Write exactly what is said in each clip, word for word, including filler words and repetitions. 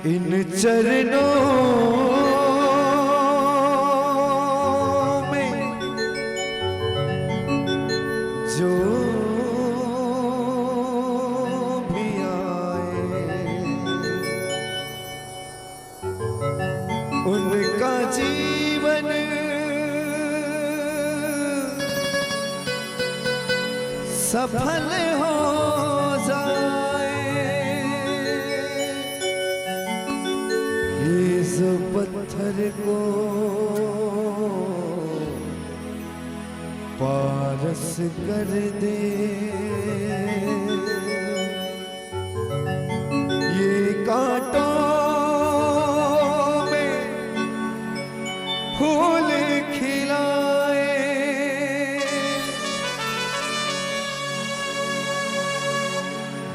In चरणों में जो भी आए, उनका जीवन सफल हो जाए। इस पत्थर को पारस कर दे, ये कांटों में फूल खिलाए।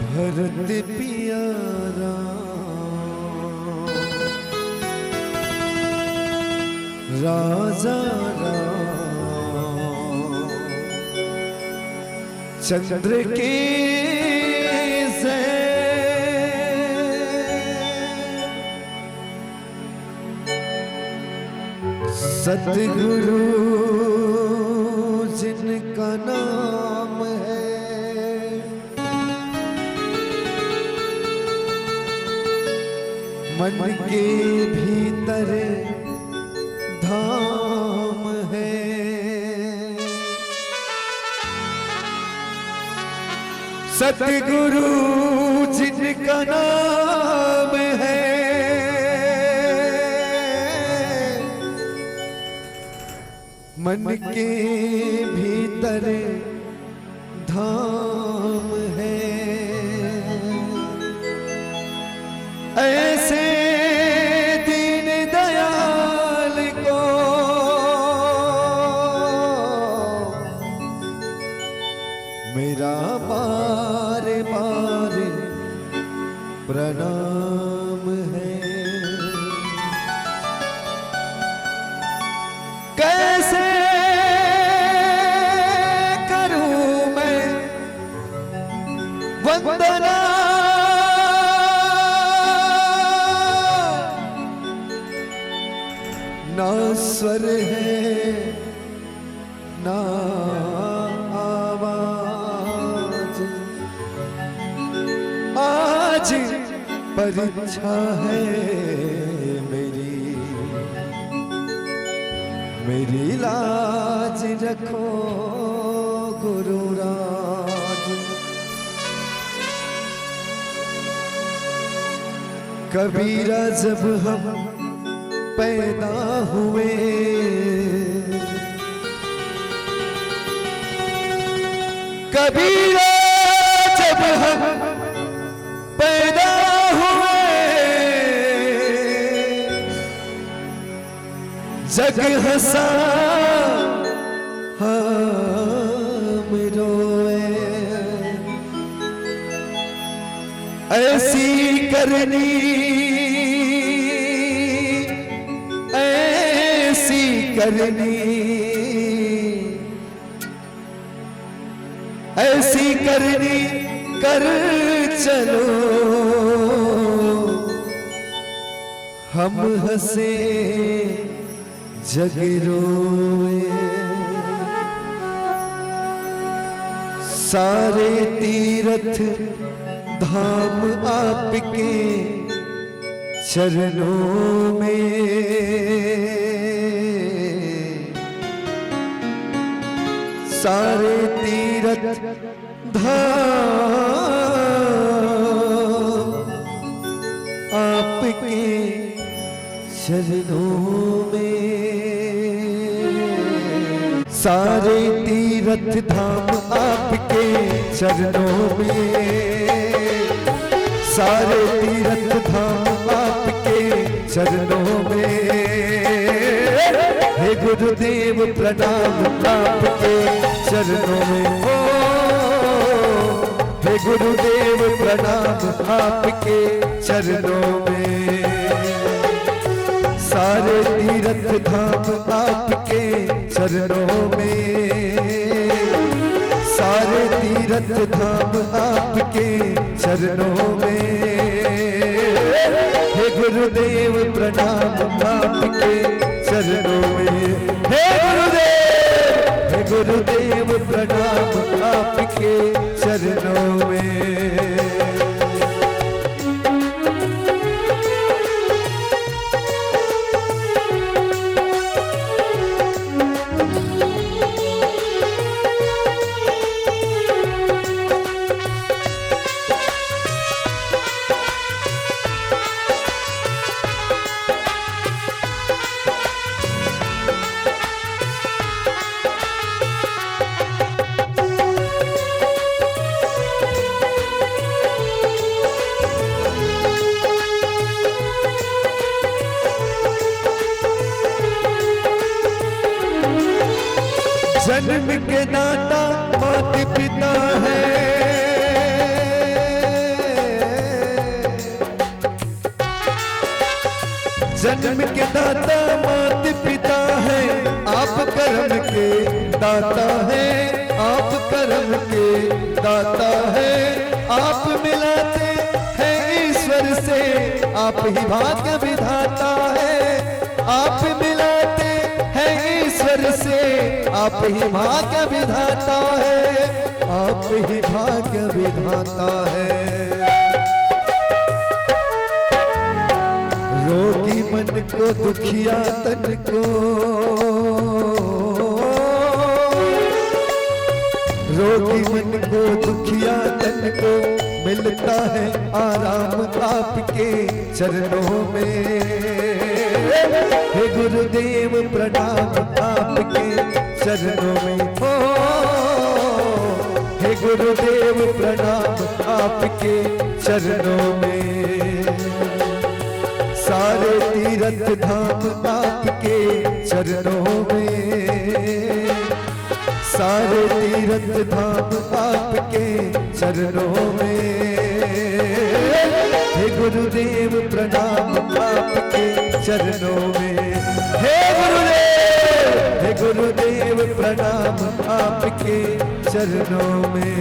भरत प्यारा, राजा राम चंद्र के जय। सतगुरु जिनका नाम है, मन के भीतर धाम है। सतगुरु जिनका नाम है, मन के भीतर धाम है। ऐसे दीन दयाल को मेरा बार बार प्रणाम है। कैसे करूं मैं वंदना, ना स्वर है ना आवाज। आज परीक्षा है मेरी, मेरी लाज रखो गुरुराज। कबीरा, जब हम पैदा हुए, कबीरा, जब हम पैदा हुए, जग हंसा, हम रोए। ऐसी करनी, ऐसी करनी, ऐसी करनी कर चलो, हम हंसे जग रोए। सारे तीरथ धाम आपके चरणों में, सारे तीरथ धाम आपके चरणों में। सारे तीरथ धाम आपके चरणों में, सारे तीरथ धाम आपके चरणों में। हे गुरुदेव, प्रणाम आपके चरणों में। ओ, हे गुरुदेव, प्रणाम आपके चरणों में। सारे तीरथ धाम आपके चरणों में, सारे तीरथ धाम आपके चरणों में। हे गुरुदेव प्रणाम आपके चरणों में। हे गुरुदेव, हे गुरुदेव प्रणाम आपके चरणों में। जन्म के दाता मात पिता है, जन्म के दाता मात पिता है, आप कर्म के दाता है, आप कर्म के दाता है। आप मिलाते हैं ईश्वर से, आप ही भाग्य विधाता है। आप मिलाते हैं ईश्वर से, आप ही भाग्य विधाता है, आप ही भाग्य विधाता है। रोगी मन को, दुखिया तन को, रोगी मन को, दुखिया तन को मिलता है आराम आपके चरणों में। हे गुरुदेव प्रणाम आपके चरणों में। हो, हे गुरुदेव प्रणाम आपके चरणों में। सारे तीर्थ धाम आपके चरणों में, सारे तीर्थ धाम आपके चरणों में। हे गुरुदेव प्रणाम आपके चरणों में। हे गुरुदेव, हे गुरुदेव प्रणाम आपके चरणों में।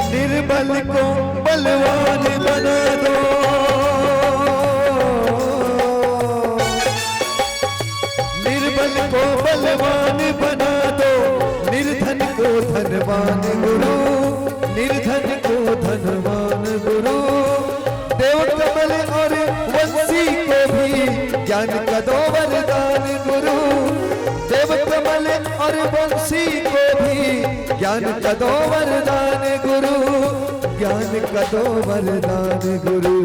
निर्बल को बलवान बना दो, निर्बल को बलवान बना दो, निर्धन को धनवान गुरु, निर्धन को धनवान गुरु। देव कमल और वंशी को भी ज्ञान का दो वरदान गुरु। देव कमल और वंशी को भी ज्ञान का दो वरदान गुरु, ज्ञान का दो वरदान गुरु।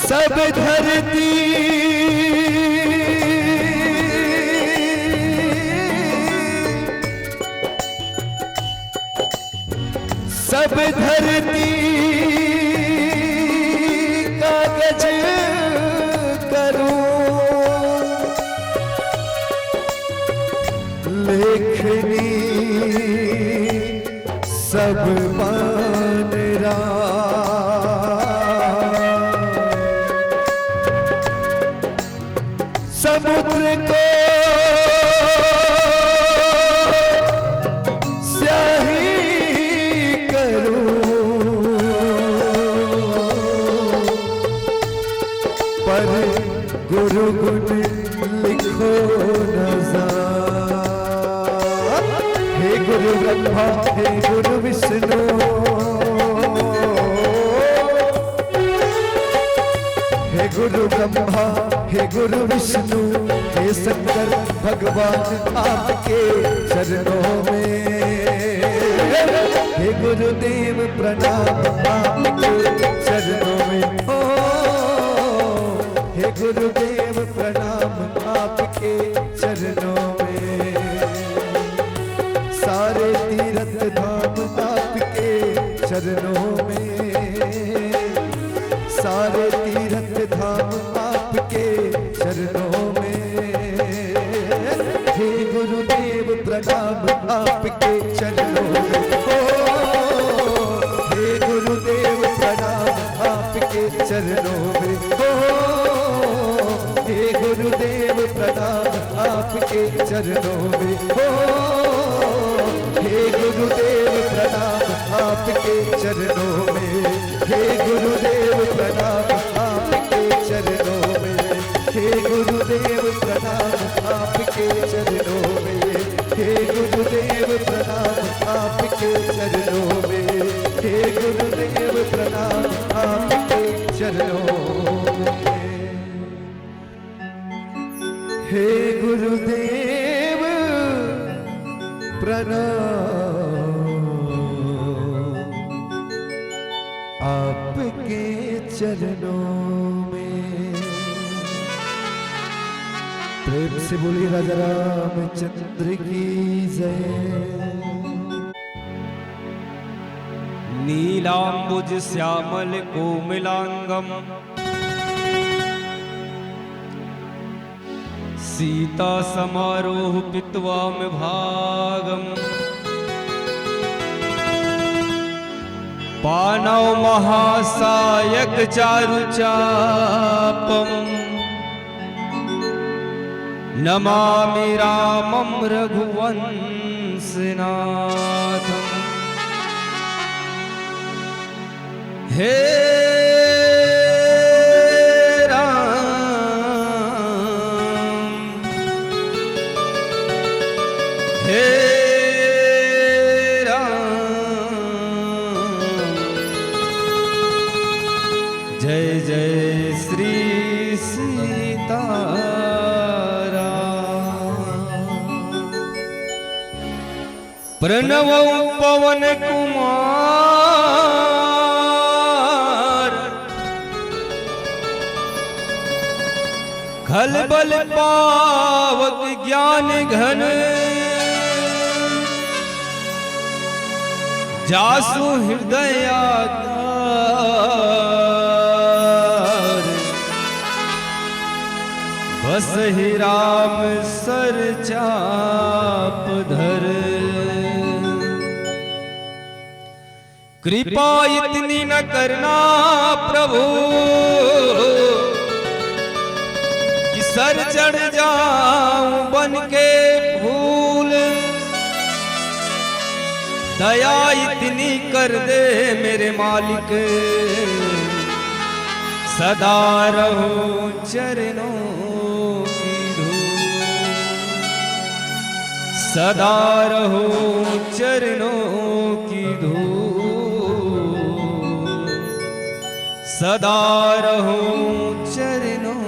सब धरती, सब धरती कागज करूं, लेखनी सब पान राम। समुद्र को स्याही करूं, पर गुरु गुण लिखो न जान। हे गुरु ब्रह्मा, हे गुरु विष्णु, हे गुरु ब्रह्मा, हे गुरु विष्णु, हे शंकर भगवान आपके चरणों में। हे गुरुदेव प्रणाम आपके चरणों में। ओ, सारे तीर्थ धाम आपके चरणों में। हे गुरुदेव प्रणाम आपके चरणों में। ओ, हे गुरुदेव प्रणाम आपके चरणों में। ओ, हे गुरुदेव प्रणाम आपके चरणों में। ओ, हे गुरुदेव प्रणाम आपके चरणों में। हे गुरुदेव प्रणाम आपके चरणों में। हे गुरुदेव प्रणाम आपके चरणों में। हे गुरुदेव प्रणाम आपके चरणों में। हे गुरुदेव प्रणाम आपके चरणों में। हे गुरुदेव प्रणाम आपके चरणों में। प्रेम से बोलिए राजा रामचंद्र की जय। नीलाम्बुज श्यामल कोमलांगम सीता समारोह पित्वाम भागम। पानौ महासायक चारु चापम। नमामि रामम रघुवंशनाथम। हे राम, हे राम, जय जय श्री सीताराम। प्रणव पवन कुमार, खलबल पावक ज्ञान घन, जासु हृदय आधार। बसहि राम सर चाप धर। कृपा इतनी न करना प्रभु, कि सर चढ़ जाऊं बन के फूल। दया इतनी कर दे मेरे मालिक, सदा रहूं चरणों की धूल। सदा रहूं चरणों की धूल। सदा रहूं चरणों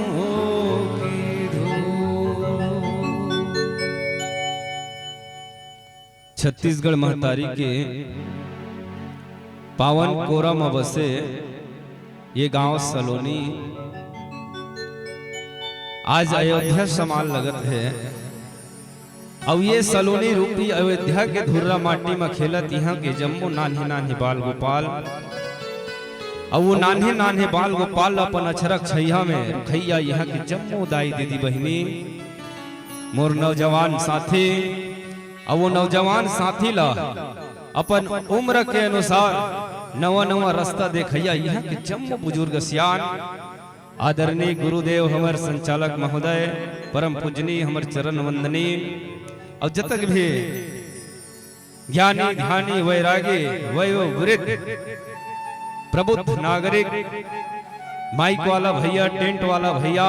की धूल। छत्तीसगढ़ महतारी के पावन कोरा म बसे ये गांव सलोनी आज अयोध्या समान लगत हे। अउ ये सलोनी रूपी अयोध्या के धुर्रा माटी म खेलत इहां के जम्मो नान्हे नान्हे बाल गोपाल, अउ वो नान्हे नान्हे बाल गोपाल ल अपन अछरक छइहा में रुखइया इहां के जम्मो दाई दीदी बहिनी, मोर नौजवान साथी, अउ वो नौजवान साथी ला अपन उम्र के अनुसार नवा नवा रास्ता देखइया इहां के जम्मो बुजुर्ग सियान, आदरणीय गुरुदेव हमर संचालक महोदय, परम पूजनीय हमर चरण वंदनीय, अउ जतक भी ज्ञानी ध्यानी वैरागी वयो वृद्ध प्रबुद्ध नागरिक, माइक वाला भैया, टेंट वाला भैया,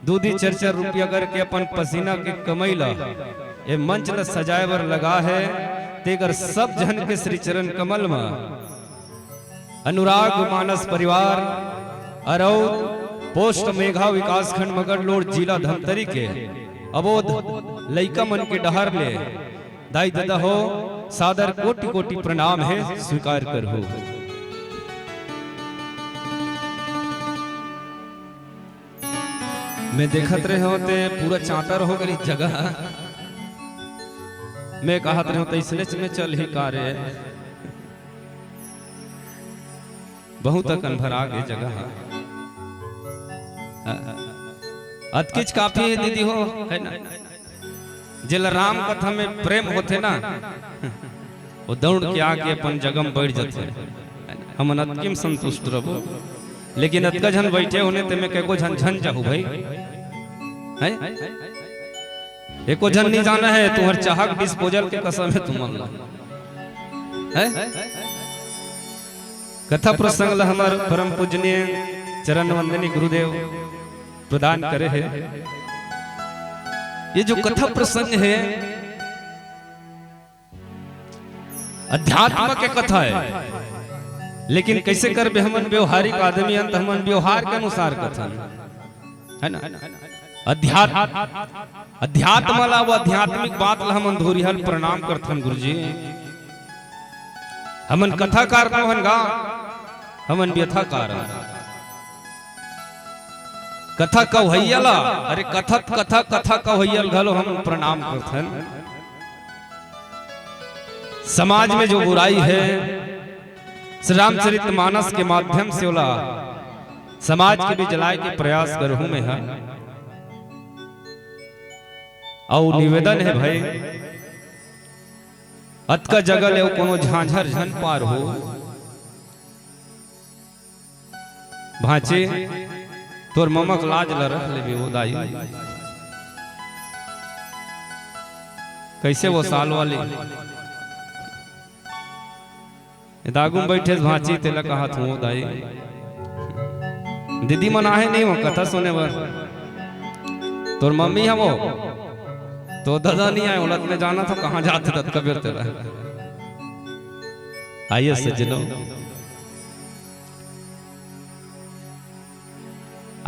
दू दू चार चार रुपया करके अपन पसीना के कमई ला ए मंच ला सजाए बर लगा हे, तेकर सब झन के श्री चरण कमल म अनुराग मानस परिवार, अरौद, पोस्ट मेघा, विकासखंड मगरलोड, जिला धमतरी के अबोध लइका मन के डहर ले दाई ददा हो, सादर कोटि कोटि प्रणाम हे, स्वीकार करहू। मैं देखत रहे हों ते पूरा चांतर हो गई जगह। मैं कहत रहे हों ते इसने में चल ही का रे। बहुत अकन भरा गे जगह ह। अतकेच काफी हे दीदी हो, है ना? जेला राम कथा में प्रेम होथे ना, वो दौड़ के आके अपन जगह में बैठ जाथे। हमन अतके में संतुष्ट रहबो, लेकिन अतका झन बैठे होने ते में कएको झन झन जाहू भाई, हैं? एको झन नहीं जाना है, तुम्हर चाहक डिस्पोजल के कसम है तुमन ला, हैं? कथा प्रसंग ला हमर परम पूजनीय चरण वंदनीय गुरुदेव प्रदान करे हे। ये जो कथा प्रसंग है, अध्यात्म के कथा है, लेकिन कैसे करबे, हमन व्यवहारिक आदमी हन, त हमन व्यवहार के अनुसार कथन, है ना? अध्यात्म, अध्यात्म ला, वो आध्यात्मिक बात ला हमन धोरिहल प्रणाम करथन गुरुजी। हमन कथाकार नोहन गा, हमन व्यथाकार हन। कथा कवैया ला, अरे कथत कथा, कथा कवैया ला घलो हमन प्रणाम करथन। समाज में जो बुराई है, श्री रामचरित मानस के माध्यम से ओला समाज के बीच लाए के प्रयास करहूं मैं हा। अउ निवेदन है भाई, अतका जगह ले अउ कोनो झांझर झन पार हो। भांचे, तोर ममक लाज ल रख लेबे ओ दाई। कैसे वो साल वाली? ए दागू में बैठे भांची, तेला कहा थू ओ दाई। दीदी मन आहे नहीं हो कथा सुने बर। तोर मम्मी है वो, तो दादा नहीं आए, ओलत में जाना था कहाँ जाते तत कबीर तेरा। आइए सज्जनों,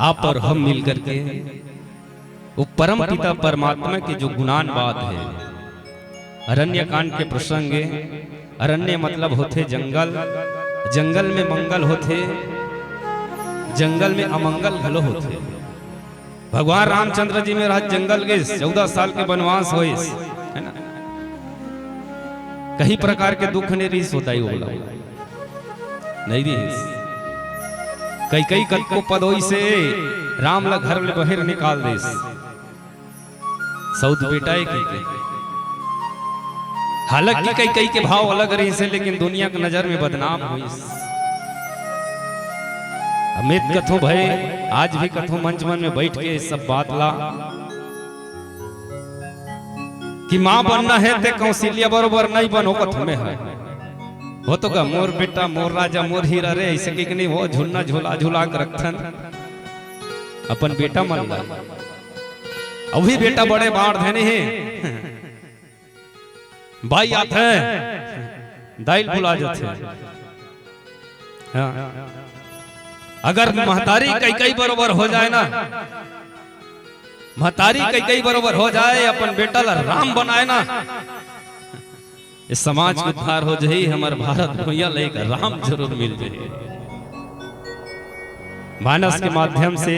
आप और हम मिल करके वो परम पिता परमात्मा के जो गुणानुवाद है, अरण्य कांड के प्रसंग है। अरण्य मतलब होथे जंगल, जंगल में मंगल होथे, जंगल में अमंगल घलो होथे। भगवान रामचंद्र जी में रहत जंगल गइस, चौदह साल के वनवास होइस, है ना? कहीं प्रकार के दुख नहीं रिहिस होता ही ओला। नहीं रिहिस। कैकई कतको पदोई से राम ला घर ले बाहिर निकाल देस। सौत बेटा है कहिके। हालांकि कैकई के भाव अलग रहिस हे, लेकिन दुनिया के नजर में बदनाम होइस। अमित कथो भय, आज भी कथो मंच मन में बैठ के इस सब बात ला कि माँ बनना है ते कौशल्या बरोबर नहीं बनो कथो में है। हो तो का मोर बेटा, मोर राजा, मोर हीरा रे, ऐसे कहिके नहीं हो, झुलना झुला झुला के रखथन अपन बेटा मन ला। अभी बेटा बड़े बाढ़ धने हे, बाई आथे, दाई ल भुला जाथे। हाँ। अगर महतारी कैकई बरोबर हो जाए ना, महतारी कैकई बरोबर हो जाए, अपन बेटा ला राम बनाए ना, ये समाज के उद्धार हो जाही, हमर भारत भुइयां ला एक राम जरूर मिल जाही। मानस के माध्यम से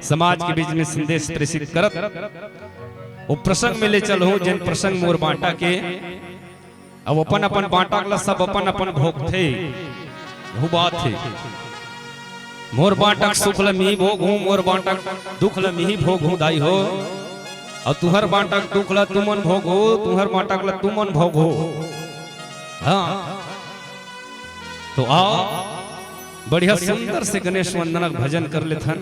समाज के बीच में संदेश प्रेषित करत वो प्रसंग में ले चलहूं, जेन प्रसंग मोर बांटा के अब अपन अपन बांटक ला सब अपन अपन भोगथे। यहू बात हे। मोर बांटक सुख ल मिही भोगहूं, मोर बांटक दुख ल मिही भोगहूं दाई हो। अउ तुहर बांटक दुख ल तुमन भोगहू, तुहर बांटक ल तुमन भोगहू। हाँ, तो आओ, बढ़िया सुंदर से गणेश वंदना के भजन कर लेथन।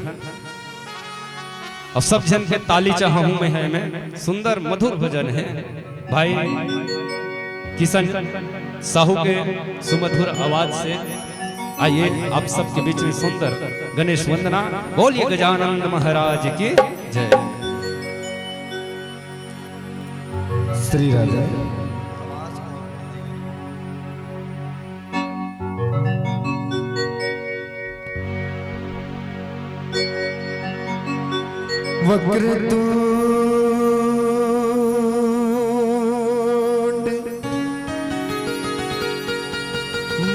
अउ सब झन के ताली चाहहूं मैं, है मैं, सुंदर मधुर भजन हे भाई किशन साहू के सुमधुर आवाज से। आइए आप सबके बीच में सुंदर गणेश वंदना। बोलिए गजानंद महाराज की जय। श्री राधे। वक्रतुंड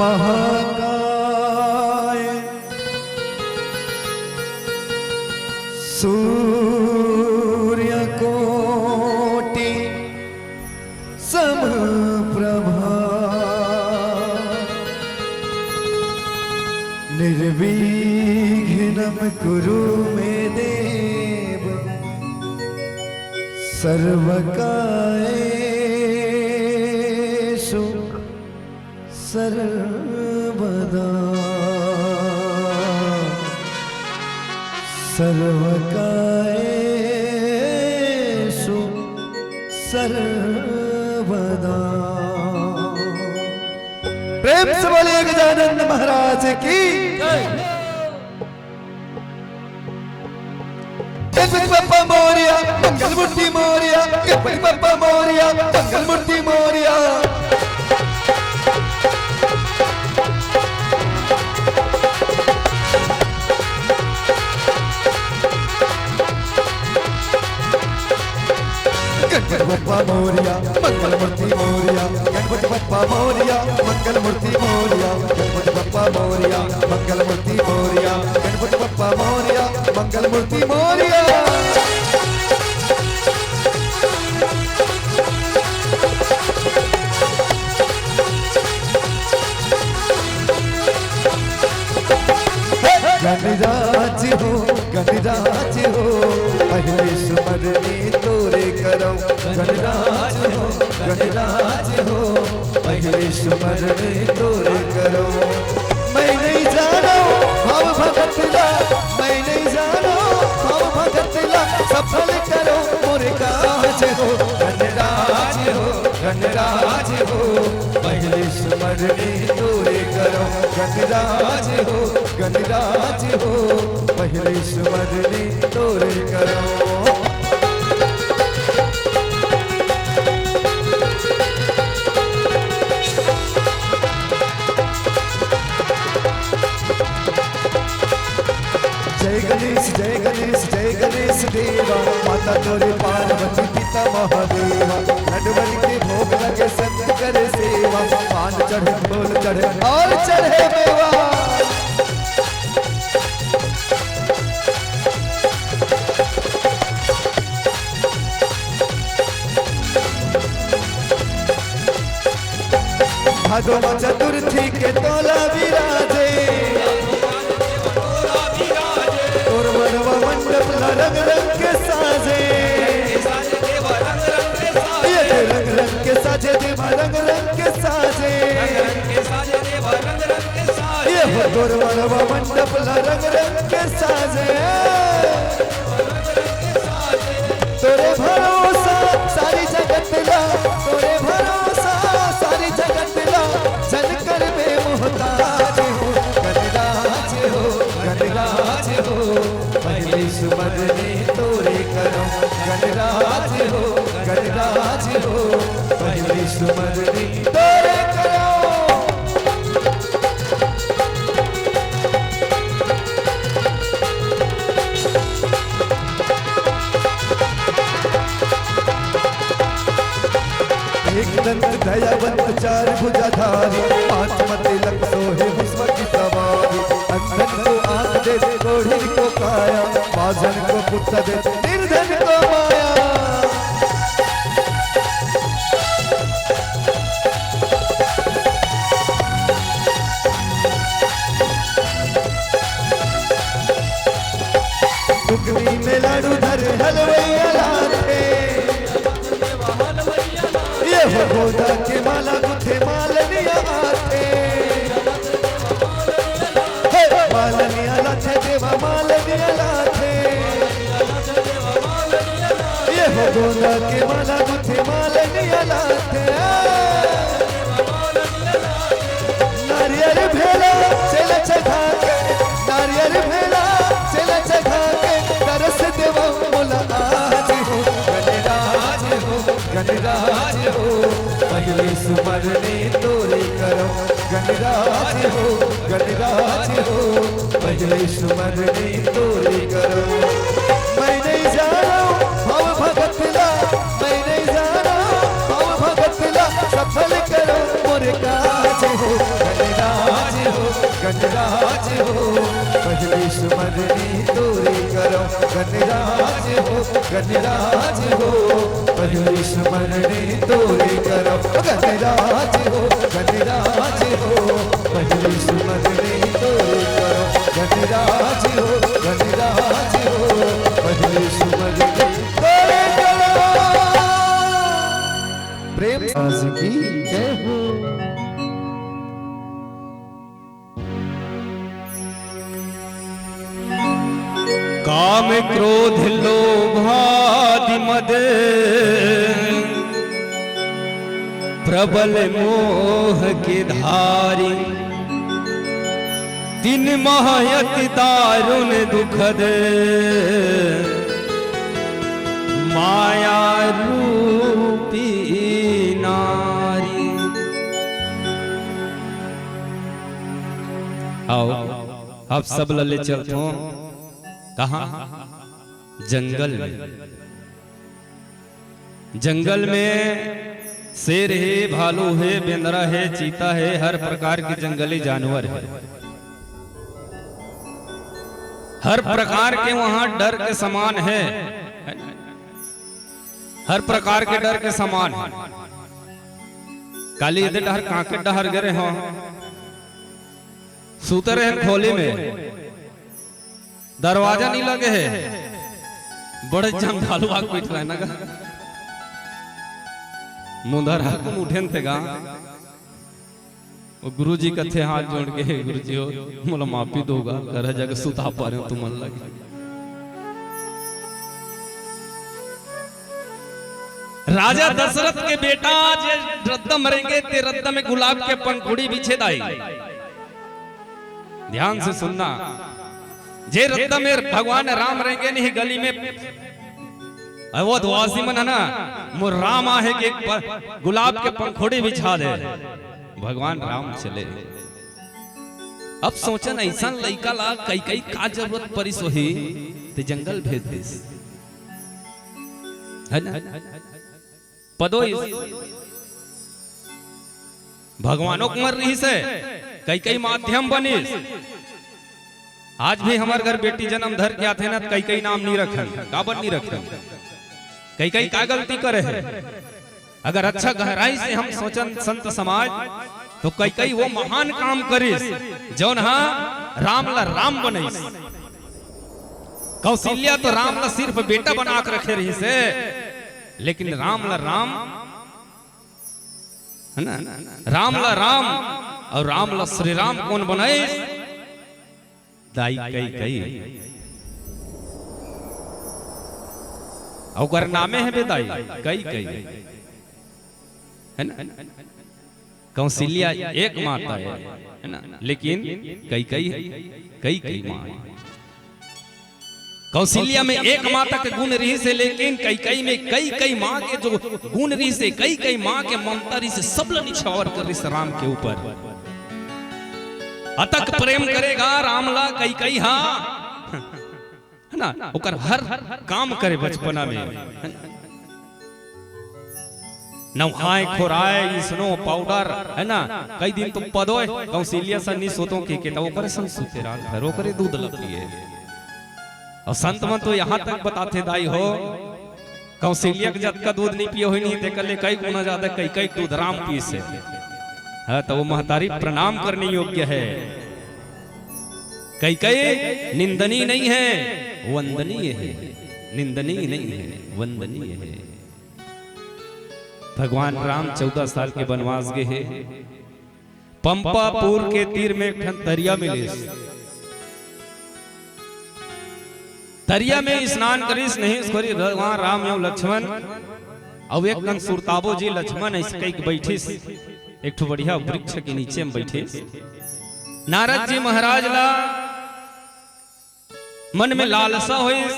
महाकाय सूर्यकोटि समप्रभा। विघ्नं कुरु मे देव सर्वकार्येषु सर्वदा। सर्वकार्येषु सर्वदा। प्रेम से बोलिए गजानन महाराज की। गणपति बप्पा मोरया, मंगल मूर्ति मोरया। गणपति बप्पा मोरया, मंगल मूर्ति मोरया। गणपति बप्पा मोरया, मंगल मूर्ति मोरया। गणपति बप्पा मोरया, मंगल मूर्ति मोरया। गणपति बप्पा मोरया, मंगल मूर्ति मोरया। गणपति बप्पा मोरया, मंगल मूर्ति मोरया। गणराज हो, गणराज हो, पहले सुमरनी तोरे करौं। गणराज हो, गणराज हो, पहले सुमरनी तोरे करौं। मैं नहीं जानो भाव भगत ला, मैं नहीं जानो भाव भगत ला, सफल करौं मोर काज हो। गणराज हो, गणराज हो, पहले सुमरनी तोरे करौं। गणराज हो, गणराज हो, पहले सुमरनी तोरे करौं। जय गणेश, जय गणेश, जय गणेश देवा। माता तोरे पार्वती, पिता महादेवा। लड्डू बन के भोग लगे, संत करे सेवा। पान चढ़े, फूल चढ़े और चढ़े मेवा। भादो मा चतुर्थी के तोला विराजे। तोर मनवा मंडप ला रंग रंग के साजे। ये दे रंग रंग के साजे, देवा रंग रंग के साजे। ये हो तोर मनवा मंडप ला रंग रंग के साजे। तोरे भरोसा सारी जगत ला, तोरे भरोसा सारी जगत ला, झन करबे मोहताज हो। गणराज हो, गणराज हो, पहली सुमरनी तोरे करौं। गणराज हो, गणराज हो, पहली सुमरनी तोरे करौं। एक दंत दयावंत चार भुजाधारी, हाथ मा तिलक सोहे विश्व की सवारी। अंधन को आँख दे, कोढ़िन को काया, बाझन को पुत्र दे, निर्धन को माया। टुकनी में लाडू धरे हलवैया लाथे। ये हो गोदा के माला गुथे मालनिया आथे। हे, मालनिया लाथे देवा मालनिया लाथे। ये हो गोदा के माला गुथे मालनिया लाथे। नारियल भेला चला चढ़ा के, नारियल भेला चला चढ़ा के, दरस देवा मोला आज हो। गणराज हो, गणराज हो, पहली सुमरनी तोरे करौं। गणराज हो, गणराज हो, पहली सुमरनी तोरे करौं। मैं नहीं जानो भाव भगत ला, मैं नहीं जानो भाव भगत ला, सफल करौं मोर काज हो। गणराज हो, गणराज हो, पहली सुमरनी तोरे करौं। गणराज हो, गणराज हो, पहली सुमरनी तोरे करौं। गणराज हो, गणराज हो, पहली सुमरनी तोरे करौं। काम क्रोध लोभादि मद प्रबल मोह के धारी, तिन मह अति दारुण दुखद माया रूपी नारी। आओ, आप सब ला ले चलथों। कहाँ? जंगल में। जंगल में शेर हे, भालू हे, बेंदरा हे, चीता हे, हर प्रकार के जंगली जानवर हे। हर प्रकार के वहाँ डर के समान हे, हर प्रकार के डर के समान हे। काली एदे डहर कांके डहर गे रहे हों, सुते रहे खोली में, दरवाजा नहीं लगे हे, बड़े जंगल भालू आके बैठ रहे ना गा। मुंदर हा कुन उठेन ते गा। वो गुरुजी कथे हाथ जोड़ के, "हे गुरुजी हो, मोला माफी दो गा, घर जाके सुता पा रहे हो तुमन लगे।" राजा दशरथ के बेटा जे रद्दा म रेंगे, ते रद्दा में गुलाब के पंखुड़ी बिछे दाई। ध्यान से सुनना, जे रद्दा में भगवान राम रेंगे नहीं गली में, अवधवासी मन हे ना, मोर राम आहे के एक प-, गुलाब के पंखुड़ी बिछा दे, भगवान राम चले। अब सोचन, अइसन लइका ला कइकई का जरूरत परिस होही, ते जंगल भेज दिस, हे ना? पदोइस। भगवानो कुंवर रहिस हे, कइकई माध्यम बनिस। आज भी हमर घर बेटी जन्म धर के आथे ना, त कइकई नाम नी रखन। काबर नी रखन? कइकई का गलती करे हे? अगर अच्छा गहराई से हम सोचन संत समाज, तो कइकई वो महान काम करिस, जौन हा राम ला राम बनइस। कौशल्या तो राम ला सिर्फ बेटा बना के रखे रहिस हे, लेकिन राम ला राम, हे ना, राम ला राम अउ राम ला श्री राम कोन बनाइस? दाई कइकई। अउ ओकर नामे हे बे दाई, कइकई, हे ना? कौशल्या एक माता हे, हे ना? लेकिन कइकई, कइकई माँ हे। कौशल्या में एक माता के गुण रहिस हे, लेकिन कइकई में कइकई माँ के जो गुण रहिस हे, कइकई माँ के ममता रहिस हे, सब ला निछावर कर रहिस हे राम के ऊपर। अतक प्रेम करे गा राम ला कइकई हा, हे ना, ओकर हर काम करे बचपना में, हे ना? नहाय खोराय, snow powder, हे ना, कई दिन तो पदोय, कौशल्या सन नी सोतो के, के त ओकरे संग सुते रात भर, ओकरे दूध ल पिए। अउ संत मन तो यहाँ तक बताथे दाई हो, कौशल्या के जतका दूध नी पिए होही नहीं, तेकर ले कई गुना ज्यादा कइकई दूध राम पीस हे। हाँ, त वो महतारी प्रणाम करने योग्य हे। कइकई निंदनीय नहीं हे, वंदनीय हे। निंदनीय नहीं हे, वंदनीय हे। भगवान राम चौदह साल के बनवास गे हे। पंपापुर के तीर में एक ठन तरिया मिलिस। तरिया में स्नान करिस, नहेस खोरिस, भगवान राम अउ लक्ष्मण अउ एक कन सुरताबो जी लक्ष्मण अइसे कहिके बइठिस, एक ठो बढ़िया वृक्ष के नीचे में बइठिस। नारद जी महाराज ला मन में लालसा होइस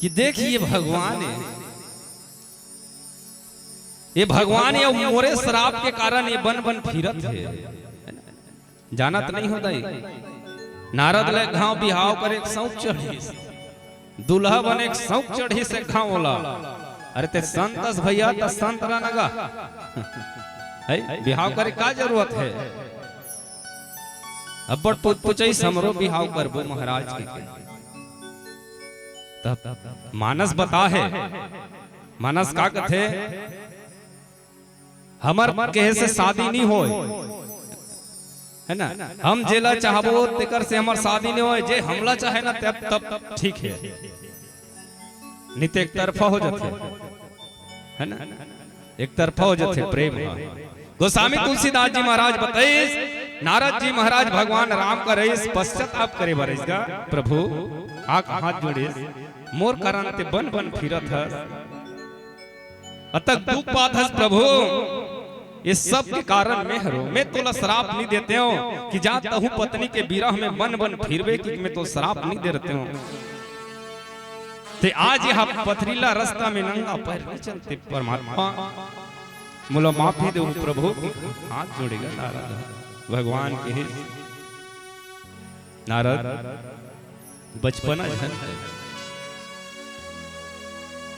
कि देख ये भगवान हे, ये भगवान हे, मोरे श्राप के कारण ये बन बन फिरत हे। जानत नहीं हो दाई, नारद ले घांव बिहाव करे के शौक चढ़िस, दूल्हा बने के शौक चढ़िस एक घांव ओला। अरे ते संत अस भइया, त संत रह ना गा। हे, बिहाव करे का जरूरत हे? अब्बड़ पुत पुचई समरो बिहाव करबो महाराज के, के। तब मानस बता हे, मानस का कथे? हमर कहे से शादी नी होय, हे ना? हम जेला चाहबो तेकर से हमर शादी नी होय, जे हमला चाहे ना तब, तब ठीक हे। नी ते एक तरफा हो जाथे, हे ना? एक तरफा हो जाथे प्रेम ह। गोस्वामी तुलसीदास जी महाराज बताइस, नारद जी महाराज भगवान राम करा रहिस, पश्चाताप करे बर रहिस गा, "प्रभु, आके हाथ जोड़िस, मोर कारण ते बन बन फिरत हस, अतक दुख पात हस प्रभु, ये सब के कारण मैं हरों। मैं तोला श्राप नहीं देते हों कि जा तहूं पत्नी के बिरह में बन बन फिरबे, कि मैं तो श्राप नहीं दे रहते हों। ते आज यह पथरीला रास्ता में नंगा पैर नहीं चलते परमात्मा, मोला माफी दे प्रभु।" हाथ जोड़े गा नारद, भगवान कहे, "नारद, बचपना झन है,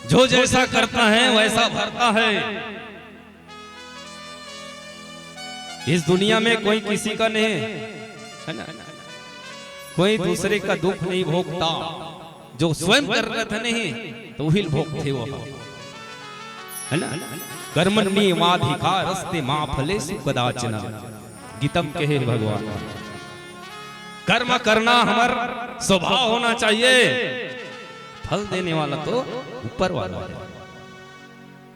जो जैसा करता है वैसा भरता है। इस दुनिया में कोई किसी का नहीं है ना, कोई दूसरे का दुख नहीं भोगता, जो स्वयं कर रहा था नहीं तो वही भोगते वो, है ना? कर्मण्येवाधिकारस्ते मा फलेषु कदाचन।" गीता में कहे भगवान, कर्म करना हमार स्वभाव होना चाहिए, फल देने वाला तो ऊपर वाला है।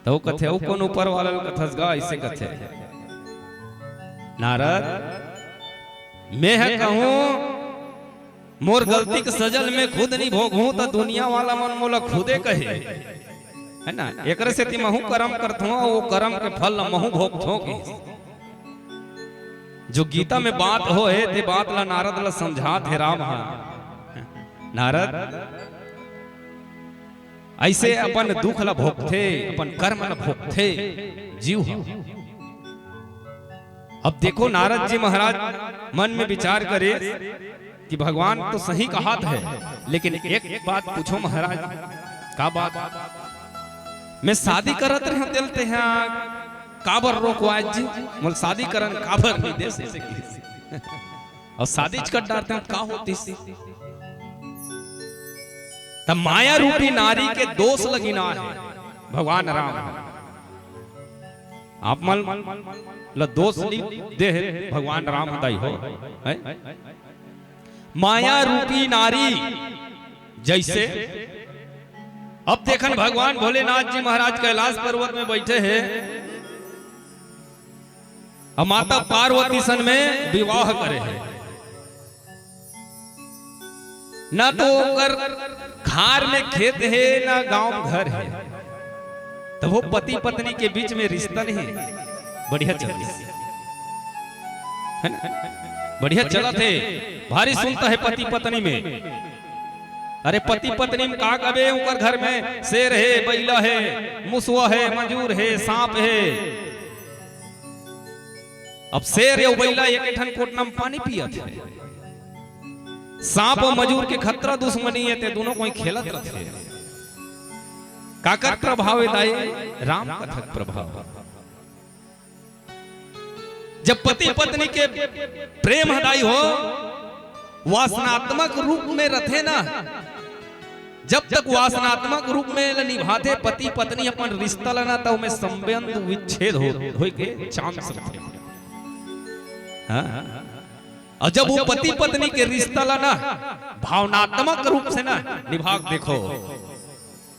तो वो कथे, "वो कौन ऊपर वाला ल कथस गा?" ऐसे कथे, "नारद, मैं ह कहूं, मोर गलती के सजा ल मैं खुद नहीं भोगहूं, त दुनिया वाला मन मोला खुदे कहे, है ना? एकरे सेती महूं करम करथों, वो करम के फल ल महूं भोगथों।" कि जो गीता में बात होए, ते बात ला नारद ला समझात हे राम हा। नारद, ऐसे अपन दुख ला भोगथे, अपन कर्म ला भोगथे जीव ह। अब देखो, नारद जी महाराज मन में विचार करे कि भगवान तो सही कहत हे, लेकिन एक बात पूछों महाराज, का बात? मैं शादी करत रहे तेल ते हा, काबर रोकवाय जी? मोला शादी करन काबर नहीं देस? ऐसे किहिस। अउ शादीच कर डारते हैं, का होतिस? त माया रूपी नारी के दोष ल गिनाय हे भगवान राम। आप मन ल दोष नहीं दे हे भगवान राम दाई हो, है? माया रूपी नारी जैसे, अब देखन भगवान भोलेनाथ जी महाराज कैलाश पर्वत में बैठे हे, अउ माता पार्वती सन में विवाह करे हे, ना तो ओकर खार में खेत हे, ना गांव में घर हे। तब वो पति पत्नी के बीच में रिश्ता नहीं हे, बढ़िया चलत हे, है ना? बढ़िया चलत हे, भारी सुनता है पति पत्नी में। अरे पति पत्नी में का कबे, ओकर घर में शेर हे, बैला हे, मुसवा हे, मजूर हे, सांप हे। अब शेर अउ बैला एक ठन कोटना में पानी पियत हे। सांप अउ मजूर के खतरा दुश्मनी हे, ते दोनों कोई खेलत रथे। काकर प्रभाव हे दाई? राम कथा के प्रभाव। जब पति पत्नी के प्रेम ह दाई हो, वासनात्मक रूप में रथे ना, जब तक वासनात्मक रूप में ल निभाथे पति पत्नी अपन रिश्ता ल ना, त ओमे संबंध विच्छेद हो, होय के chance रथे। हाँ? अउ जब वो पति पत्नी के रिश्ता ल ना भावनात्मक रूप से ना निभा के देखो,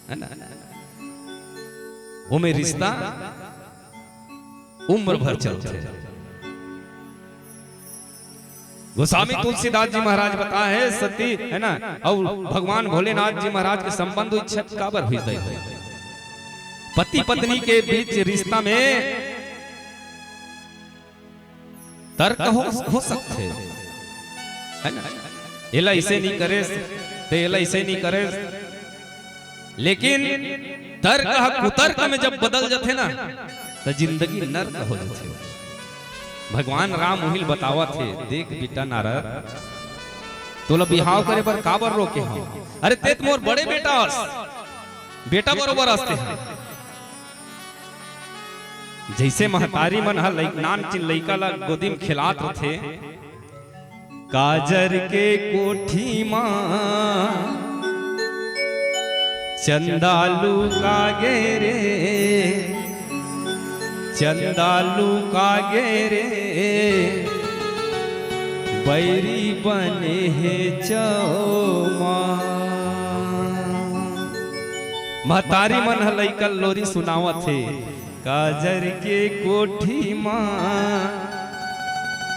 है ना, ओमे रिश्ता उम्र भर चलथे। गोस्वामी तुलसीदास जी महाराज बताए हे सती, है ना, अउ भगवान भोलेनाथ जी महाराज के संबंध इच्छा काबर हुई दे? पति पत्नी के बीच रिश्ता में तर्क हो, हो सकथे, है ना? एला ऐसे नहीं करेस, ते एला ऐसे नहीं करेस, लेकिन तर्क ह कुतर्क में जब बदल जथे ना, त जिंदगी नर्क हो जथे। भगवान राम उहिल बतावत हे, "देख बेटा नारद, तोला बिहाव करे बर काबर रोके हंव? अरे ते त मोर बड़े बेटा अस, बेटा बरोबर अस ते ह।" जैसे महतारी मन ह लइक-, नानचिन लइका ला गोदी म खेलात रथे, काजर के कोठी मा चंदा लुका गे रे, चंदा लुका गे रे, बैरी बने हे चौमा। महतारी मन ह लइका ल लोरी सुनावत हे, काजर के कोठी मा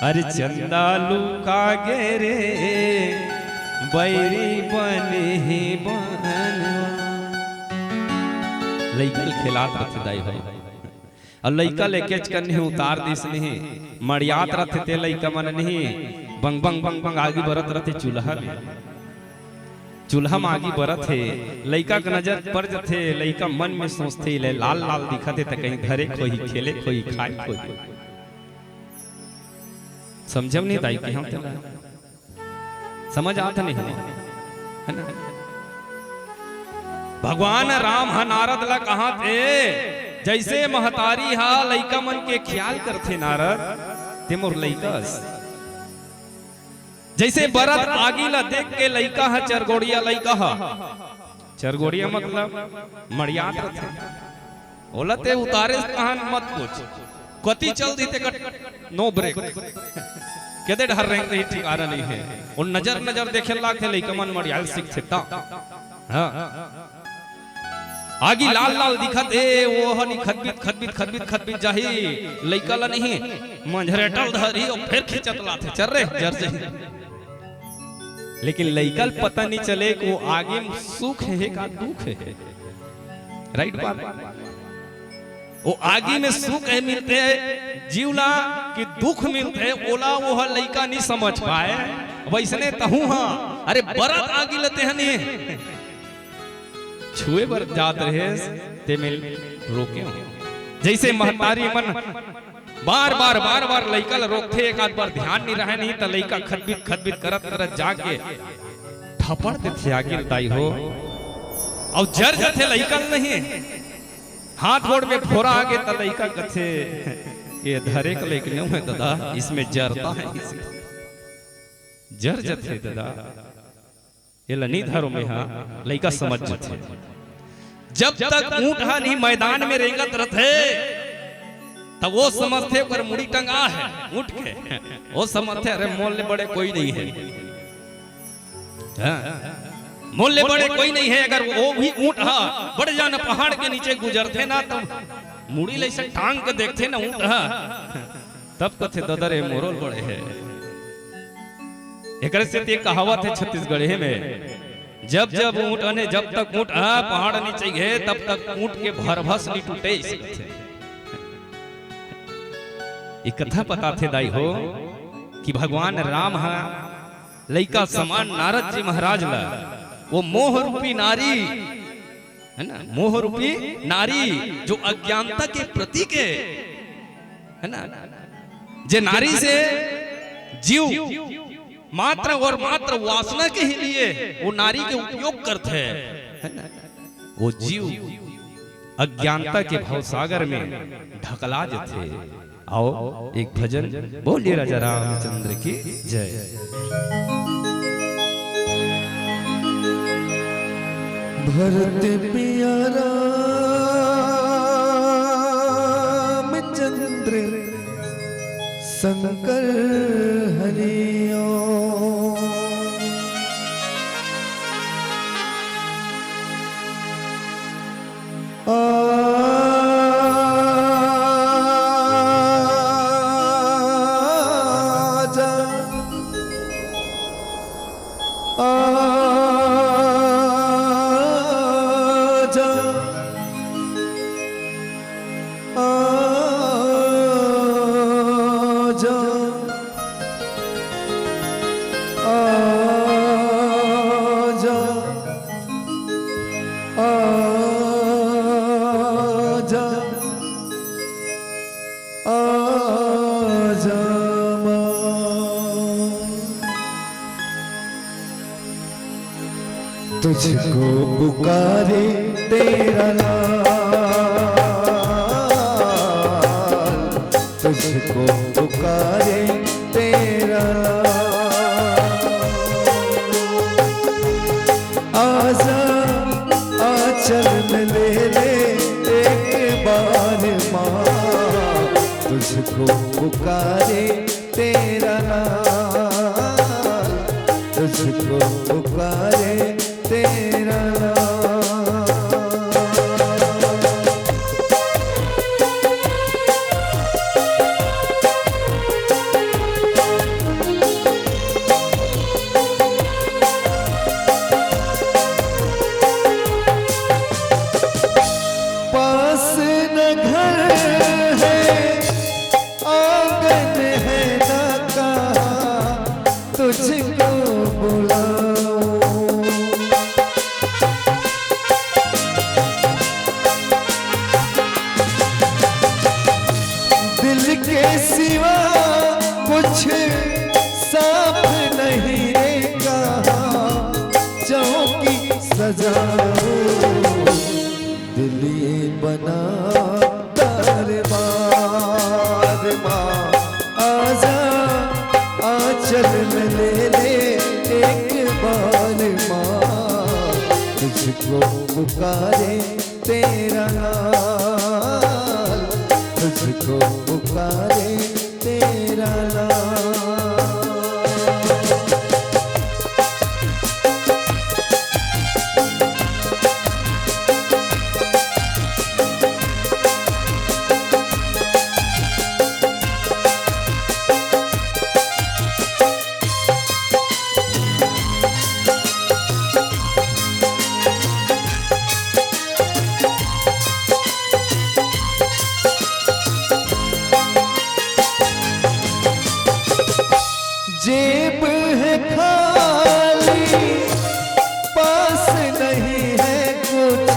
अरे चंदा लुका गे रे, बैरी बने हे बनवा। लइका ल खेलात रथे दाई भाई, अउ लइका ल एकेच कन नहीं उतार दिस नहीं, मड़ियात रथे ते लइका मन नहीं, बंग बंग बंग बंग आगी बरत रथे चूल्हा में। चूल्हा म आगी बरत हे, लइका के नजर पर जथे, लइका मन में सोचथे, ले लाल लाल दिखत हे, त कहीं धरे खोही, खेले खोही, खाए खोही। समझम नहीं दाई कि हम तेला? समझ आत नहीं, है ना? भगवान राम ह नारद ला कहा थे, जैसे महतारी हा लइका मन के ख्याल करथे नारद, ते मोर लइका अस। जैसे बरत आगी ला देख के लइका ह चरगोड़िया लइका ह, चरगोड़िया मतलब मड़ियात रथे, ओला ते उतारे तहन मत पूछ, कति चल दीते कट, नो ब्रेक, केदे डहर रेंग रही ठिकाना नहीं है। वो नजर नजर देखे लागथे लइका मन मड़ियाल सीखथे ता। हाँ। आगी लाल लाल दिखत हे, वो हनी खदबित, खदबित, खदबित, खदबित जाही, लइका ला नहीं, मंझरेटल धरी, और फिर खींचत लाथे, "चल रे, जर जाही।" लेकिन लइका ल पता नहीं चले कि वो आगी में सुख है का दुख है। राइट बात? वो आगी में सुख है मिलथे जीव ला कि दुख मिलथे, ओला वो ह लइका नहीं समझ पाए। वैसने तहूँ हा, अरे बरत आगी ल ते ह नहीं छुए बर जात रहेस, ते में रोके हो। जैसे महतारी मन बार बार बार बार लइका ल रोकथे, एक आध बार ध्यान नहीं रहे नहीं त लइका खदबित खदबित करत करत जाके थपड़ देथे आगी ल दाई हो, अउ जर जथे लइका ल नहीं, हाथ गोड़ में फोरा आगे त लइका कथे, "ये धरे के लइक नहीं है दादा, इसमें जरता है, इसमें जर जथे दादा।" एला नहीं धरो में हा, लइका समझ जथे। जब तक ऊंट हा नहीं मैदान में रेंगत रथे, तब वो समझथे ओकर मुड़ी टंगा है ऊंट के। वो समझथे, "अरे मोर ले बड़े कोई नहीं है।" हाँ। मोर ले बड़े कोई नहीं है। अगर वो भी ऊंट हा बड़ जान पहाड़ के नीचे गुजरथे ना, तो मुड़ी ले से टांग के देखथे ना ऊंट हा, तब कथे, "ददा रे, मोरो ले बड़े है।" एकरे से ते कहावत है छत्तीसगढ़ी में, "जब जब ऊंट अने जब तक ऊंट हा पहाड़ नहीं चाहिए, तब तक ऊंट के भरभस नहीं टूटे।" इसे कथे। ये कथा बताथे दाई हो कि भगवान राम हा लइका समान नारद जी महाराज ला वो मोह रूपी नारी, है ना, मोह रूपी नारी जो अज्ञानता के प्रतीक है, है ना, जे नारी से जीव मात्र और मात्र वासना के ही लिए वो नारी के उपयोग करते हैं, है ना, वो जीव अज्ञानता के भवसागर में ढकला जथे। आओ एक भजन बोलिए राजा रामचंद्र की जय। भरत पिया रामचंद्र शंकर हरिओ। आजा, आजा, आजा। आजा, आजा, आजा माँ। तुझको पुकारे तेरा लाल, तुझको पुकारे तेरा लाल। आजा, आंचल में ले ले एक बार माँ, तुझको पुकारे तेरा नाम, तुझको पुकारे तेरा नाम। जाओ दिल ये बना दरबार माँ, आजा आंचल में ले ले एक बार माँ, तुझको पुकारे तेरा लाल, तुझको पुकारे तेरा लाल। जेब है खाली, पास नहीं है कुछ,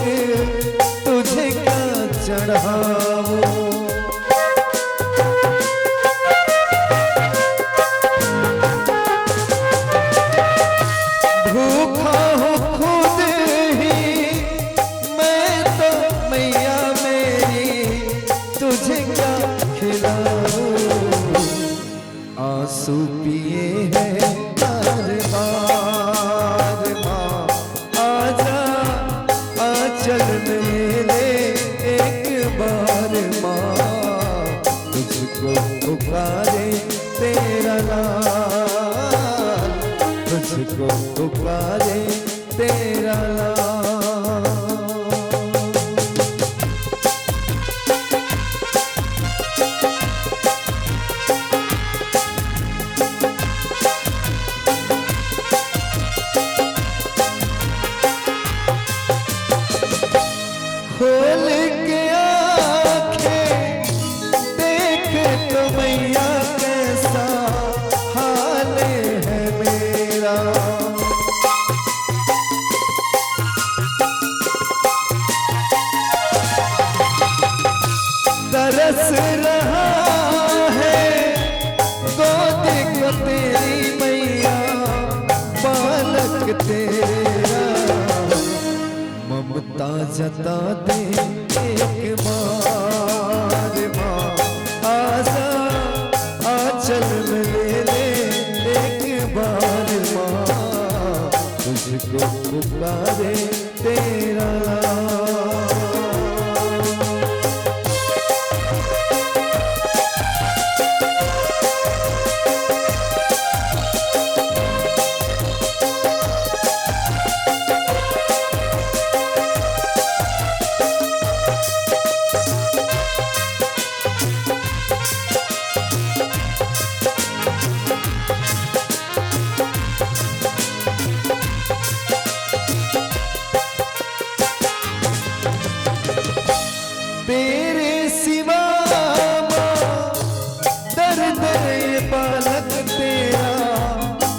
तुझे क्या चढ़ाऊं? भूखा हूँ खुद ही मैं तो मैया मेरी, तुझे क्या खिलाऊं? आंसू पिए हैं बार बार माँ, आजा आंचल में ले एक बार माँ, तुझको पुकारे तेरा लाल, तुझको पुकारे तेरा लाल। खोल के आंखें देख तो मैया कैसा हाल है मेरा। तरस रहा है गोद को तेरी मैया, बालक तेरा ममता जता दे एक बार माँ, आजा आंचल में ले ले एक बार माँ, तुझको पुकारे तेरा लाल। तेरे सिवा माँ दर्द ये बालक तेरा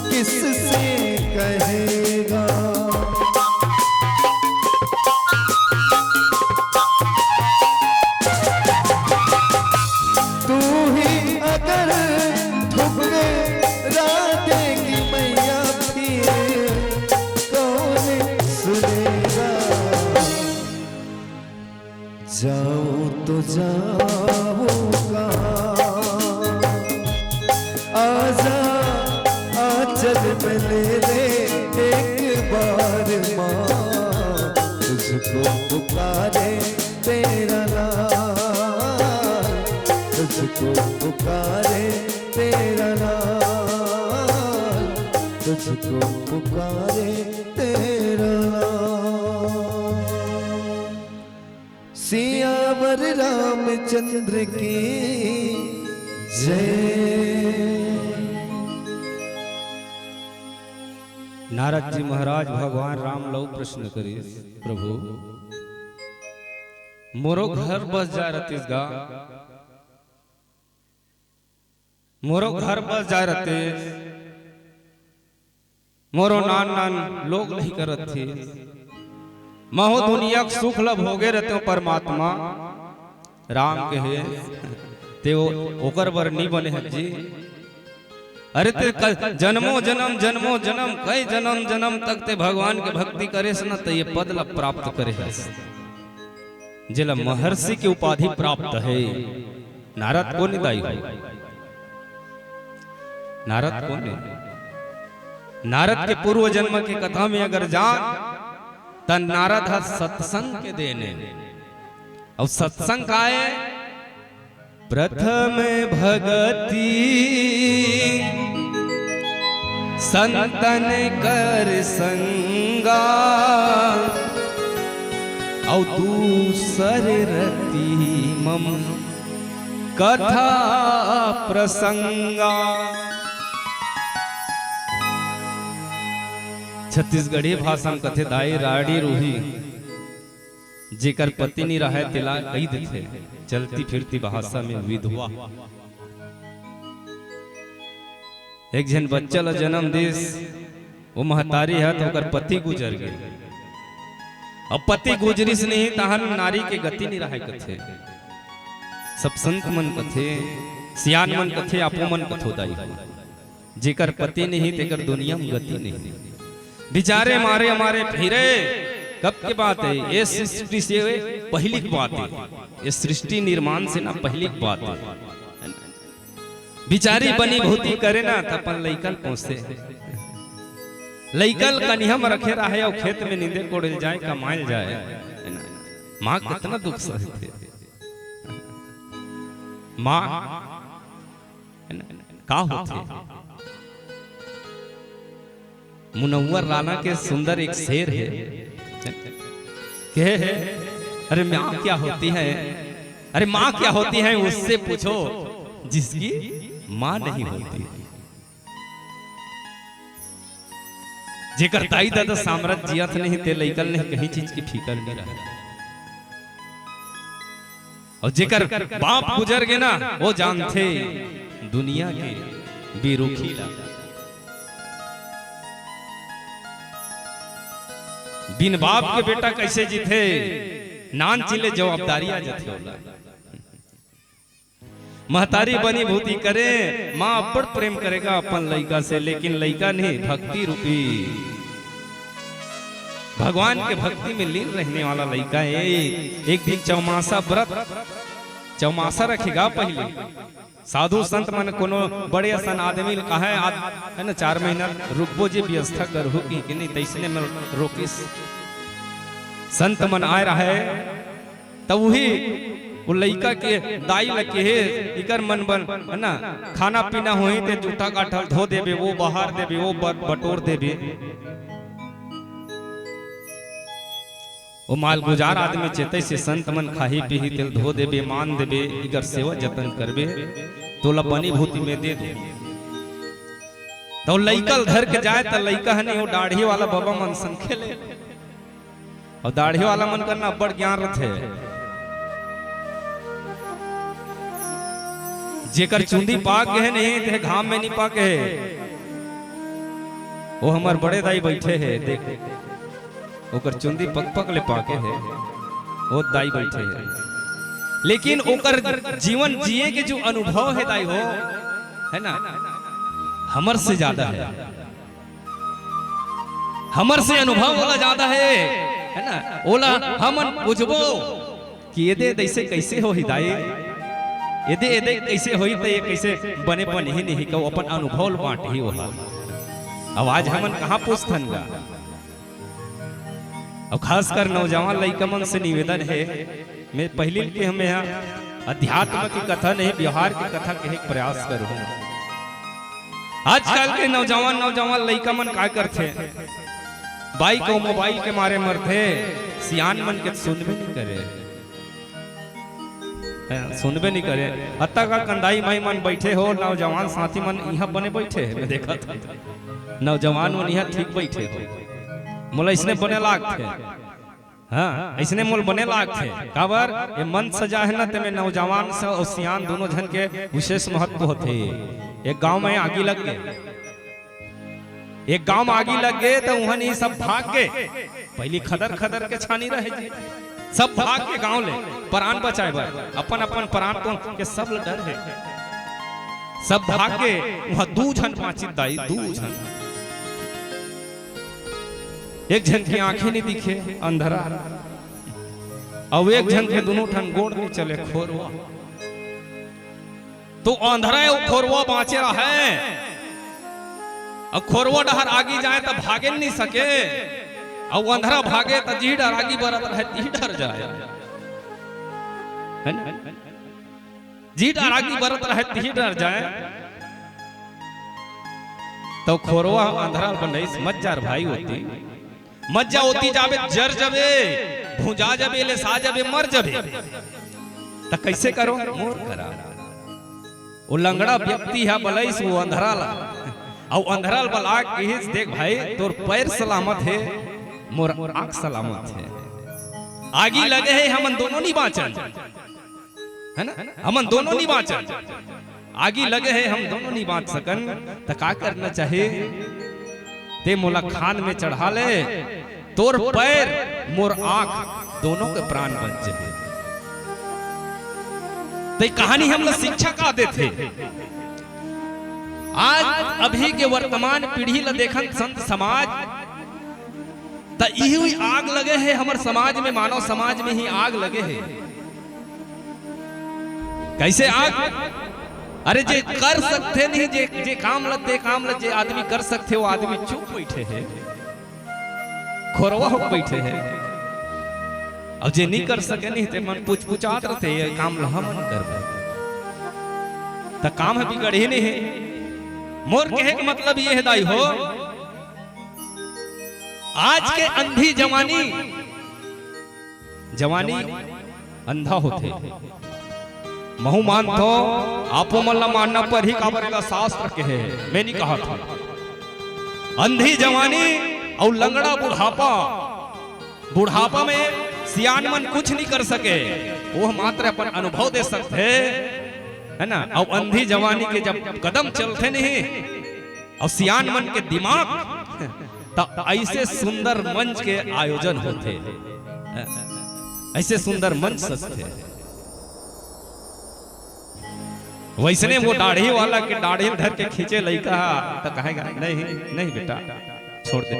किससे कहेगा? तू ही अगर ठुकरा देगी मैया फिर कौन सुनेगा? जाऊं तो जाऊं कहाँ? आजा आंचल में ले ले एक बार माँ, तुझको पुकारे तेरा लाल, तुझको पुकारे तेरा लाल, तुझको पुकारे तेरा लाल। सियावर रामचंद्र की जय। नारद जी महाराज भगवान राम लौ प्रश्न करिस, प्रभु, मोरो घर बस जाय रहतिस गा, मोरो घर बस जाय रहतिस, मोरो नान नान लोग लइका रहितिस, महूं दुनिया के सुख ल भोगे रहतेंव परमात्मा। राम कहे, ते ओ-, ओकर बर नी बने हस जी। अरे ते क-, जन्मों जन्म, जन्मों जन्म, कई जन्म जन्म तक ते भगवान के भक्ति करेस ना, त ये पद ला प्राप्त करे हस, जेला महर्षि के उपाधि प्राप्त हे। नारद कोन ए दाई हो? नारद कोन ए? नारद के पूर्व जन्म के कथा में अगर जान, त नारद ह सत्संग के देन ए। अउ सत्संग का ए? प्रथम भगति संतन कर संगा, अउ दूसर रति मम कथा प्रसंगा। छत्तीसगढ़ी भाषा में कथे दाई राड़ी रूही। जेकर पति नी रहय, तेला कहि देथे, चलती फिरती भाषा में विधवा। एक झन बच्चा ल जन्म दिस, वो महतारी ह, त ओकर पति गुजर गे। अब पति गुजरिस नहीं, तहन नारी के गति नी रहय कथे। सब संत मन कथे, सियान मन कथे, आपो मन कथो दाई हो। जेकर पति नहीं, तेकर दुनिया में गति नहीं। बिचारे मारे मारे फिरे, कब के बात हे? ये सृष्टि से पहली की बात हे, ये सृष्टि निर्माण से ना पहली की बात हे। बिचारी बनी भूती करे ना, त अपन लइका ल पोसे। लइका ल कनिहा में रखे रहे अउ खेत में नींदे कोड़े ल जाए, कमाए ल जाए। माँ कितना दुख सहथे। माँ हे ना, का होथे? मुनव्वर राना के सुंदर एक शेर हे, कहे हे, "अरे माँ क्या होती है, अरे माँ क्या होती है, उससे पूछो जिसकी माँ नहीं होती।" जेकर दाई ददा सामरथ जियत नहीं, ते लइका ल नहीं कहीं चीज की फिकर नहीं रहे। अउ जेकर बाप गुजर गे ना, वो जानथे दुनिया के बेरुखी ला। बिन बाप के बेटा कइसे जीथे, नान चिले जवाबदारी आ जाथे ओला। महतारी बनी भूती करे, माँ अब्बड़ प्रेम करे गा अपन लइका से, लेकिन लइका नहीं, भक्ति रूपी भगवान के भक्ति में लीन रहने वाला लइका हे। एक दिन चौमासा व्रत, चौमासा रखे गा पहली। साधु संत मन कोनो बड़े असन आदमी ल कहे, आद-, हे ना, चार महीना रुकबो जी, व्यवस्था करहू कहिके नहीं, तइसने में रोकिस। संत मन आए रहे, त उही वो लइका के दाई ल कहे, "इकर मन बन, हे ना, खाना पीना होही ते जूता गांठल धो देबे, वो बहार देबे, वो ब-, बटोर देबे।" वो मालगुजार आदमी चेतइसे, संत मन खाही पीही तेल धो देबे, मान देबे, इकर सेवा जतन करबे, तोला बनी भूती में दे दो। त लइका ल धर के जाए, त लइका ह नहीं, वो दाढ़ी वाला बबा मन संग खेले। अउ दाढ़ी वाला मन कर ना अब्बड़ ज्ञान रथे। जेकर चुंदी पाक गे हे नहीं, ते घाम में नहीं पाके हे। वो हमर बड़े दाई बइठे हे, देख, ओकर चुंदी पक पक ले पाके हे, वो दाई बइठे हे। लेकिन ओकर जीवन जिए के जो अनुभव हे दाई हो, हे ना, हमर से ज्यादा हे। हमर से अनुभव ओला ज्यादा हे, हे ना? ओला हमन पूछबो कि एदे एदे अइसे कइसे होही दाई? एदे एदे कइसे होही, त ये कइसे बने बनही नहीं, कहू अपन अनुभव ल बांटही ओहा। अब आज हमन कहाँ पूछथन गा? अउ खासकर नौजवान लइका मन से निवेदन हे, मैं पहिली के हमें यहाँ अध्यात्म की कथा नहीं, व्यवहार की कथा कहे के प्रयास करूँ। आजकल के नौजवान, नौजवान लइका मन का करथे, बाइक अउ मोबाइल के मारे मरथे, सियान मन के सुनबे नहीं करे। हैं, सुनबे नहीं करे। अतका कन दाई माई मन बइठे हो, नौजवान साथी मन इहाँ बने बइठे हे, मैं देखत हँव। नौजवान मन इहाँ ठीक बइठे हो। मोला अइसने बने लागथे। हाँ, अइसने मोला बने लागथे। काबर? ये मंच सजा हे ना, तेमे नौजवान से अउ सियान दूनों झन के विशेष महत्व होथे। एक गांव में आगी लग गे। एक गांव में आगी लग गे, त उहाँ नहीं सब भाग गे। पहिली खदर खदर के छानी रहे जी। सब भाग गे गांव ले, परान बचाए बर। अपन अपन परान तो के सब ल डर हे। सब भाग गे, वहां दू झन बांचिस दाई, दू झन। एक झन के आंखें नहीं दिखे, अंधरा, अउ एक झन के दोनों ठन गोड़ नहीं चले, खोरवा। तो अंधरा अउ खोरवा बांचे रहे। अउ खोरवा डहर आगी जाए त भागे नहीं सके, अउ अंधरा भागे त जी डर आगी बरत रहे, ती डर जाए, है ना? जी डर आगी बरत रहे, ती डर जाए। तो खोरवा अंधरा ल बंडईस, मत जा रे भाई ओती, मत जा ओती, जाबे जर जबे, भुंजा जबे, लेसा जबे, मर जबे। त कैसे करो? मोर करा। वो लंगड़ा व्यक्ति ह बलईस वो अंधरा ला, अउ अंधरा ल बला के कहिस, देख भाई, तोर पैर सलामत हे, मोर आंख सलामत हे। आगी लगे हे, हमन दोनों नहीं बांचन, है ना? हमन दोनों नहीं बांचन। आगी लगे हे, हम दोनों नहीं बांच सकन, त का करना चाही? ते मोला खान में चढ़ा ले, तोर पैर मोर आंख दोनों के प्राण बच जाही। त ये कहानी हमला शिक्षा का देथे? आज अभी के वर्तमान पीढ़ी ला देखन संत समाज, त इही आग लगे हे हमर समाज में, मानव समाज में ही आग लगे हे। कैसे आग? अरे जे कर सकथे नहीं, जे, जे काम ल, ते काम ल जे आदमी कर सकथे, वो आदमी चुप बैठे हे, खोरवा हो बैठे हे। अउ जे नहीं कर सके नहीं, ते मन पुचपुचात रथे, ये काम ल हम नहीं करबे, त काम ह बिगड़ही नहीं हे। मोर कहे के मतलब ये हे दाई हो, आज के अंधी जवानी, जवानी अंधा होथे। महू मानथो, आपो मन ला मानना परही, काबर एला शास्त्र कहे हे, मैं नहीं कहत हूं। अंधी जवानी अउ लंगड़ा बुढ़ापा, बुढ़ापा में सियान मन कुछ नहीं कर सके, वो मात्र अपन अनुभव दे सकथे, है ना? अउ अंधी जवानी के जब कदम चलथे नहीं, अउ सियान मन के दिमाग, त ऐसे सुंदर मंच के आयोजन होथे, ऐसे सुंदर मंच सजथे। वैसने वो दाढ़ी वाला के दाढ़ी धर के खींचे लइका, त कहेगा, "नहीं, नहीं बेटा, छोड़ दे।"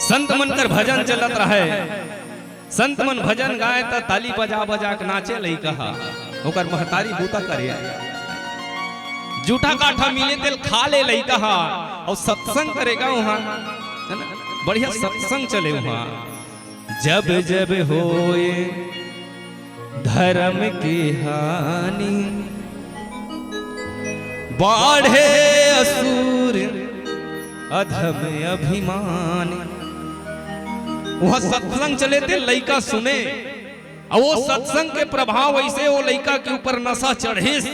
संत मन कर भजन चलत रहे, संत मन भजन गाए त ताली बजा बजा के नाचे लइका हा, ओकर महतारी बूता करे। जूठा काठा मिले तेल खा ले लइका हा, अउ सत्संग करेगा उहाँ, है ना? बढ़िया सत्संग चले उहाँ। जब जब होए धर्म की हानि, बाढ़े असुर अधम अभिमानी। वह सत्संग चले ते लइका सुने, अउ वो सत्संग के प्रभाव ऐसे वो लइका के ऊपर नशा चढ़िस।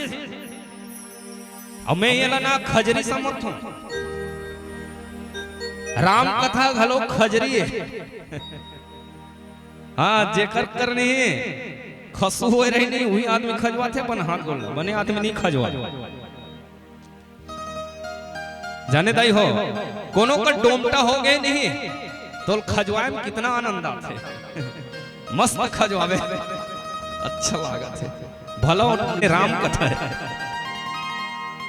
अउ मैं येला ना खजरी समझथों, राम कथा घलो खजरी हे। हाँ, जेकर करनी हे, खसू होए रही नहीं, वही आदमी खजवाथे अपन हाथ गोड़ ला, बने आदमी नहीं खजवा। जाने दाई हो, कोनो का डोमटा हो गए नहीं, तो खजवाए में कितना आनंद आथे। मस्त खजवावे, अच्छा लागत हे। भला उन्हें राम कथा हे,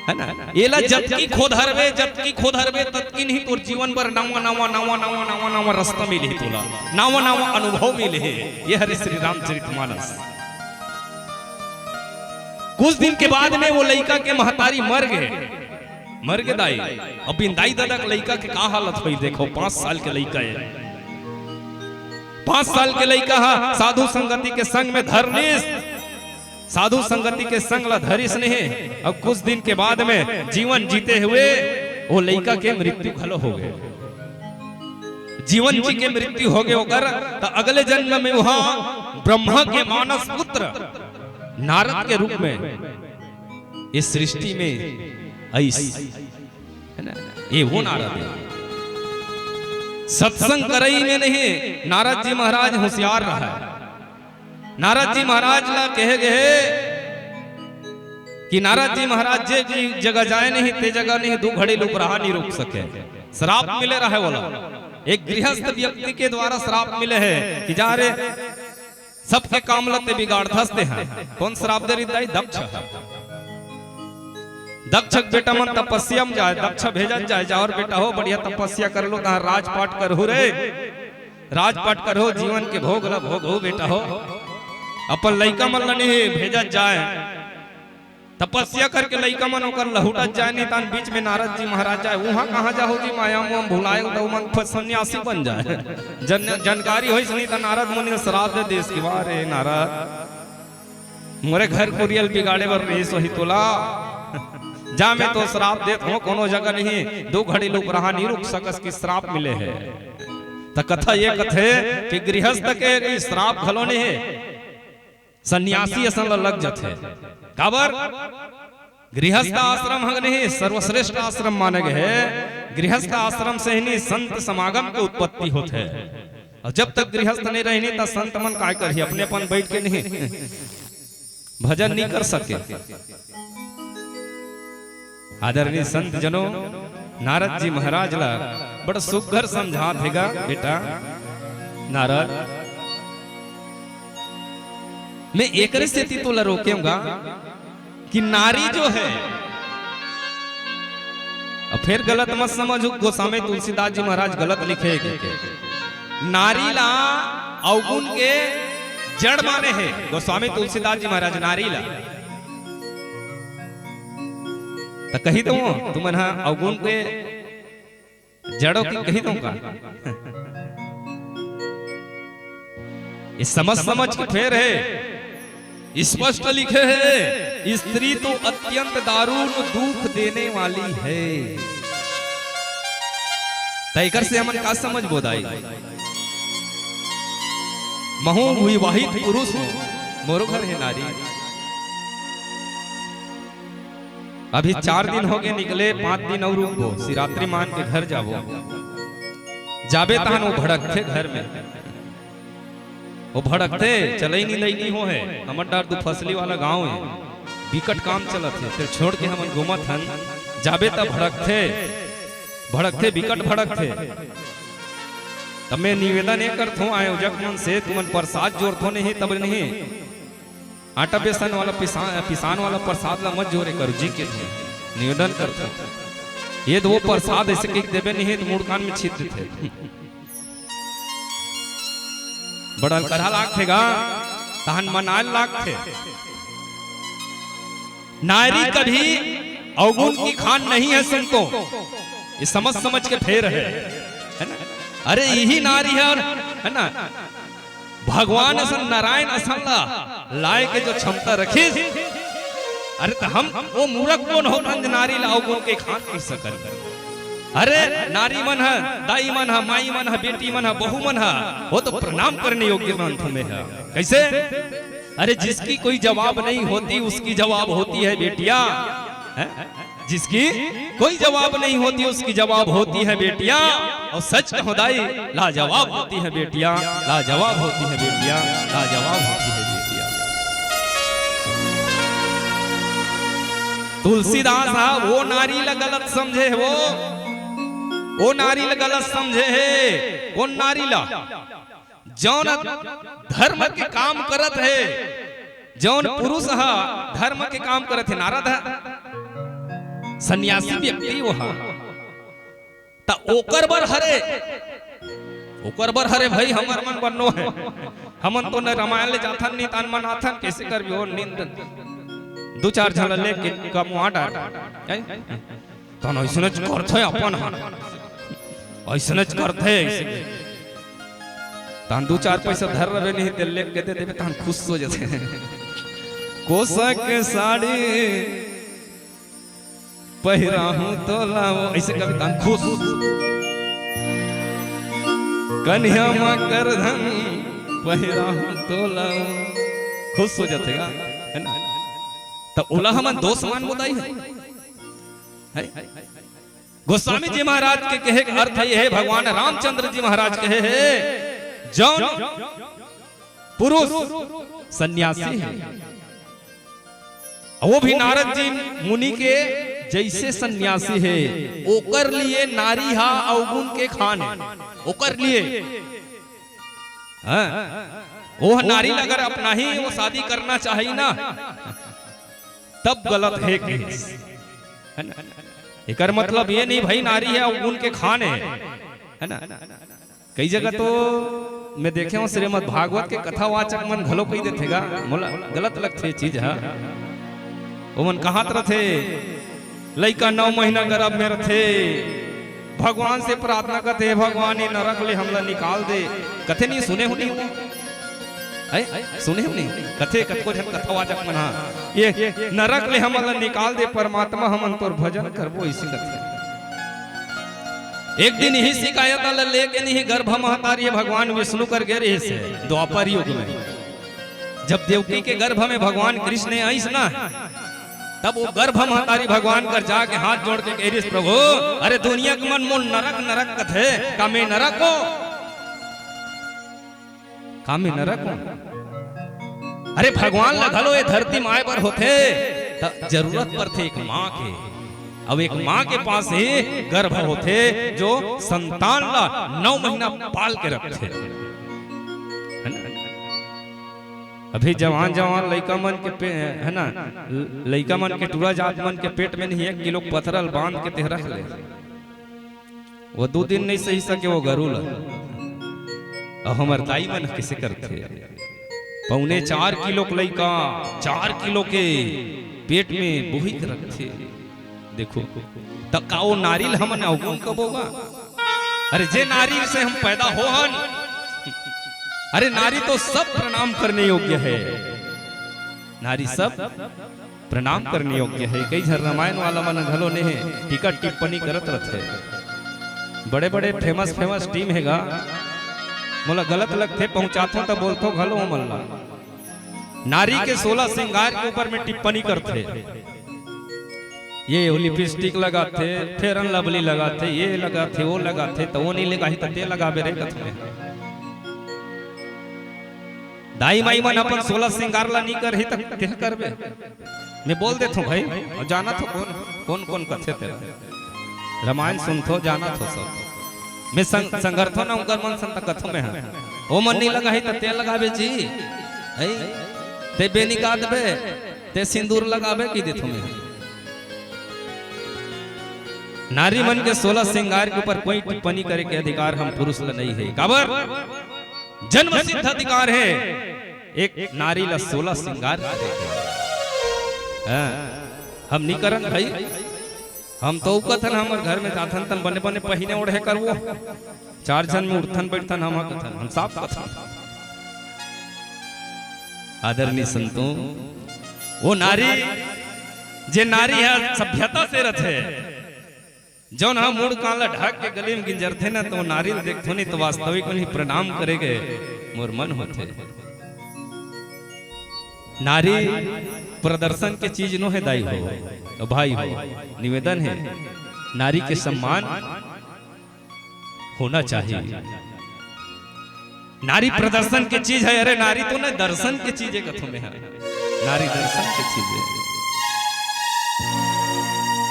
है ना? एला जतकी खोधरबे, जतकी खोधरबे, ततकी नहीं तोर जीवन भर नवा, नवा, नवा, नवा, नवा, नवा रास्ता मिलही तोला, नवा, नवा अनुभव मिलही। ये हरे श्री रामचरित मानस। कुछ दिन के बाद में वो लइका के महतारी मर गे, मर गे दाई। अब इन दाई ददा के लइका के का हालत होई, देखो, पांच साल के लइका हे, पांच साल के लइका हा साधु संगति के संग में धर लिस, साधु संगति के संग ला धरिस नहीं। अब कुछ दिन के बाद में जीवन जीते हुए वो लइका के मृत्यु घलो हो गए। जीवन जी के मृत्यु हो गए ओकर, त अगले जन्म में वहां ब्रह्मा के मानस पुत्र नारद के रूप में इस सृष्टि में आइस, है ना? ये वो नारद हे। सत्संग करई में नहीं, नारद जी महाराज होशियार रहा। नारद जी महाराज ला कहे गए कि नारद जी महाराज जे जी जगह जाए नहीं, ते जगह नहीं दू घड़ी लुक रहा नहीं रुक सके। श्राप मिले रहे वाला, एक गृहस्थ व्यक्ति के द्वारा श्राप मिले हे कि जा रे, सबके काम ला ते बिगाड़थस ते हा। कौन श्राप दे रही दाई? दक्ष हा। दक्ष के बेटा मन तपस्या में जाए, दक्ष भेजत जाए, "जाओ रे बेटा हो, बढ़िया तपस्या कर लो, तहाँ राजपाट करहु रे, राजपाट करहु, जीवन के भोग ल भोगहु बेटा हो।" अपन लइका मन ल नहीं भेजत जाए, तपस्या करके लइका मन ओकर लहुटत जाए, नहीं तन बीच में नारद जी महाराज जाए, "उहाँ कहाँ जाहू जी, माया मोह भुलाए, त मन सन्यासी बन जाए।" जन-, जानकारी होइस नहीं त नारद मुनि ल श्राप दे देस कि, "वाह रे नारद, मोरे घर कुरिया ल बिगाड़े बर रहिस होही तोला। जा, मैं तो श्राप देत हूँ, कोनो जगह नहीं, दो घड़ी लुक रहा, नहीं रुक सकस कि श्राप मिले हे।" त कथा ये कथे कि गृहस्थ के श्राप घलो नहीं हे, सन्यासी असन ल लग जथे। काबर? गृहस्थ आश्रम हग नहीं, सर्वश्रेष्ठ आश्रम माने गए हे। गृहस्थ आश्रम से ही नहीं, संत समागम के उत्पत्ति होथे। अउ जब तक गृहस्थ नहीं रही नहीं, त संत मन काय करही? अपने अपन बैठ के नहीं भजन नहीं कर सके। आदरणीय संत जनों, नारद जी महाराज ला बड़ा सुघर समझात हे गा, "बेटा नारद, मैं एकरे सेती तोला रोकेंव गा कि नारी जो है," अब फिर गलत मत समझहू, गोस्वामी तुलसीदास जी महाराज गलत लिखे हे कि नारी ला अवगुण के जड़ माने हे गोस्वामी तुलसीदास जी महाराज नारी ला। त कही तो तुमन हा अवगुण के जड़ों की कही तो का? ये समझ समझ के फेर हे, स्पष्ट लिखे हे, "स्त्री तो अत्यंत दारुण दुख देने वाली है।" त एकर से हमन का समझ बोधाई? महू विवाहित पुरुष हूँ, मोरो घर हे नारी। अभी चार दिन हो गए निकले, पांच दिन अउ रुकबो, शिवरात्रि मान के घर जाबो। जाबे तहन वो भड़कथे घर में, वो भड़कथे, चलई निंदई नहीं हो हे, हमर डार दू फसली वाला गांव हे, बिकट काम चलत हे, फेर छोड़ के हमन घूमत हन, जाबे त भड़कथे, भड़कथे, बिकट भड़कथे। त मैं निवेदन ये करथों आयोजक मन से, तुमन प्रसाद जोरथो नहीं तब नहीं, आटा बेसन वाला पिसा-, पिसान वाला प्रसाद ला मत जोरे करो जी के थे। निवेदन करथो। ये तो वो प्रसाद ऐसे कह देबे नहीं तो मुड़ कान में छीत देथे। बड़ा अलकरहा लागथे गा, तहन मनाल लागथे। नारी कभी अवगुण की खान नहीं है, सुन तो। ये समझ समझ के फेर हे, है ना? अरे यही नारी हे, है ना? भगवान असन नारायण असन ला लाए के जो क्षमता रखिस, अरे त हम वो मूरख कोन होथन जे नारी ला अवगुण के खान कहि सकन? अरे नारी मन ह, दाई मन ह, माई मन ह, बेटी मन ह, बहू मन ह, वो तो प्रणाम करने योग्य मन हमें ह। कैसे? अरे जिसकी कोई जवाब नहीं होती, उसकी जवाब होती है बेटिया। हैं? जिसकी कोई जवाब नहीं होती, उसकी जवाब होती है बेटियां। और सच कहो दाई, लाजवाब होती है बेटियां, लाजवाब होती है बेटियां, लाजवाब होती है बेटियां। तुलसीदास हा वो नारी ला गलत समझे हे, वो, वो नारी ला गलत समझे हे। कोन नारी ला? जौन धर्म के काम करत हे, जौन पुरुष ह धर्म के काम करत हे, नारद ह सन्यासी व्यक्ति वो ह, त ओकर बर हरे, ओकर बर हरे भाई, हमर मन बन्नो हे, हमन तो न रामायण ले जाथन, नी तान मन आथन, कैसे करबी ओ नींद दू चार झन लेके कमवा डार। हैं? तहन अइसनेच करथे अपन ह, अइसनेच करथे, अइसने। तहन दू चार पैसा धर रहे नहीं, तेल लेके दे देबे, तहन खुश हो जाथे। कोसा के साड़ी पहिराहूं तोला वो, ऐसे कभी तहन खुश। कन्या मा करधन पहिराहूं तोला वो, खुश हो जाथे गा, है ना? त ओला हमन दोष मान बोधाई हे, है? गोस्वामी जी महाराज के कहे के अर्थ हे, हे भगवान रामचंद्र जी महाराज कहे हे, जौन पुरुष सन्यासी हे, वो भी नारद जी मुनि के जैसे सन्यासी हे, ओकर लिए नारी हा अवगुण के खान हे, ओकर लिए, हाँ, वो नारी ला अगर अपनाही, वो शादी करना चाही ना, तब गलत हे कहिस। है ना? एकर मतलब ये नहीं भाई नारी हे अवगुण के खान हे, है ना? कई जगह तो मैं देखे हंव श्रीमद् भागवत के कथावाचक मन घलो कहि देथे गा, मोला गलत लगथे ये चीज ह। ओमन कहत रथे, लइका नौ महीना गर्भ में रथे, भगवान से प्रार्थना करथे, "हे भगवान, ये नरक ले हमला निकाल दे।" कथे नहीं, सुने हो नहीं हो? है? सुने हो नहीं? कथे कतको झन कथावाचक मन ह, "ये नरक ले हमला निकाल दे परमात्मा, हमन तोर भजन करबो," अइसे कथे। एक दिन इही शिकायत ल लेके नहीं गर्भ महतारी भगवान विष्णु कर गे रहिस हे द्वापर युग में। जब देवकी के गर्भ में भगवान कृष्ण आइस ना, तब वो गर्भ महतारी भगवान कर जाके हाथ जोड़ के कहि रहिस, "प्रभु, अरे दुनिया के मन मोर नरक नरक कथे, का मैं नरक हों? का मैं नरक हों?" अरे भगवान ल घलो ये धरती म आय बर होथे, त जरूरत परथे एक माँ के। अब एक माँ के पास ही गर्भ होथे, जो संतान ला नौ महीना पाल के रखथे, है ना? अभी जवान जवान लइका मन के पे-, है ना, लइका मन के टूरा जात मन के पेट में नहीं एक किलो पथरा ल बांध के तेह रख ले। वो दू दिन नहीं सही सके वो गरू ल। अब हमर दाई मन कइसे करथे? पौने चार किलो के लइका, चार किलो के पेट में बोही के रखथे। देखो, त का वो नारी ल हमन अवगुण कबो गा? अरे जे नारी से हम पैदा होहन, अरे नारी तो सब प्रणाम करने योग्य हे, नारी सब प्रणाम करने योग्य हे। कई झन रामायण वाला मन घलो ने हे, टीका टिप्पणी करत रथे। बड़े-बड़े famous, famous team हे गा, मोला गलत लगथे, पहुंचाथों त बोलथों घलो ओमन ला। नारी के सोलह श्रृंगार के ऊपर में टिप्पणी करथे, ये lipstick लगाथे, Fair and Lovely लगाथे, ये लगाथे, वो लगाथे, त वो नहीं लगाही त ते लगाबे रे कथों। दाई माई मन अपन सोलह श्रृंगार ला नहीं करही त तेह करबे। मैं बोल देथों भाई, अउ जानथों कोन, कोन, कोन कथे तेला। रामायण सुनथों, जानथों सब। मैं संग-, संघरथों ना उंकर मन संग त कथों मैं ह। ओ मन नहीं लगाही त ते लगाबे जी। है? ते बेनी कादबे, ते सिंदूर लगाबे कहि देथों मैं ह। नारी मन के सोलह श्रृंगार के ऊपर कोई टिप्पणी करे के अधिकार हम पुरुष ला नहीं हे। काबर? जन्म सिद्ध अधिकार हे। एक नारी ला सोलह श्रृंगार करे के। हाँ, हम नहीं करन भाई। हम तो कथन हमर घर में जाथन तन बने बने पहिने ओढ़े करबो। चार झन में उठथन बैठथन हम कथन, हम साफ कथन। आदरणीय संतों, वो नारी, जे नारी ह सभ्यता से रथे, जौन ह मुड़ कान ला ढाक के गली में गिंजरथे न, तो नारी ल देखथों नहीं तो वास्तविक उन्हीं प्रणाम करे के मोर मन होथे। नारी प्रदर्शन के चीज नो हे दाई हो, तो भाई हो, निवेदन हे, नारी के सम्मान होना चाहिए। नारी प्रदर्शन के चीज हे, अरे नारी तो न दर्शन के चीज हे कथों मैं ह। नारी दर्शन के चीज हे।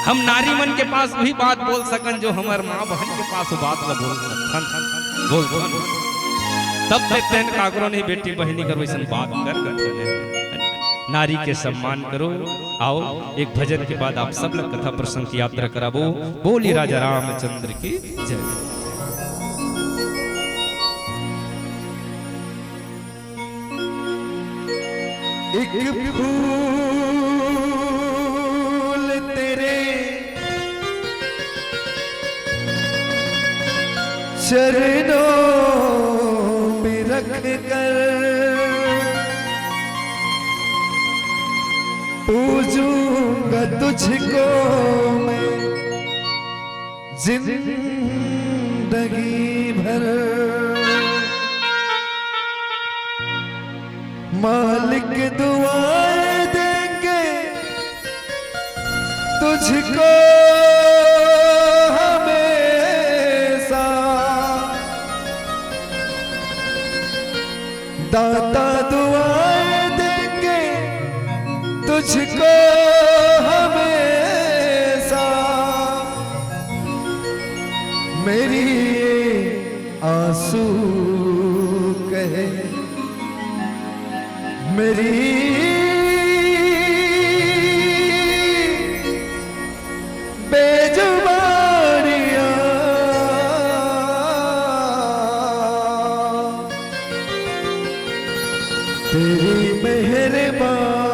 हम नारी मन के पास वही बात बोल सकन जो हमर माँ बहन के पास वो बात ला बोल सकन, बोल सकन। तब तक तेन काकरो नहीं बेटी बहिनी कर वैसन बात कर सकन। नारी के सम्मान करो। आओ, एक भजन के बाद आप सब लोग कथा प्रसंग की यात्रा कराबो। बोली राजा रामचंद्र की जय। एक फूल तेरे चरणों में रख कर पूजूंगा तुझको मैं जिंदगी भर। मालिक दुआएं देंगे तुझको हमेशा। दाता दुआएं देंगे तुझको हमेशा। मेरी ये आंसू कहे, मेरी तेरी मेहरबानियां,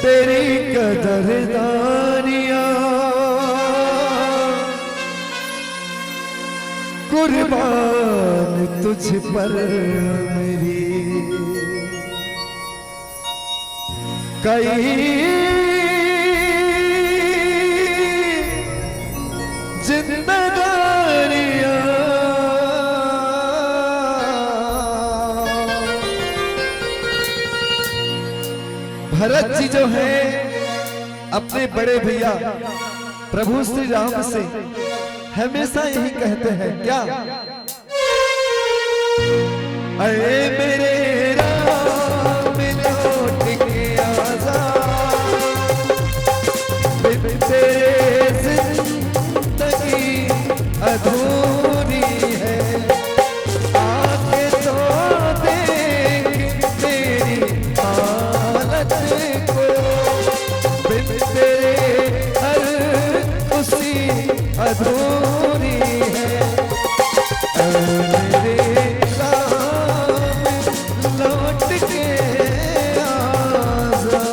तेरी कदरदानियां, कुर्बान तुझ पर मेरी। कई जिंदगानियां। भरत जी जो हैं, अपने बड़े भैया प्रभु श्री राम से हमेशा यही कहते हैं क्या? अरे मेरे राम, लौट के आजा, बिन तेरे जिंदगी अधूरी है। आके तो देख मेरी हालत को, बिन तेरे हर खुशी अधूरी है। ओ मेरे राम, लौट के आजा।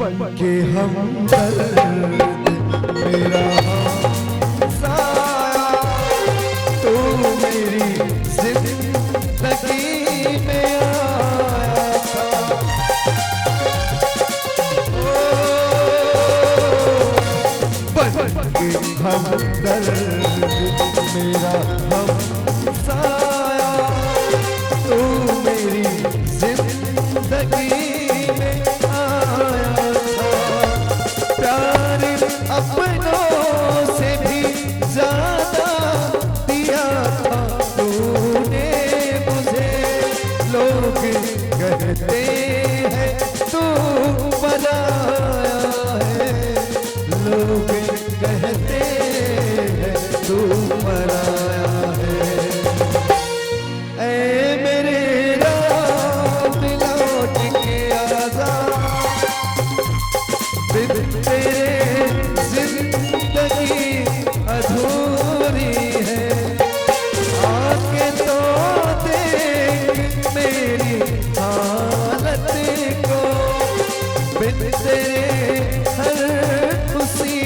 बन के हमदर्द मेरा हमसाया, तू मेरी जिंदगी में आया था। ओ, बन के हमदर्द मेरा हमसाया, तू मेरी जिंदगी में आया था। प्यार अपनों से भी ज्यादा दिया था तूने मुझे। लोग कहते हैं तू पराया है, लोग कहते हैं तू पराया है। ऐ मेरे राम, लौट के आजा, बिन तेरे जिंदगी अधूरी है। आके तो देख मेरी हालत को, बिन तेरे हर खुशी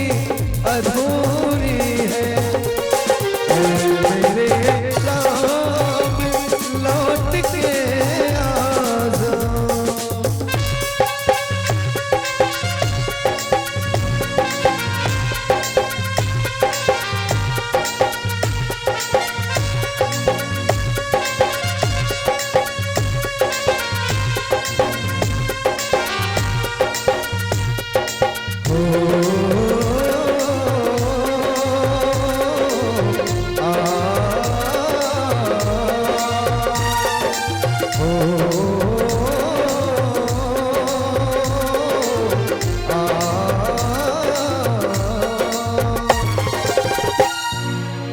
अधूरी है। ओ मेरे राम, लौट के आजा।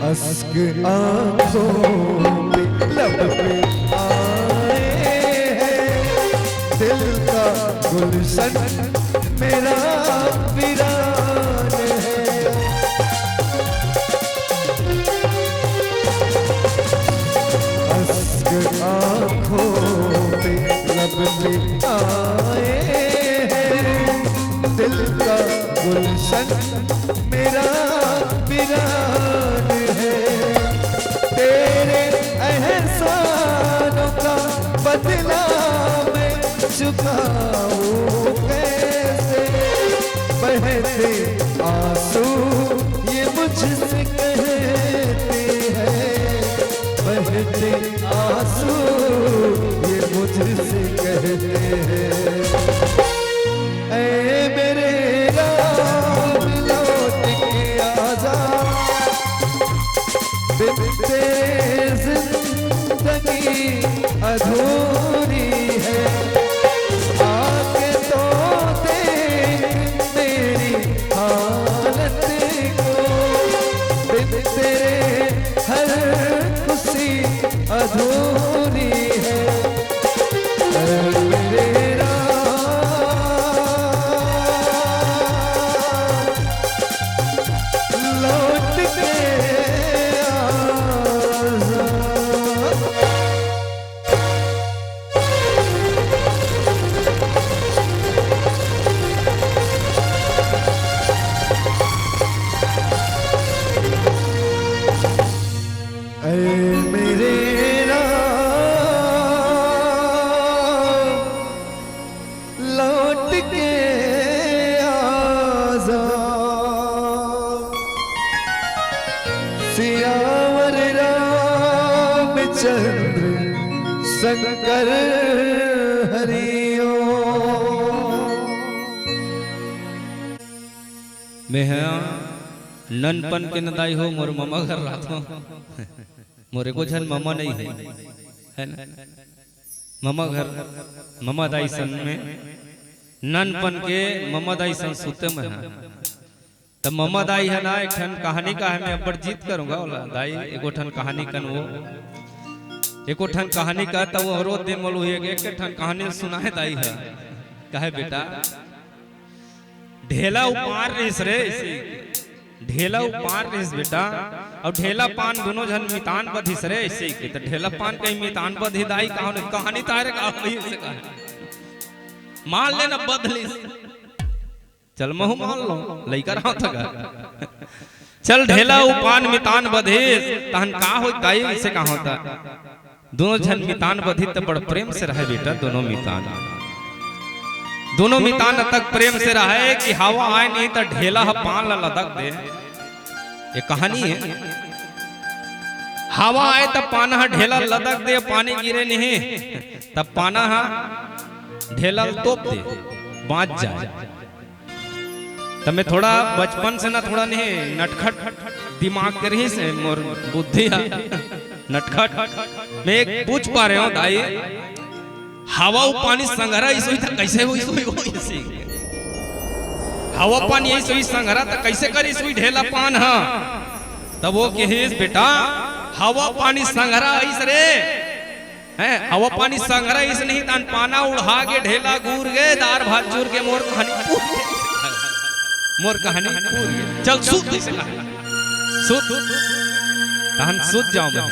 अश्क आंखों पे, लब पे आए हैं, दिल का गुलशन मेरा वीरान है। अश्क आंखों पे, लब पे आए हैं, दिल का गुलशन मेरा वीरान है। तेरे एहसानों का बदला मैं चुकाऊं कैसे? बहते आंसू ये मुझसे कहते हैं, बहते आंसू ये मुझसे कहते हैं। ऐ मेरे राम, लौट के आजा, चंद्र शंकर हरिओ। मेहा ननपन के न दाई हो, मोर ममा घर रहत हो। मोर एको झन ममा नहीं है, है ना? ममा घर, ममा दाई संग में, ननपन के ममा दाई संग सुते में हा। त ममा दाई ह ना, एक ठन कहानी का है, मैं अब्बड़ जिद करूंगा ओला, दाई, एगो ठन कहानी कन वो, एको ठन कहानी का, त वो रोज दिन मोलू एक, एक ठन कहानी सुनाए दाई ह। कहे, "बेटा, ढेला अउ पान रिहिस रे," अइसे कहिथे। "ढेला अउ पान रिहिस बेटा, अउ ढेला पान दुनों झन मितान बधिस रे," अइसे कहिथे। "त ढेला पान कहीं मितान बधही दाई, कहानी, कहानी तारे का होही?" अइसे कहे। "मान ले ना बध लिस।" चल, महू मान लो, लइका रहा था का। चल, ढेला अउ पान मितान बधिस, तहन का होत दाई, अइसे का होता? दुनों झन मितान बधिस त बड़ प्रेम से रहे बेटा, दुनों मितान। दुनों मितान अतक प्रेम से रहे कि हवा आए नहीं त ढेला ह पान ला लदक दे। ये कहानी है। हवा आए त पाना ह ढेला लदक दे, पानी गिरे नहीं, त पाना ह ढेला ल तोप दे, बाँच जाए। त मैं थोड़ा बचपन से ना थोड़ा नहीं नटखट दिमाग के रहिस हे, मोर बुद्धि ह नटखट। मैं एक पूछ पा रहे हो दाई, हवा अउ पानी संघरा अइस होही त कइसे होही, होही, होही अइसे? हवा पानी अइस होही संघरा त कइसे करिस होही ढेला पान ह? तब वो कहिस, "बेटा, हवा पानी संघरा अइस रे।" हैं, हवा पानी संघरा अइस नहीं, तहन पाना उड़हा गे, ढेला गूर गे, दार भात चूर गे, मोर कहानी पूर गे। मोर कहानी पूर गे। चल, सुत, अइसे कहा। सुत। तहन सुत जाओ मैं।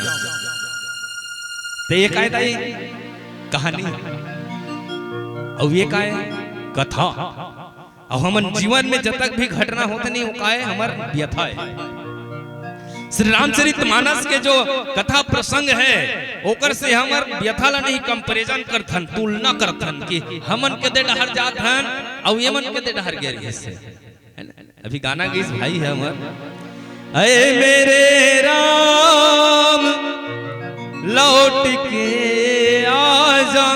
त ये काय दाई कहानी? अउ ये काय कथा? अउ हमन जीवन में जतक भी घटना होथे नहीं, वो काय हमर व्यथा हे। श्री रामचरित मानस के जो कथा प्रसंग हे, ओकर से हमर व्यथा ला नहीं comparison करथन, तुलना करथन कि हमन के दे डहर जात हन, अउ ये मन के दे डहर गे रहिस हे। है ना? अभी गाना गइस भाई हे हमर, "ऐ मेरे राम लौट के आजा,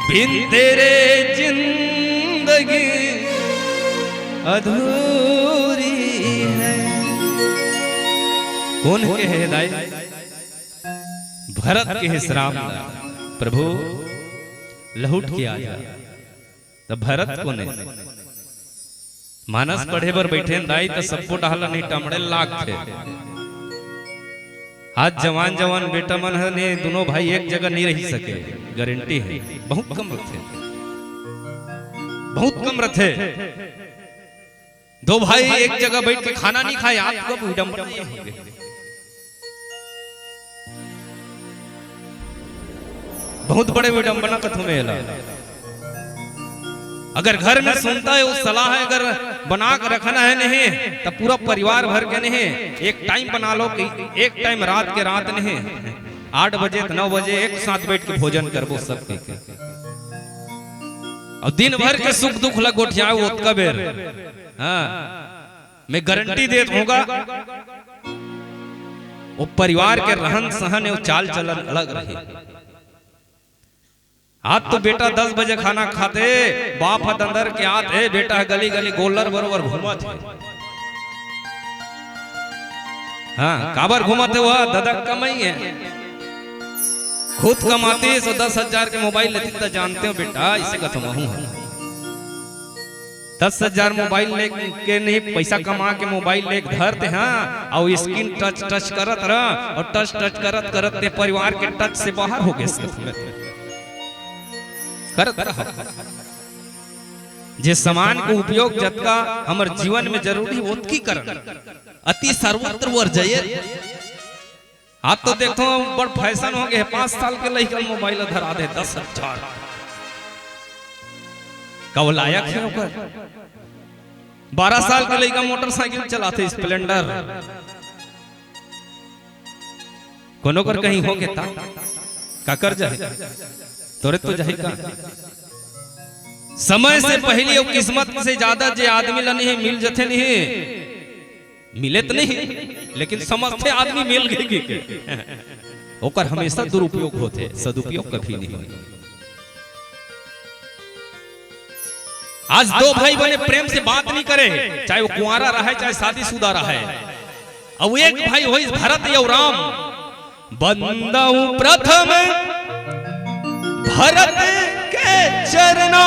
बिन तेरे जिंदगी अधूरी है।" कोन कहे हे दाई? भरत कहिस राम ला, "प्रभु लहुट के आजा।" त भरत कोन हे? मानस पढ़े बर बइठे न दाई, त सब्बो डहर ल नहीं टमड़े लागथे। आज जवान जवान बेटा मन ह ने, दुनों भाई एक जगह नहीं रहि सके, गारंटी हे, बहुत कम रथे, बहुत कम रथे। दो भाई एक जगह बइठ के खाना नहीं खाए, आप कब विडम्बना ये होगे? बहुत बड़े विडम्बना कथों में एला। अगर घर में सुनता है, वो सलाह है, अगर बना के रखना है नहीं, तब पूरा परिवार भर के नहीं, एक टाइम बना लो कि एक टाइम रात के रात नहीं, आठ बजे त नौ बजे एक साथ बइठ के भोजन करबो सब के। अउ दिन भर के सुख दुख ला गोठियाओ ओतका बेर। हाँ, मैं गारंटी देत हों गा, वो परिवार के रहन सहन, वो चाल चलन अलग रही। आज तो बेटा दस बजे खाना खाथे, बाप ह दंदर के आत हे, बेटा ह गली गली गोल्लर बरोबर घूमत हे। हाँ, काबर घूमत हे? वो ददा कमाई हे, खुद कमातिस अउ दस हजार के मोबाइल लेतिस त जानते हो बेटा, अइसे कथों महूं ह। दस हजार मोबाइल लेके नहीं, पैसा कमा के मोबाइल लेके धरते, हाँ, अउ screen touch touch करत रह, अउ touch touch करत करत ते परिवार के touch से बाहर हो गे। करत रह, जे सामान के उपयोग जतका हमर जीवन में जरूरी, ओतकी करन, अति सर्वत्र वर्जयेत। आज तो देखथों बड़ फैशन हो गे, पाँच साल के लइका मोबाइल धरा दे, दस हजार। का वो लायक हे ओकर? बारह साल के लइका मोटरसाइकिल चलाथे, स्प्लेंडर। कोनो कर कहीं हो गे ता? काकर जाही? तोरे तो जाही का? समय से पहिली अउ किस्मत से ज्यादा जे आदमी ला नहीं मिल जथे नहीं, मिले त नहीं, लेकिन समझथे आदमी मिल गे कि के। ओकर हमेशा दुरुपयोग होथे, सदुपयोग कभी नहीं होय। आज दो भाई बने प्रेम से बात नहीं करे, चाहे वो कुंवारा रहे, चाहे शादीशुदा रहे। अब एक भाई होइस भरत अउ राम, बंदउ प्रथम भरत के चरना,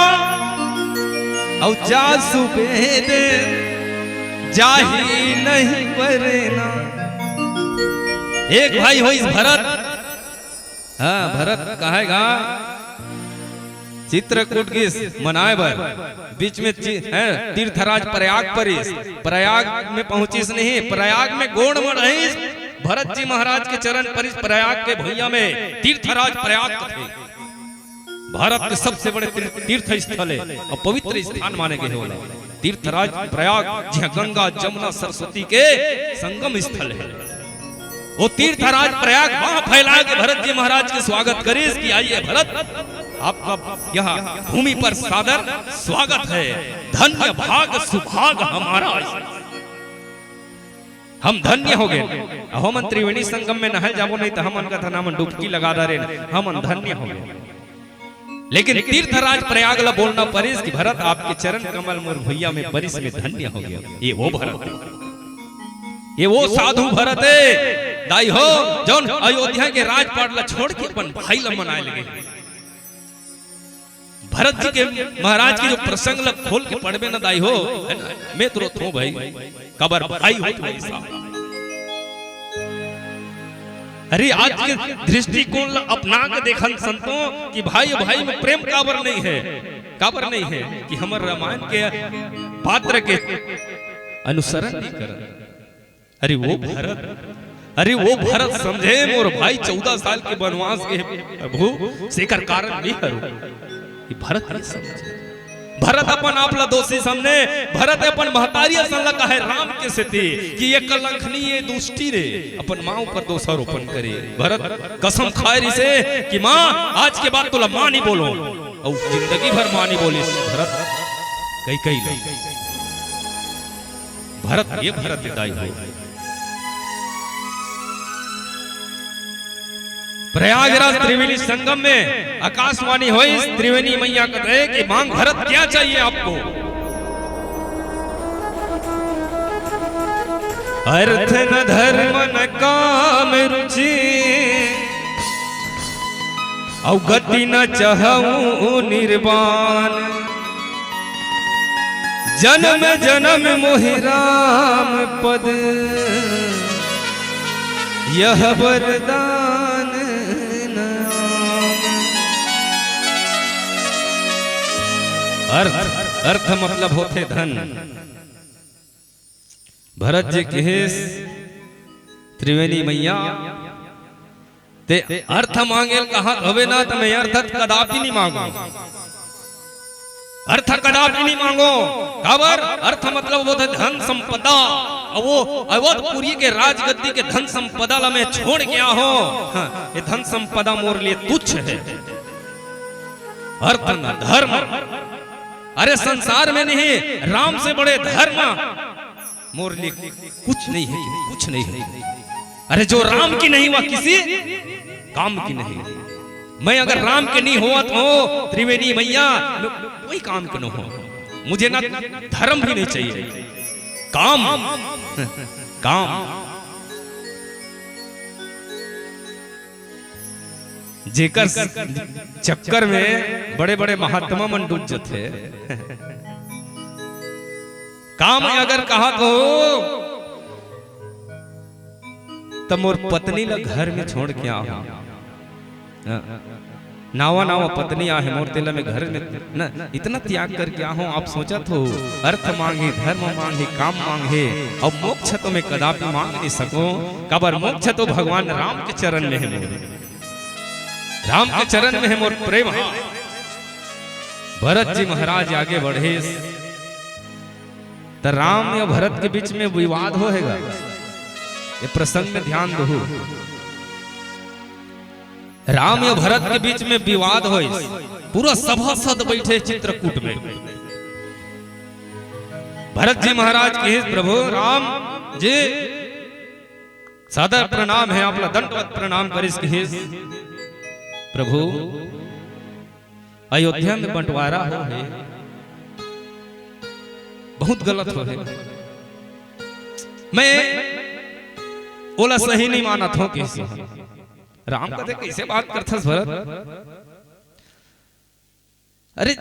अउ जासु वेद जाहि नहीं बरना। एक भाई होइस भरत, हाँ, भरत कहे गा चित्रकूट गिस मनाए बर, बीच में चि-, हैं, तीर्थराज प्रयाग परिस, प्रयाग में पहुंचिस नहीं, प्रयाग में गोड़ मढ़ाइस, भरत जी महाराज के चरण परिस, प्रयाग के भुइयां में तीर्थराज प्रयाग कथे। भारत के सबसे बड़े तीर-, तीर्थ स्थल हे अउ पवित्र स्थान माने गे हे ओला। तीर्थराज प्रयाग, जिहां गंगा, जमुना, सरस्वती के संगम स्थल हे। वो तीर्थराज प्रयाग बांह फैला के भरत जी महाराज के स्वागत करिस कि आइए भरत, आपका यह भूमि पर सादर स्वागत है, धन्य भाग सुभाग हमारा। हम धन्य हो गए। अहो मन त्रिवेणी संगम में नहाए जाबो नहीं तो हमन का था नामन डुबकी लगा डारे, हमन धन्य हो गए। लेकिन तीर्थराज प्रयाग ला बोलना परिस कि भरत आपके चरण कमल मोर भुइयां में परिस में धन्य हो गया। ये वो भरत हे, ये वो साधु भरत हे। दाई हो, जौन अयोध्या के राजपाट ला छोड़ के अपन भाई ला मनाए लगे। भरत जी के महाराज के जो प्रसंग ला खोल के पढ़बे ना दाई हो, है ना? मैं तो रोत हूँ भाई, काबर भाई हो भाई साहब। अरे आज के दृष्टिकोण ला अपना के देखन संतो कि भाई भाई में प्रेम काबर नहीं हे, काबर नहीं हे कि हमर रामायण के पात्र के अनुसरण नहीं करन। अरे वो भरत, अरे वो भरत समझे मोर भाई चौदह साल के वनवास के प्रभु, सेकर कारण नहीं हरो। ये भरत नहीं समझे। भरत अपन आप ला दोषी समझे, भरत अपन महतारी असन ला कहे राम के सेती कि ये कलंखनी, ये दुष्टी रे, अपन माँ ऊपर दोषारोपण करे। भरत कसम खाए रिसे कि माँ आज के बाद तोला माँ नहीं बोलो, अउ जिंदगी भर माँ नहीं बोलिस भरत। कई कई नहीं। भरत, ये भरत दाई हो। प्रयागराज त्रिवेणी संगम में आकाशवाणी होइस, त्रिवेणी मैया कथे कि मांग भरत क्या चाहिए आपको? अर्थ न धर्म न काम रुचि, अउ गति न चाहूं निर्वाण। जन्म जन्म मोहि राम पद यह वरदान न। अर्थ, अर्थ मतलब होथे धन। भरत जी किहिस, त्रिवेणी मैया, ते अर्थ मांगे ल कहत हवे ना, त मैं अर्थ कदापि नहीं मांगो। अर्थ कदापि नहीं मांगो। काबर? अर्थ मतलब वो था धन संपदा। अउ वो अवधपुरी के राजगद्दी के धन संपदा ला मैं छोड़ के आहों। हाँ, ये धन संपदा मोर लिए तुच्छ है। अर्थ न धर्म। अरे संसार में नहीं, राम से बड़े धर्म मोर लिए कुछ नहीं है, कुछ नहीं है। अरे जो राम की नहीं वह किसी काम की नहीं। मैं अगर राम के नहीं होवत हों त्रिवेणी मैया, मैं कोई काम के न हों। मुझे ना धर्म भी नहीं चाहिए, काम, काम। जेकर चक्कर में बड़े-बड़े महात्मा मन डूब जथे। काम अगर कहत हो, त मोर पत्नी ला घर में छोड़ के आहों। हाँ। नावा नावा पत्नी आहे मोर, तेला मैं घर में न इतना त्याग करके आहों। आप सोचत हो, अर्थ मांगे, धर्म मांगे, काम मांगे, अउ मोक्ष तो मैं कदापि मांग नहीं सकों। काबर मोक्ष तो भगवान राम के चरण में है मोर, राम के चरण में है मोर प्रेम। हाँ, भरत जी महाराज आगे बढ़े, त राम या भरत के बीच में विवाद होएगा। ये प्रसंग में ध्यान दहू। राम या भरत के बीच में विवाद होइस, पूरा सभासद बैठे चित्रकूट में। भरत जी महाराज किहिस, प्रभु राम जी, सादर प्रणाम हे, आप ला दंडवत प्रणाम करिस कहिस, "प्रभु, अयोध्या में बंटवारा हो हे, बहुत गलत हो हे, मैं ओला सही नहीं मानत हों" कहिस। राम कथे, "कइसे बात करथस भरत? अरे,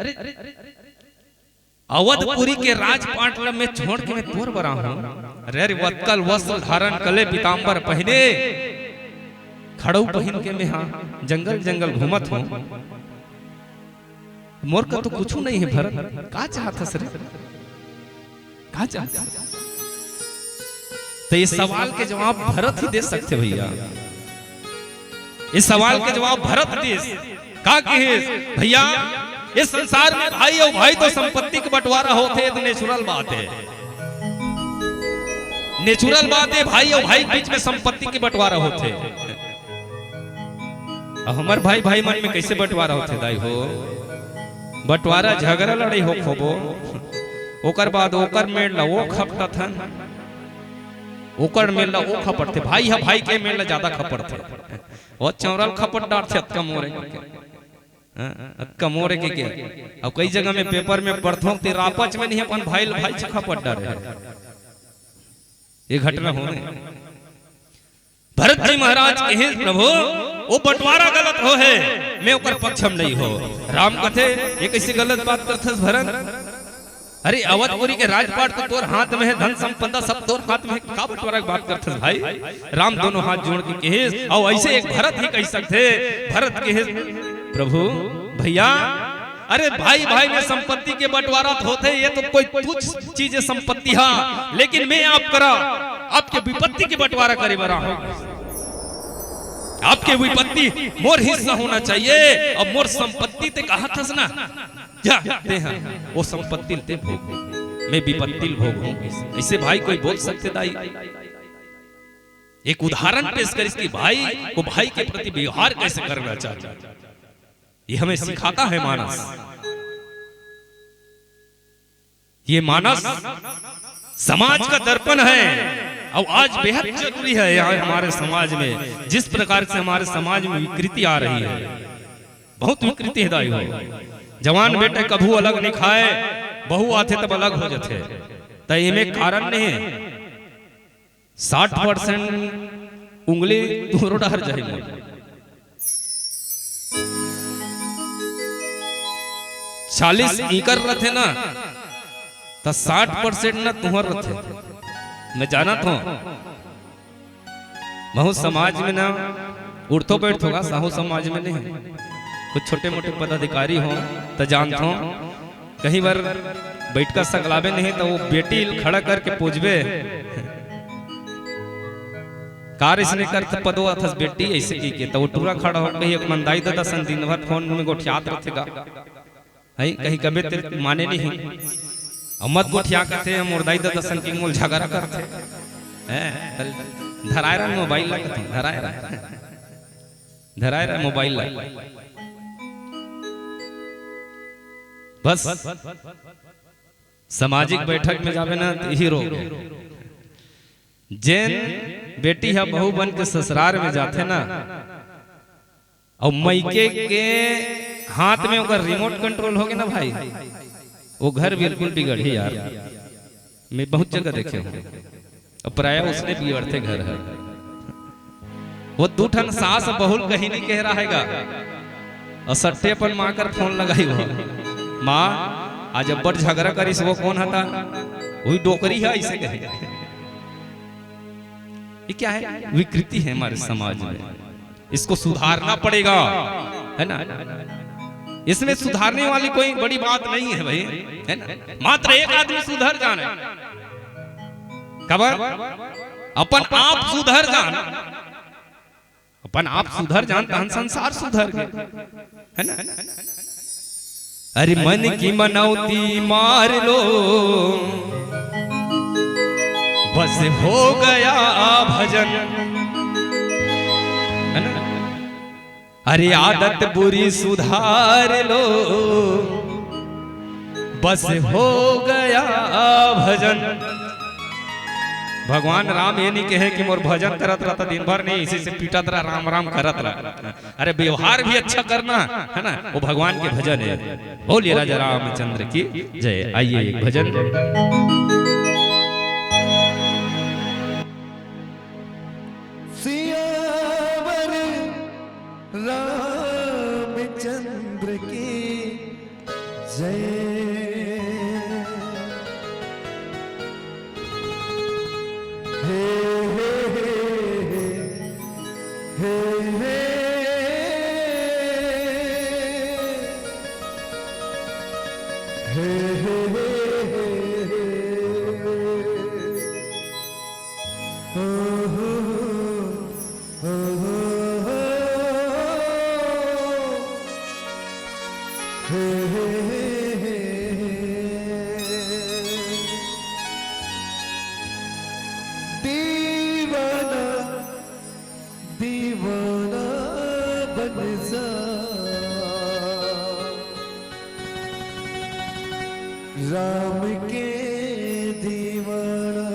अवधपुरी के राजपाट ल मैं छोड़ के मैं तोर बर आहूं। अरे, अरे, वत्कल वस्त्र धारण कले पीतांबर पहिने, खड़ऊ पहिन के मैं हा जंगल जंगल घूमत हों। मोर का तो कुछू नहीं हे भरत, का चाहत हस रे? का चाहत हस?" तो ये सवाल के जवाब भरत ही दे सकथे भैया। ये सवाल के जवाब भरत दिस। का कहिस? भैया, ये संसार में भाई अउ भाई तो संपत्ति के बंटवारा होथे, ये तो natural बात हे। Natural बात हे, भाई अउ भाई के बीच में संपत्ति के बंटवारा होथे। अब हमर भाई भाई मन में कइसे बंटवारा होथे दाई हो? बंटवारा झगरा लड़ई हो खोबो, ओकर बाद ओकर मेड़ ला ओ खपटत हन, ओकर मेड़ ला ओ खपटथे, भाई ह भाई के मेड़ ला जादा खपटथे। ओ चौंरा ल खपट डारथे, अतका मोर हे के। हाँ, अतका मोर हे के। अब कई जगह में paper में पढ़थों, ते रापच में नहीं अपन भाई ल भाई च खपट डारे। ये घटना होने। भरत जी महाराज कहे, "प्रभु, वो बंटवारा गलत हो हे, मैं ओकर पक्ष में नहीं हों।" राम कथे, "ये कइसे गलत बात करथस भरत? अरे, अवधपुरी के राजपाट तो तोर हाथ में हे, धन संपदा सब तोर हाथ में हे, का बंटवारा के बात करथस भाई?" राम दोनों हाथ जोड़ के कहिस, अउ अइसे एक भरत ही कहि सकथे। भरत कहिस, "प्रभु, भैया, अरे, भाई भाई में संपत्ति के बंटवारा तो होथे, ये तो कोई तुच्छ चीज हे संपत्ति हा, लेकिन मैं आप करा आपके विपत्ति के बंटवारा करे बर आहूं। आपके विपत्ति मोर हिस्सा होना चाहिए, अउ मोर संपत्ति ते कहत हस ना, जा, ते हा, वो संपत्ति ल ते भोग, मैं विपत्ति ल भोगहूं।" अइसे भाई कोई बोल सकथे दाई? एक उदाहरण पेश करिस कि भाई को भाई के प्रति व्यवहार कइसे करना चाहिए। ये हमें सिखाता है मानस। ये मानस समाज का दर्पण है, अउ आज बेहद जरूरी है यहाँ हमारे समाज में, जिस प्रकार से हमारे समाज में विकृति आ रही है, बहुत विकृति हे दाई हो। जवान बेटे कभू अलग नहीं खाए, बहू आथे तब अलग हो जाथे। त एमे कारण नहीं हे। साठ percent उंगली तोरो डहर जाही मोर। चालीस इकर रथे ना, त साठ percent ना तुहर रथे। मैं जानत हों, महू समाज में ना उठथों बैठथों गा, साहू समाज में नहीं। कुछ छोटे मोटे पदाधिकारी हों, त जानत हों, कहीं बर बइठका सगलाबे नहीं, त वो बेटी ल खड़ा करके पूछबे, "का रे इसने करत पदो अथस बेटी?" अइसे कहिके, त वो टूरा खड़ा हो कही, "एक मंदाई ददा सन दिन भर फोन में गोठियात रथे गा।" हैं, कहीं कबे ते माने नहीं। अउ मत गोठिया कथे, मोर दाई ददा सन के मोल झगरा करथे। हैं, त धराए रहा मोबाइल ला कथे, धराए रहा। धराए रहा मोबाइल ला। बस, सामाजिक बैठक में जाबे ना, त इही रोग हे। जेन बेटी हा बहू बन के ससुरार में जाथे ना, अउ मइके के हाथ में ओकर remote control होगे ना भाई, वो घर बिल्कुल बिगड़ही यार। मैं बहुत जगह देखे हों, अउ प्रायः उसने बिगड़थे घर हर। वो दू ठन सास बहू ल कहीं नहीं कहे रहेगा, अउ सट्टे अपन माँ कर फोन लगाही हो, "माँ, आज अब्बड़ झगरा करिस, वो कोन हता?" "वही डोकरी हे," अइसे कहे। ये क्या है? विकृति है हमारे समाज में, इसको सुधारना पड़ेगा, है ना? इसमें सुधारने वाली कोई बड़ी बात नहीं है भाई, है ना? मात्र एक आदमी सुधर जाना है। कबर? अपन आप सुधर जान, अपन आप सुधर जान, तहन संसार सुधर गे, है ना? अरे मन की मनौती मार लो, बस हो गया भजन, है ना? अरे आदत बुरी सुधार लो, बस हो गया भजन। भगवान राम ये नहीं कहे कि मोर भजन करत रहा त दिन भर नहीं, इसी से पीटत रहा, राम राम करत रहा। अरे, व्यवहार भी अच्छा करना है ना, वो भगवान के भजन है। बोलिए राजा रामचंद्र की जय। आइए, एक भजन। सियावर रामचंद्र की जय। हे, हे, हे, हे। हे, हे, हे। हे, हे, हे, हे, हे। हो, हो, हो। दीवाना, दीवाना बन जा। राम के दीवाना।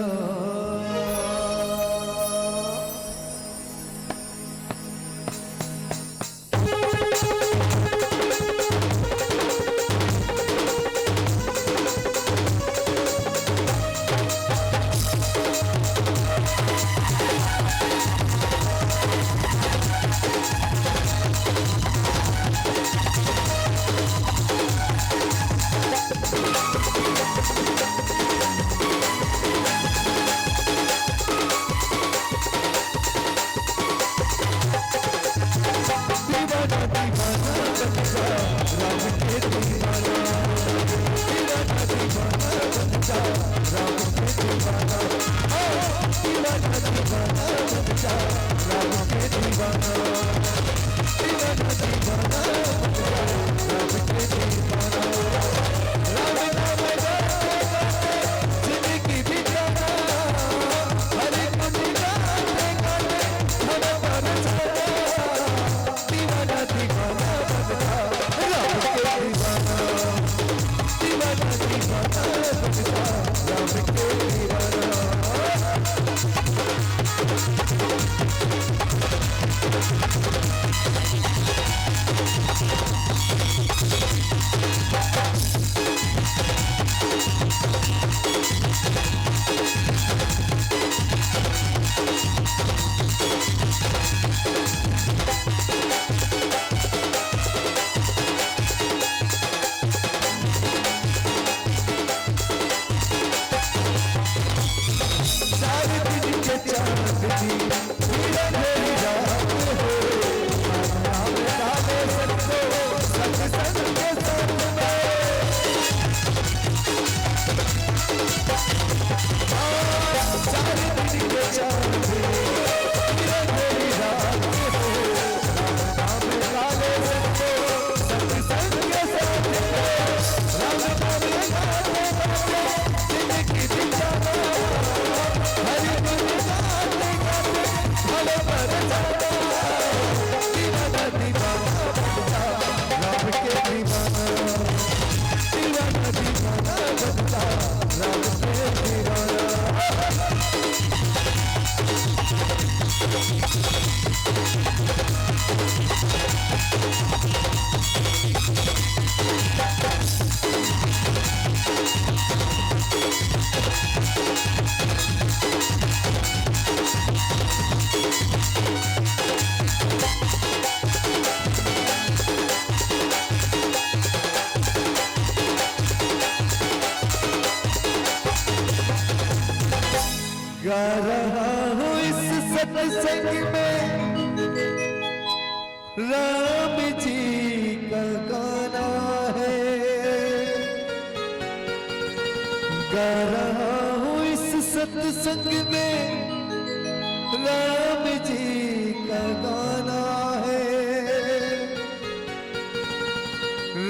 गा रहा हूँ इस सत्संग में राम जी का गाना है। गा रहा हूँ इस सत्संग में राम जी का गाना है।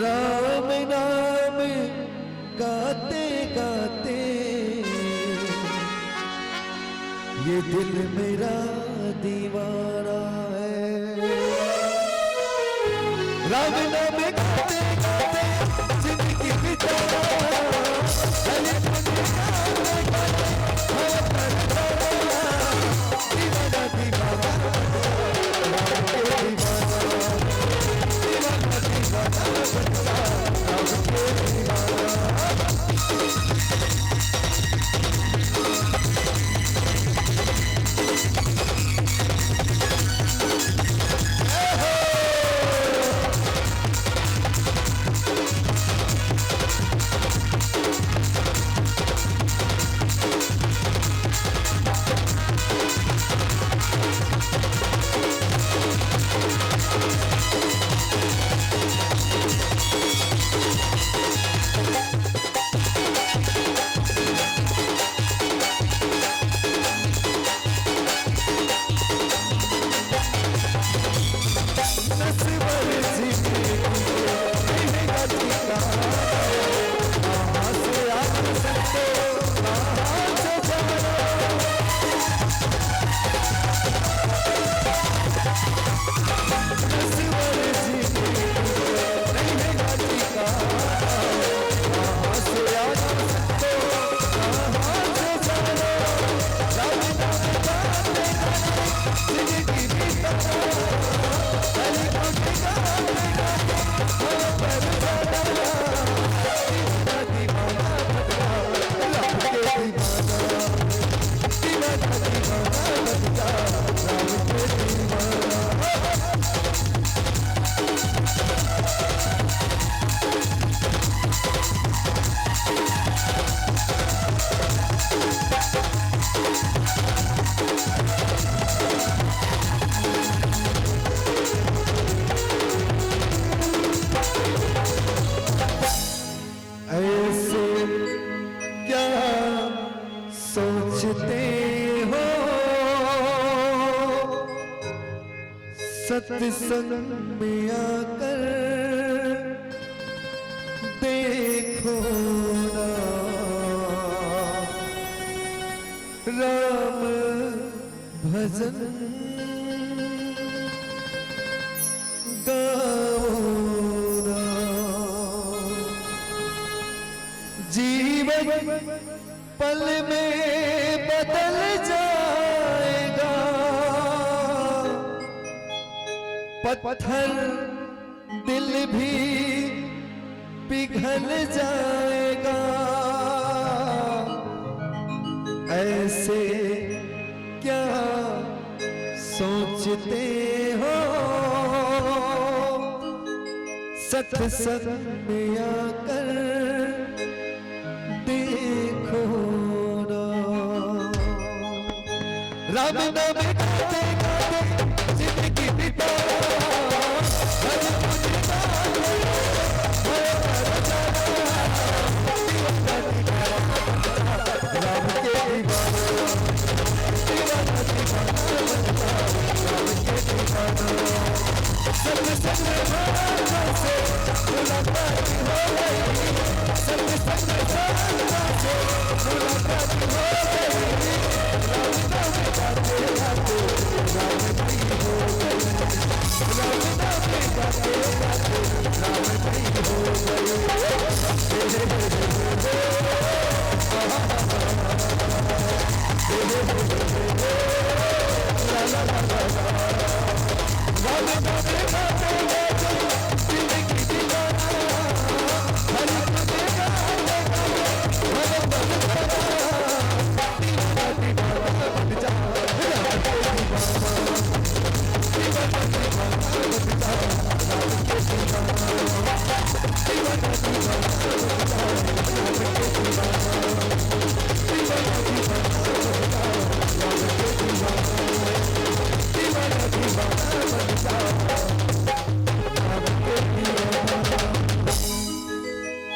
राम नाम गाते गाते ये दिल मेरा दीवाना है। राम नाम गाते गाते जिंदगी बिताना, गली दुनिया में गाते, हवा करता ऐसे क्या सोचते हो, सत्संग में आकर देखो ना, राम भजन गाओ ना। जीवन पल में बदल जाएगा, पत्थर दिल भी पिघल जाएगा। ऐसे क्या सोचते हो, सत्संग में आकर देखो ना। राम नाम गाते गाते जिंदगी बिताओ, हर कुछ बात है, हर हर जाना, जीवन का दीवाना, राम के दीवाना, दीवाना, दीवाना, राम के दीवाना। सत्संग में माता से मुलाकात हो गई, सत्संग में माता से मुलाकात हो गई। राम नाम गाते गाते राम की हो गई। राम नाम गाते गाते राम की हो गई।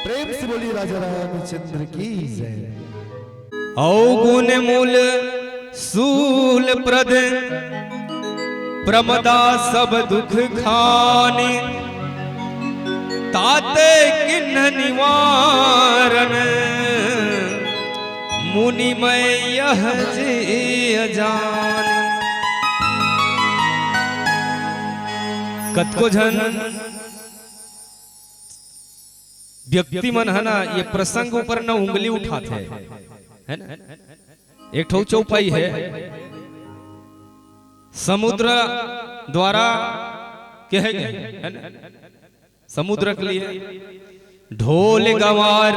प्रेम से बोलिए राजा रामचंद्र की जय। औ गुण मूल सूल प्रद प्रमदा सब दुख खानी, ताते किन्ह निवारण मुनि मैं यह जिय जान। कतको झन व्यक्ति मन ह ना, ये प्रसंग ऊपर न उंगली उठाथे, है ना? एक ठो चौपाई है, समुद्र द्वारा कहे गए, है ना? समुद्र के लिए ढोल गवार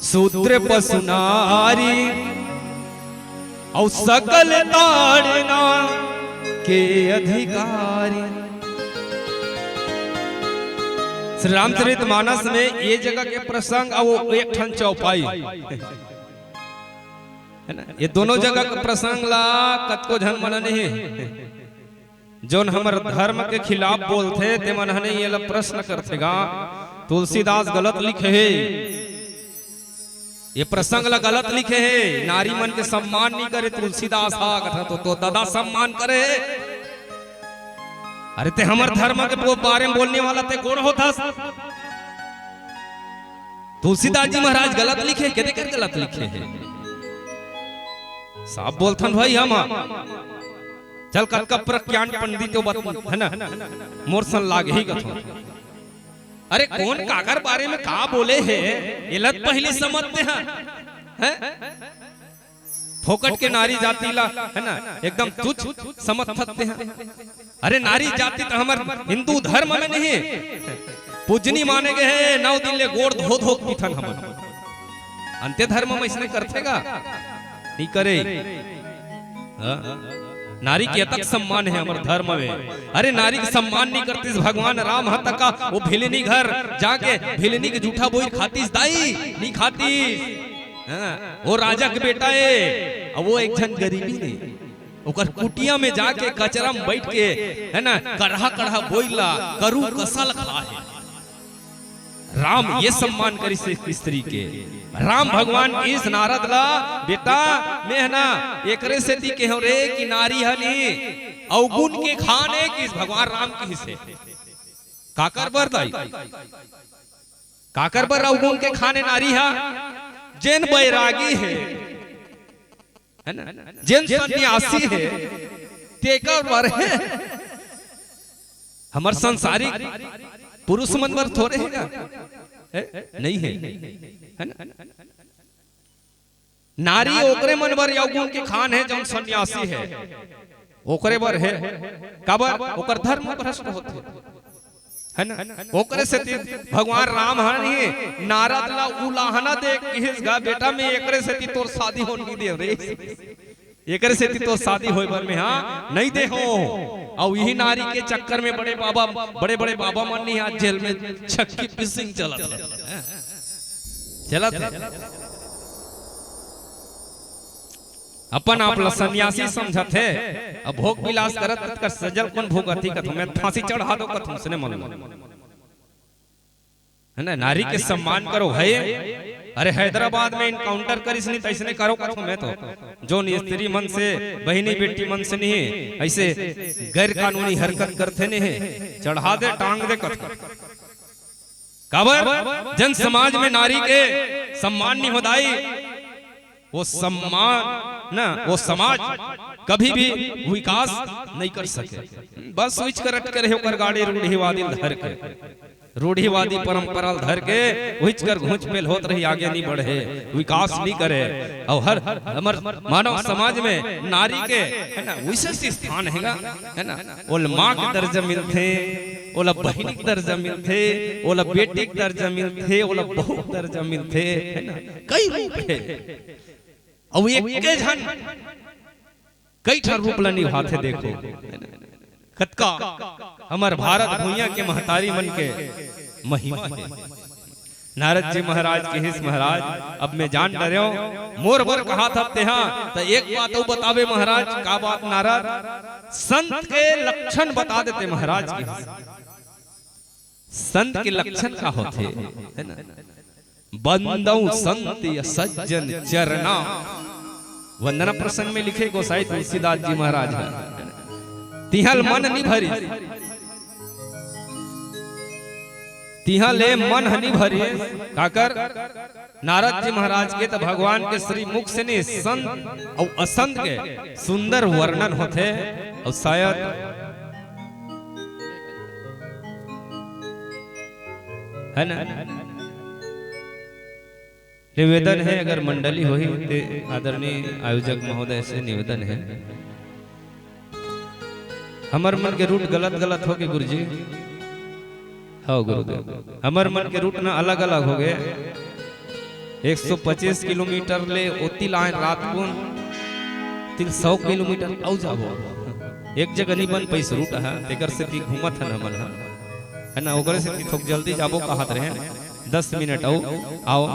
सूत्र पसु नारी, अउ सकल ताड़ना के अधिकारी। श्री रामचरित मानस में ये जगह के प्रसंग अउ एक ठन चौपाई, है ना? ये दोनों जगह के प्रसंग ला कतको झन मन नहीं, जोन हमर धर्म के खिलाफ बोलथे, ते मन ह नहीं, ये ला प्रश्न करथे गा, तुलसीदास गलत लिखे हे। ये प्रसंग ला गलत लिखे हे, नारी मन के सम्मान नहीं करे तुलसीदास हा, कथा तो, तो दादा सम्मान करे हे। अरे ते हमर धर्म के बो-, बारे में बोलने वाला ते कोन होथस? तुलसीदास जी महाराज गलत लिखे, के देकर गलत लिखे हे? साफ बोलथन भाई हम। चल, कतका प्रज्ञान पंडित हो बत-, है ना? मोर सन लाग ही कथो। अरे, कौन काकर बारे में का बोले हे, एला त पहिली समझते हैं, हैं? फोकट के नारी जाति ला, है ना, एकदम तुच्छ समझ सकते हैं। अरे, नारी जाति तो हमर हिंदू धर्म में नहीं पूजनी माने गए हे, नौ दिन ले गोड़ धो धो के पीथन हमन। अंत्य धर्म में इसने करथे का? नहीं करे। हाँ? नारी के अतक सम्मान हे हमर धर्म में। अरे, नारी के सम्मान नहीं करतिस भगवान राम ह तका, वो भिलनी घर जाके भिलनी के जूठा बोइर खातिस दाई, नहीं खातिस। हाँ, वो राजा के बेटा हे, अब वो एक झन गरीबी ने, ओकर कुटिया में जाके कचरा में बैठ के, है ना, कड़हा कड़हा बोइर ला, करू कसा ल खाहे। राम ये सम्मान करिस स्त्री के। राम भगवान किहिस नारद ला, "बेटा, मैं है ना, एकरे सेती केहेंव रे कि नारी ह नी अवगुण के खान हे," किहिस भगवान राम किहिस हे। काकर बर दाई? काकर बर अवगुण के खान हे नारी ह? जेन बैरागी हे, है ना? जेन सन्यासी हे, तेकर बर हे। हमर संसारिक पुरुष मन बर थोरे हे का? हे? नहीं हे, है ना? नारी ओकरे मन बर अवगुण के खान हे, जौन सन्यासी हे, ओकरे बर हे। काबर? ओकर धर्म भ्रष्ट होथे। है ना? ओकरे सेती भगवान राम ह नहीं नारद ला उलाहना दे किहिस गा, "बेटा, मैं एकरे सेती तोर शादी होन नहीं देंव रे, एकरे सेती तोर शादी होय बर मैं हा नहीं देहूं।" अउ इही नारी के चक्कर में बड़े बाबा, बड़े बड़े बाबा मन नहीं आज जेल में चक्की पिसिंग चलत हे, चलत हे। अपन आप ला सन्यासी समझत हे, अब भोग विलास करत कर सजल कोन भोगत ही कथो, मैं फांसी चढ़ा दो कथो, सुने मन में। है ना, नारी के सम्मान करो भाई। अरे, हैदराबाद में encounter करिस नहीं, तैसने करो कथो मैं तो। जौन स्त्री मन से, बहिनी बेटी मन से नहीं, ऐसे गैर कानूनी हरकत करथे नहीं, चढ़ा दे, टांग दे कथो। काबर? जन समाज में नारी के सम्मान नहीं हो दाई, वो सम्मान ना, वो समाज कभी भी विकास नहीं कर सके। बस उहिच कर अटके रहे, ओकर गाड़ी रूढ़िवादी धर के, रूढ़िवादी परंपरा धर के उहिच कर घुंच पेल होत रही, आगे नहीं बढ़े, विकास नहीं करे। अउ हर हमर मानव समाज में नारी के, है ना, विशेष स्थान हेगा, है ना, ओला माँ के दर्जा मिलथे, ओला बहिनी के दर्जा मिलथे, ओला बेटी के दर्जा मिलथे, ओला बहू के दर्जा मिलथे, है ना, कई रूप हे। अउ एक के झन कई ठन रूप ला निभाथे, देखो, है ना? कतका हमर भारत भुइयां के महतारी मन के महिमा हे। नारद जी महाराज किहिस, "महाराज, अब मैं जान डरेंव, मोर बर कहाथव तेहा, त एक बात अउ बताबे महाराज।" "का बात नारद?" "संत के लक्षण बता देते महाराज," किहिस। संत के लक्षण का होथे, है ना? "बंदव संत या सज्जन चरना।" वंदना प्रसंग में लिखे गोसाई तुलसीदास जी महाराज ह, "तिहां ले मन नि भरिस, तिहां ले मन ह नि भरिस।" काकर? नारद जी महाराज के त भगवान के श्री मुख से नहीं, संत अउ असंत के सुंदर वर्णन होथे। अउ शायद, है ना, निवेदन हे, अगर मंडली होही ते आदरणीय आयोजक महोदय से निवेदन हे, हमर मन के रूट गलत गलत होगे गुरुजी। हव गुरुदेव, हमर मन के रूट ना अलग अलग होगे। एक सौ पच्चीस किलोमीटर ले ओती लाइन रात कुन तिल सौ किलोमीटर अउ जाबो। एक जगह नहीं बन पैस रूट ह, तेकर सेती घूमत हन हमन ह, है ना, ओकरे सेती थोक जल्दी जाबो कहत रहे। दस मिनट अउ आओ,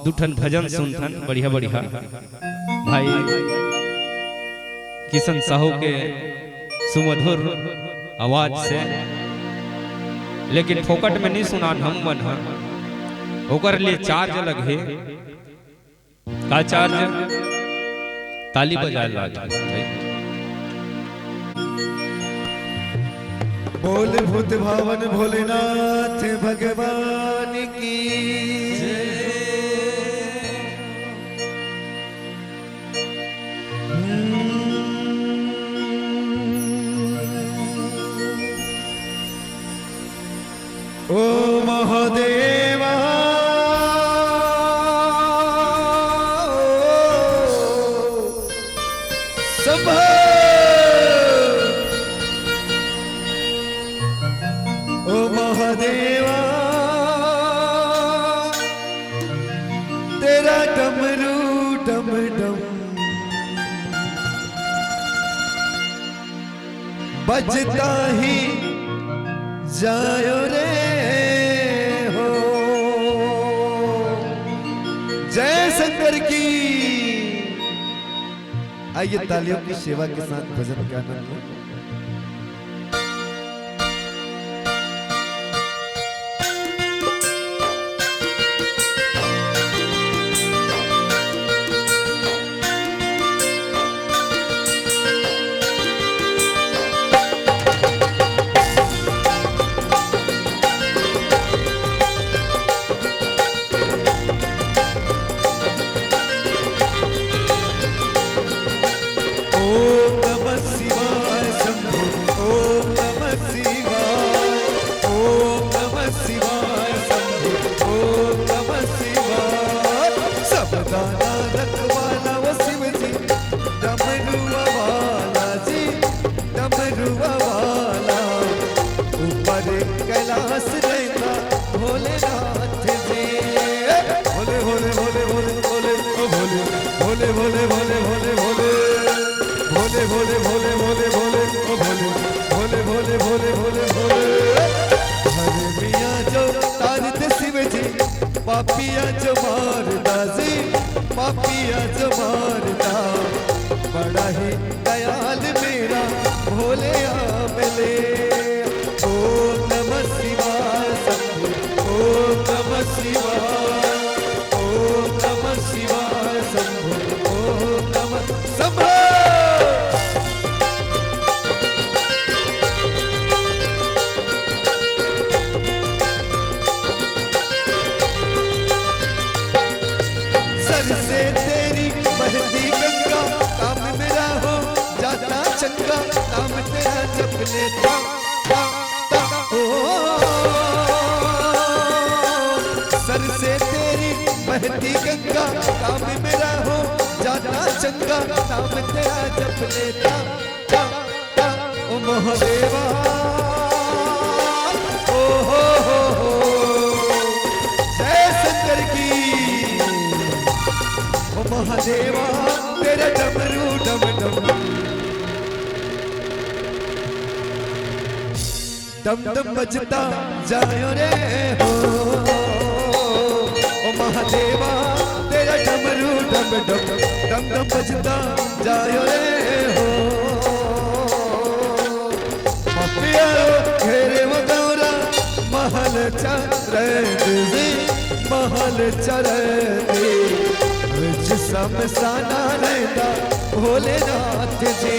दू ठन भजन सुनथन, बढ़िया बढ़िया। भाई किशन साहू के सुमधुर आवाज से, लेकिन फोकट में नहीं सुनान हम मन ह, ओकर लिए चार्ज लगही। का चार्ज? ताली बजाए लाग। बोल भूत भावन भोलेनाथ भगवान की। डम डम बजता ही जायो रे हो। जय शंकर की। आइए, तालियों की सेवा के साथ भजन का आनंद लें। ओम नमः शिवाय शंभो, ओम नमः शिवाय, ओम नमः शिवाय शंभो, ओम नमः शिवाय। सबका नानक वाला वो शिव जी, डमरुआ वाला जी, डमरुआ वाला। ऊपर कैलाश रहता भोलेनाथ जी। भोले, भोले, भोले, भोले, भोले, ओ भोले, भोले, भोले, भोले, भोले, भोले। भोले, भोले, भोले, भोले, भोले, ओ भोले, भोले, भोले, भोले, भोले, भोले। धर्मिया जो तारत शिव जी, पापिया जो मारदा जी, पापिया जो मारदा। बड़ा ही दयाल मेरा भोले आ मिले। ओम नमः शिवाय शंभो, ओम नमः शिवाय, ओम नमः शिवाय शंभो, ओम नमः शंभो। सर से तेरी बहती गंगा, काम मेरा हो जाता चंगा, नाम तेरा जप लेता, ता, ता, ओ। सर से तेरी बहती गंगा, काम मेरा हो जाता चंगा, नाम तेरा जप लेता, ता, ता, ओ महादेवा। ओ हो हो हो। जय शंकर की। ओ महादेवा, तेरा डमरू डम डम, डम डम बजता जायो रे हो। ओ महादेवा, तेरा डमरू डम डम, डम डम बजता जायो रे हो। पापिया रो घेरे वो गौरा, महल चरण जी, महल चरण जी। विच समसाना रहता भोलेनाथ जी।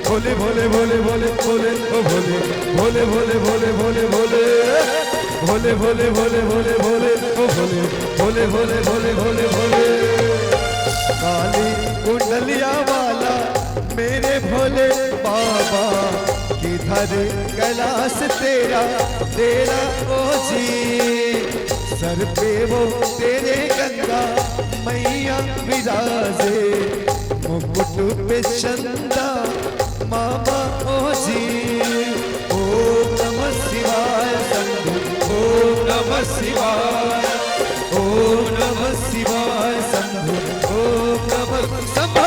भोले, भोले, भोले, भोले, भोले, ओ भोले। भोले, भोले, भोले, भोले, भोले। भोले, भोले, भोले, भोले, भोले, ओ भोले। भोले, भोले, भोले, भोले, भोले। काली कुंडलिया वाला मेरे भोले बाबा, किधर कैलाश तेरा डेरा ओ जी। सर पे वो तेरे गंगा मैया विराजे, मुकुट पे चंदा मामा ओ जी। ओम नमः शिवाय शंभो, ओम नमः शिवाय, ओम नमः शिवाय शंभो, ओम नमः शंभो।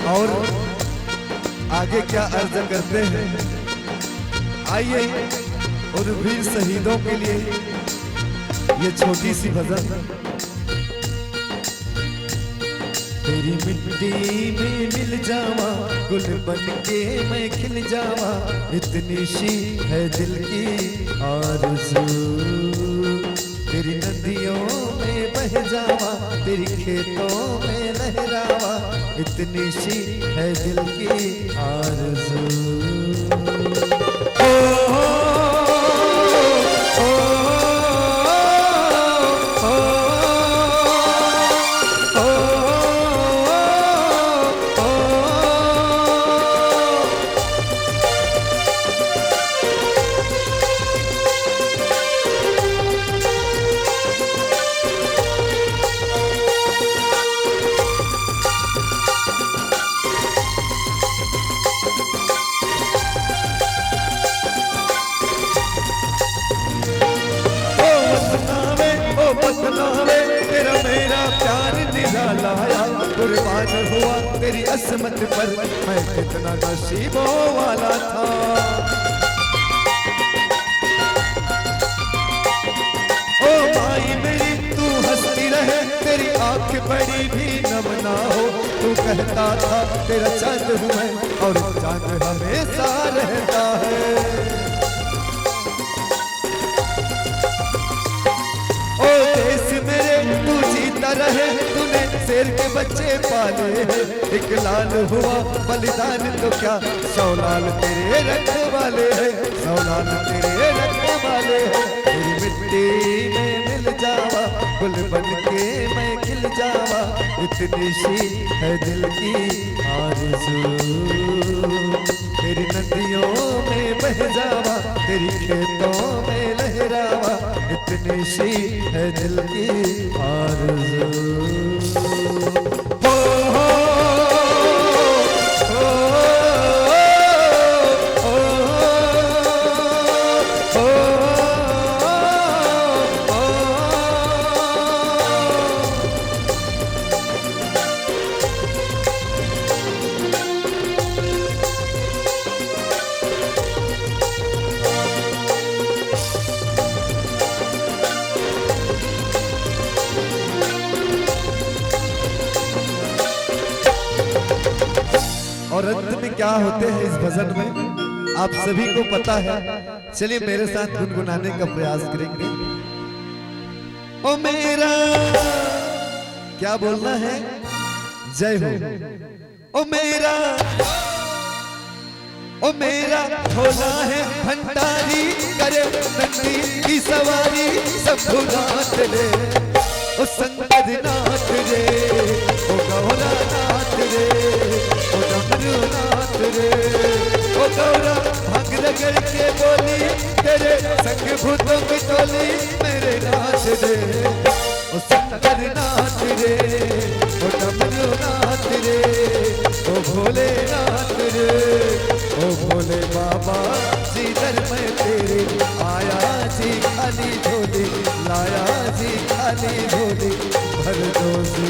और आगे क्या अर्ज करते हैं, आइए उन वीर शहीदों के लिए ये छोटी सी भजन। तेरी मिट्टी में मिल जावा, गुल बन के मैं खिल जावा, इतनी सी है दिल की आरज़ू। तेरी नदियों में बह जावा, तेरी खेतों में लहरावा, इतनी सी है दिल की आरज़ू। ओ तेरी असमत पर मैं कितना नसीबों वाला था। ओ माई मेरी, तू हंसती रहे, तेरी आंख बड़ी भी नम ना हो। तू कहता था, तेरा चांद हूँ मैं और चांद हमेशा रहता है। ओ देश मेरे, तू जीता रहे, तूने शेर के बच्चे पाले हैं। एक लाल हुआ बलिदान तो क्या, सौ लाल तेरे रखवाले हैं, सौ लाल तेरे रखवाले हैं। तेरी मिट्टी में मिल जावा, गुल बन के मैं खिल जावा, इतनी सी है दिल की आरज़ू। तेरी नदियों में बह जावा, तेरी खेतों में लहरावा, इतनी सी है दिल की आरज़ू। हो, हो, हो, हो, हो। और अंत में क्या होते हैं इस भजन में, आप सभी को पता है। चलिए, मेरे साथ गुनगुनाने का प्रयास करेंगे। ओ मेरा, क्या बोलना है? जय हो। ओ मेरा, ओ मेरा भोला है भंडारी, करे नंदी की सवारी शंभुनाथ रे। ओ शंकर नाथ रे, ओ गौरा नाथ रे, ओ डमरू नाथ रे, ओ गौरा भांग रगड़ के बोली, तेरे संग भूतों की टोली मेरे नाथ रे। ओ शंकर नाथ रे, ओ डमरू नाथ रे, ओ भोलेनाथ रे, ओ भोले बाबा जी दर में तेरे आया जी खाली झोली, लाया जी खाली झोली भर दो जी।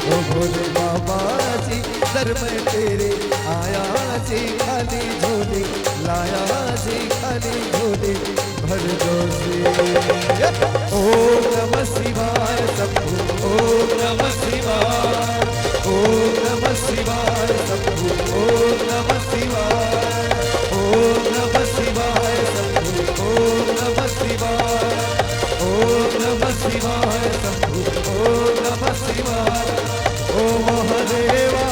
ओ भोले बाबा जी दर में तेरे आया जी खाली झोली, लाया जी खाली झोली भर दो जी। ओम नमः शिवाय शंभू, ओम नमः शिवाय, ओम नमः शिवाय शंभू, ओम नमः शिवाय, ओम नमः शिवाय शंभू, ओम नमः शिवाय, ओम नमः शिवाय शंभू, ओम नमः शिवाय। ओ महादेवा।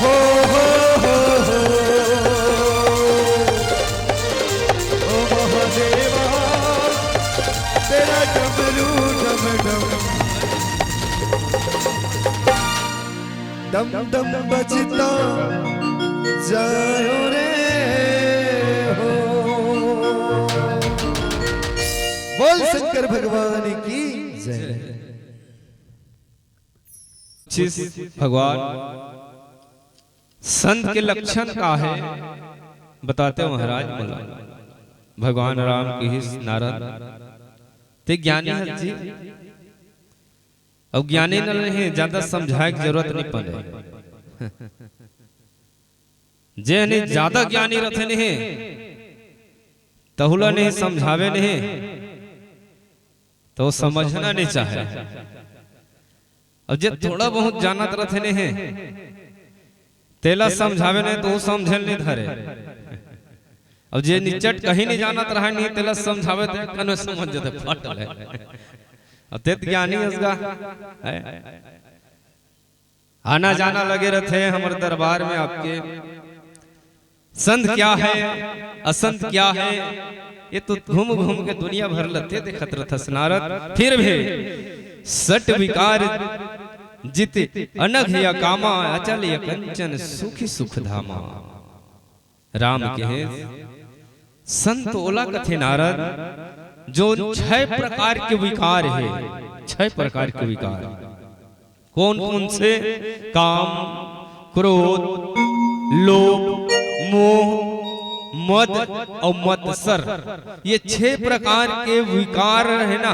हो, हो, हो, हो। ओ महादेवा, तेरा डमरू डम डम, डम डम बजता जायो रे हो। बोल शंकर भगवान की जय। भगवान संत के लक्षण का है, बताते महाराज मोला। भगवान राम कहिस नारद, ते ज्ञानी हस जी, अउ ज्ञानी न रहे, ज्यादा समझाए के जरूरत नहीं पड़े। जे नहीं ज्यादा ज्ञानी रथे नहीं, तहुला नहीं समझावे नहीं, तो समझना नहीं चाहे। अब जे थोड़ा बहुत जानत रथे नहीं, तेला समझावे नहीं तो वो समझे नहीं धरे। अब जे निचट कहीं नहीं जानत रहा नहीं, तेला समझावे तो कनो समझ जते फट ले। अब ते त ज्ञानी हस गा, है? आना जाना लगे रथे हमर दरबार में आपके। संत क्या है, असंत क्या है, ये तो घूम घूम के दुनिया भर ल ते देखत रथस नारद। फिर भी सट विकार जित अनघ या कामा, अचल या कंचन सुखी सुख धामा। राम कहे संत ओला कथे नारद, जो छह प्रकार के विकार है, छह प्रकार के विकार। कौन कौन से? काम, क्रोध, लोभ, मोह, मद और मत्सर। ये छह प्रकार के विकार है ना,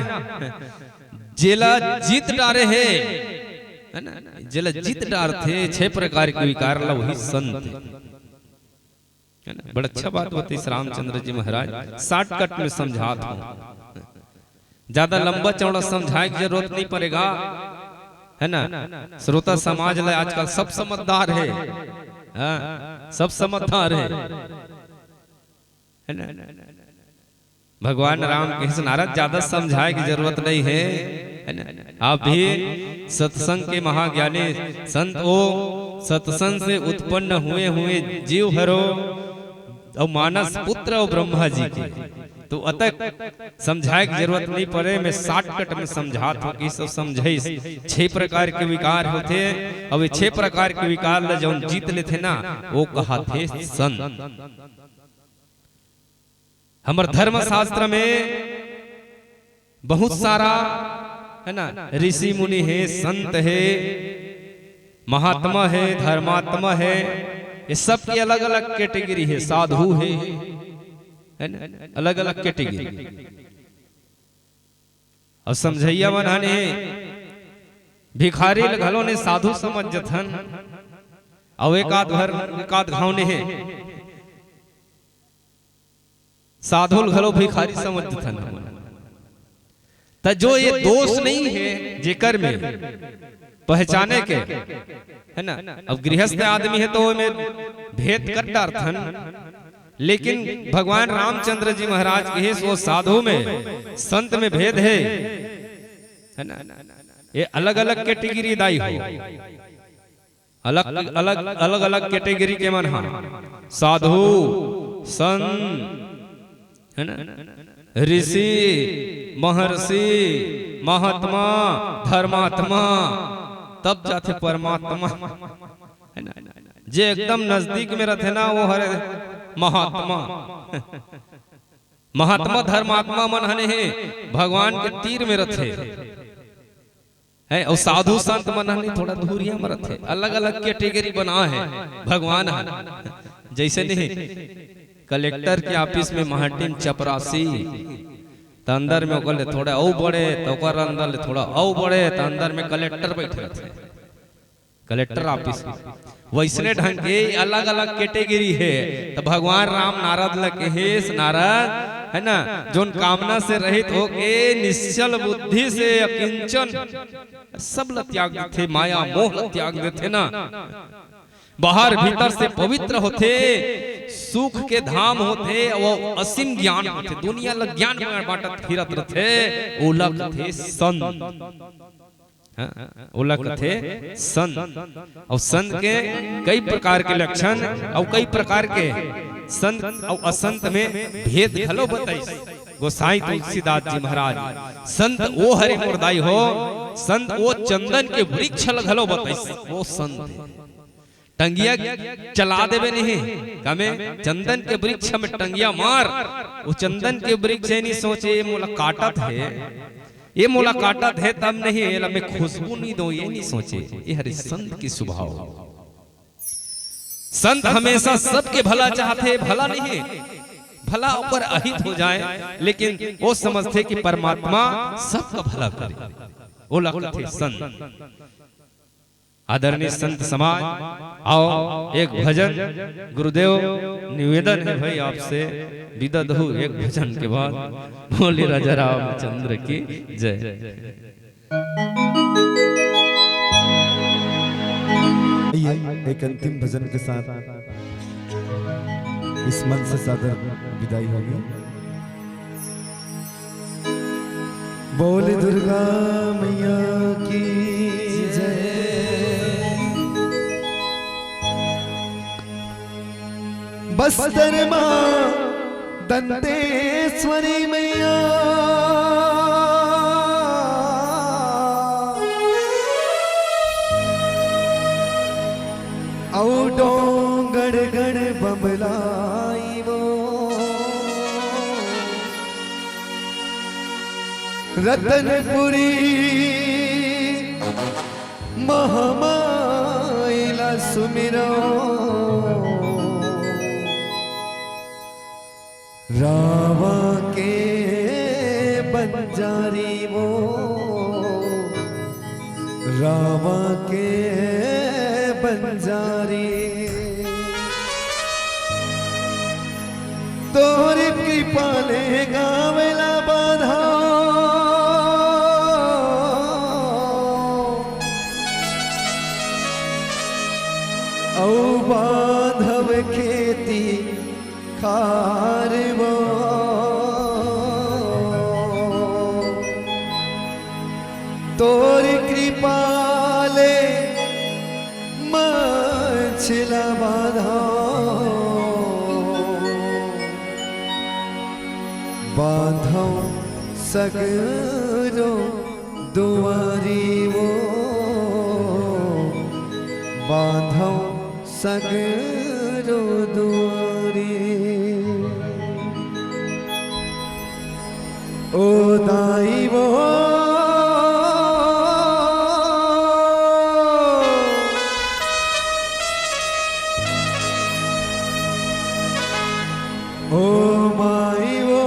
जेला जीत डारे हे, है ना, जेला जीत डारथे छह प्रकार के विकार ला, वही संत हे। है ना? बड़ा अच्छा बात बताइस रामचंद्र जी महाराज, शॉर्टकट में समझात हूँ, ज्यादा लंबा चौड़ा समझाए के जरूरत नहीं पड़ेगा, है ना? श्रोता समाज ला आजकल सब समझदार हे, हाँ, सब समझदार हे, है ना? भगवान राम कहिस, नारद, ज्यादा समझाए के जरूरत नहीं हे, है ना? आप भी सत्संग के महाज्ञानी संत हो, सत्संग से उत्पन्न हुए हुए जीव हरो, अउ मानस पुत्र अउ ब्रह्मा जी के, तो अतक समझाए के जरूरत नहीं पड़े। मैं शॉर्टकट में समझात हूँ कि सब समझइस। छह प्रकार के विकार होथे, अउ ये छह प्रकार के विकार ला जौन जीत लेथे ना, वो कहाथे संत। हमर धर्मशास्त्र में बहुत सारा, है ना, ऋषि मुनि हे, संत हे, महात्मा हे, धर्मात्मा हे, ये सब के अलग-अलग कैटेगरी हे, साधु हे, है ना, अलग-अलग कैटेगरी। अउ समझइया मन हने भिखारी ल घलो ने साधु समझ जथन, अउ एक आध घर, एक आध घाव ने हे साधु ल घलो भिखारी समझ देथन हमन। त जो ये दोष नहीं हे जेकर में पहचाने के, है ना? अब गृहस्थ आदमी हे तो ओमे भेद कर डारथन, लेकिन भगवान रामचंद्र जी महाराज कहिस, वो साधु में, संत में भेद हे, है ना? ये अलग-अलग कैटेगरी दाई हो। अलग, अलग, अलग-अलग कैटेगरी के मन हा, साधु, संत, है ना, ऋषि, महर्षि, महात्मा, धर्मात्मा, तब जाथे परमात्मा, है ना? जे एकदम नजदीक में रथे ना, वो हरे महात्मा। महात्मा धर्मात्मा मन हने हे, भगवान के तीर में रथे। है, अउ साधु संत मन हने थोड़ा दूरिया में रथे, अलग-अलग कैटेगरी बना हे भगवान ह। जैसे नहीं, कलेक्टर के ऑफिस में महटिन चपरासी, त अंदर में ओकर ले थोड़ा अउ बड़े, त ओकर अंदर ले थोड़ा अउ बड़े, त अंदर में कलेक्टर बैठे रथे, कलेक्टर ऑफिस। वैसने ढंग के अलग-अलग कैटेगरी हे। त भगवान राम नारद ल कहेस, नारद, है ना, जोन कामना से रहित होके निश्चल बुद्धि से अकिंचन सब ल त्याग देथे, माया मोह ल त्याग देथे ना, बाहर भीतर से पवित्र होथे, सुख के धाम होथे, वो असीम ज्ञान होथे, दुनिया ल ज्ञान बांटत फिरत रथे, ओला कथे संत। हाँ, ओला कथे संत। अउ संत के कई प्रकार के लक्षण अउ कई प्रकार के संत अउ असंत में भेद घलो बताइस गोसाई तुलसीदास जी महाराज। संत वो हरे मोर दाई हो, संत वो चंदन के वृक्ष ल घलो बताइस, वो संत हे। टंगिया चला देबे नहीं, कमे चंदन के वृक्ष में टंगिया मार, वो चंदन के वृक्ष ये नहीं सोचे ये मोला काटत हे, ये मोला काटत हे तब नहीं, एला मैं खुशबू नहीं दो, ये नहीं सोचे। ये हरे संत के स्वभाव। संत हमेशा सबके भला चाहथे, भला नहीं, भला ओकर अहित हो जाए, लेकिन वो समझथे कि परमात्मा सबका भला करे, वो लगथे संत। आदरणीय संत समाज, आओ एक भजन, गुरुदेव निवेदन है भाई आपसे, विदा दहू एक भजन के बाद। बोले राजा रामचंद्र की जय। आइए, एक अंतिम भजन के साथ इस मंच से सादर विदाई होगी। बोल दुर्गा मैया की जय। बस्तर माँ दंतेश्वरी मैया। अउ डोंगरगढ़ बम्बलाई वो। रतनपुरी महामाई ला सुमिरो। रावा के बंजारी वो। के बंजारी, तोर कृपा ले गाँव ला बाँधव, अउ बाँधव खेती खार वो। तोर कृपा ले मछला बाँधव, बाँधव सगरो दुआरी वो, बाँधव सगरो दुआरी। ओ दाई वो, ओ माई वो।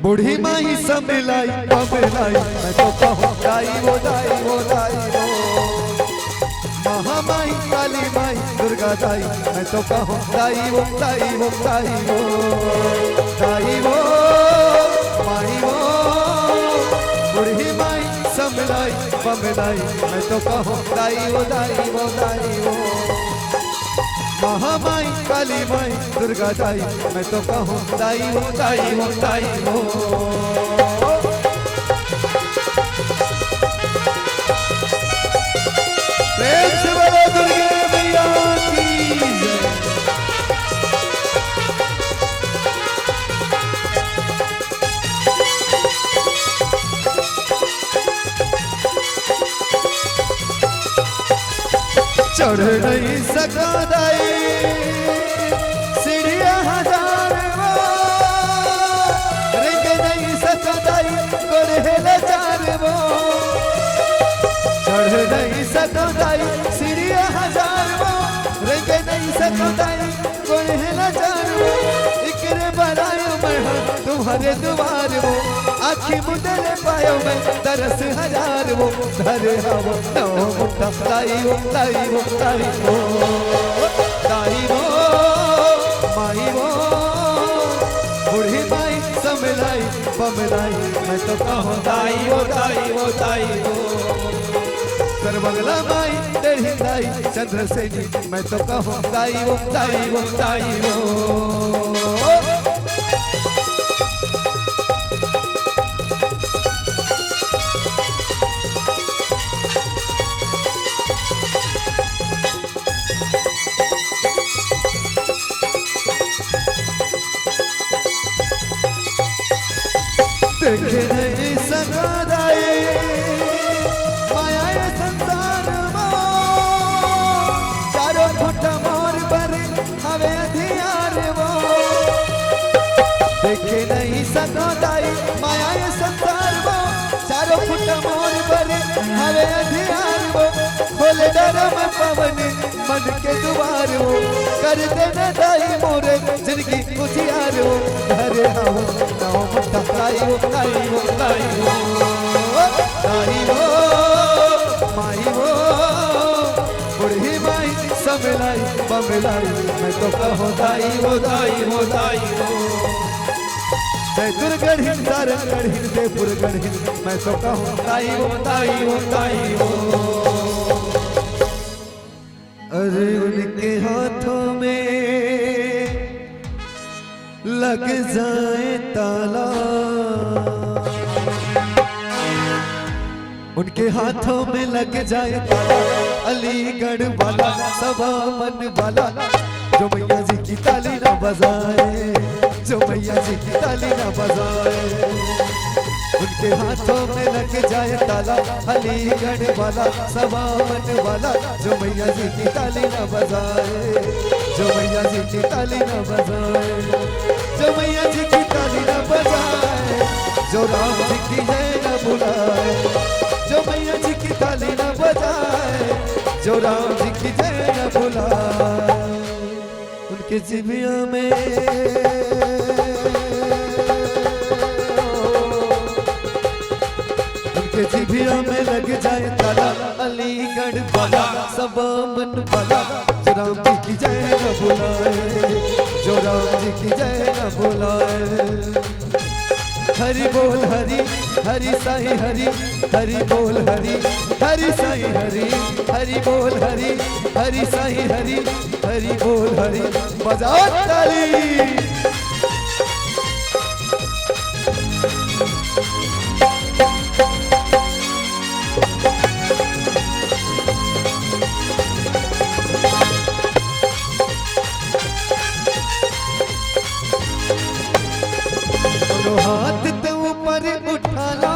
बूढ़ी माई, समलाई, बमलाई, मैं तो कहूँ दाई वो, दाई वो, दाई वो। महामाई, काली माई, दुर्गा दाई, मैं तो कहूँ दाई वो, दाई वो, दाई वो, दाई वो, माई वो। बूढ़ी माई, समलाई, बमलाई, मैं तो कहूँ दाई वो, दाई वो, दाई वो। महामाई, काली माई, दुर्गा दाई, मैं तो कहूँ दाई वो, दाई वो, दाई वो। प्रेम से बोलो दुर्गे मैया की जय। चढ़ नहीं सका दाई सीढ़िया हजार वो, रेंग नहीं सका दाई गोड़ हे लाचार वो। चढ़ नहीं सका दाई सीढ़िया हजार वो, रेंग नहीं सका दाई गोड़ हे लाचार वो। एकरे बर आयो मैं हा तुम्हरे दुवार वो, आँखी मुंदे ले पायो मैं तरस हजार वो। धरे हव नौ मुठा दाई वो, दाई वो, दाई वो, दाई वो, माई वो, बूढ़ी माई, समलाई, बमलाई, मैं तो कहूँ दाई वो, दाई वो, दाई वो। सरबंगला माई, टेढ़ी दाई, चंद्रसेनी, मैं तो कहूँ दाई वो, दाई वो, दाई वो। देखे नहीं सका दाई माया ये संसार मा, चारों खुटा मोर बर हवे अंधियार वो। देखे नहीं सका दाई माया ये संसार मा, चारों खुटा मोर बर हवे अंधियार वो। खोले डरम पवन मन के दुवार वो, कर देना दाई मोरे जिनगी उजियार वो। धरे हव नौ मुठा दाई वो, दाई वो, दाई वो, दाई वो, माई वो, बूढ़ी माई, समलाई, बमलाई, मैं तो कहूँ दाई वो, दाई वो, दाई वो। जय दुर्गढ़िन, दारंगढ़िन, जयपुर गढ़िन, मैं तो कहूँ दाई वो, दाई वो, दाई वो। अरे उनके हाथों में लग जाए ताला, उनके हाथों में लग जाए ताला, अलीगढ़ वाला, सवामन वाला, जो मैया जी की ताली ना बजाए, जो मैया जी की ताली ना बजाए। उनके हाथों में लग जाए ताला, अलीगढ़ वाला, सवामन वाला, जो मैया जी की ताली ना बजाए, जो मैया जी की ताली ना बजाए, जो मैया जी की ताली ना बजाए, जो राम जी की जय ना बुलाए, जो मैया जी की ताली ना बजाए, जो राम जी की जय ना बुलाए। जिभिया में, उनके जिभिया में लग जाए ताला, अलीगढ़ वाला, सब मन वाला, जो राम जी की जय न बुलाए, जो राम जी की जय न बुलाए। हरि बोल हरि, हरि साईं हरि, हरि बोल हरि, हरि साईं हरि, हरि बोल हरि, हरि साईं हरि, हरि बोल हरि। बजाओ ताली। दोनों हाथ तो ऊपर उठा लो।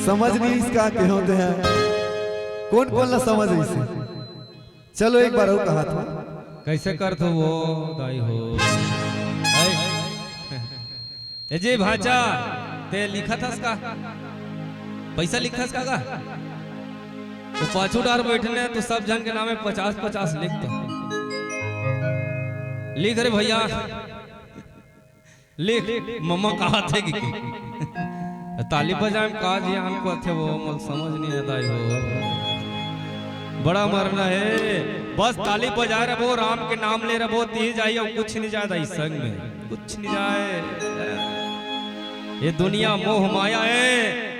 समझ नहीं इसका के होते हैं, कौन कौन ला समझ इसे। चलो एक बार और कहा था। कैसे करथो वो दाई हो? ऐ, ए जी भांचा, ते लिखत हस का? पैसा लिखत हस का गा? तो पाछू डार बैठने तो सब झन के नामे पचास पचास लिख तो। लिख रे भैया, लिख, मम्मा कहा थे कि ताली बजाए में का जी आन को थे वो, मोल समझ नहीं आता हो। बड़ा मरना है, बस ताली बजाए रहो, राम के नाम ले रहो, ती जाई और कुछ नहीं जाए दाई संग में, कुछ नहीं जाए। ये दुनिया मोह माया है,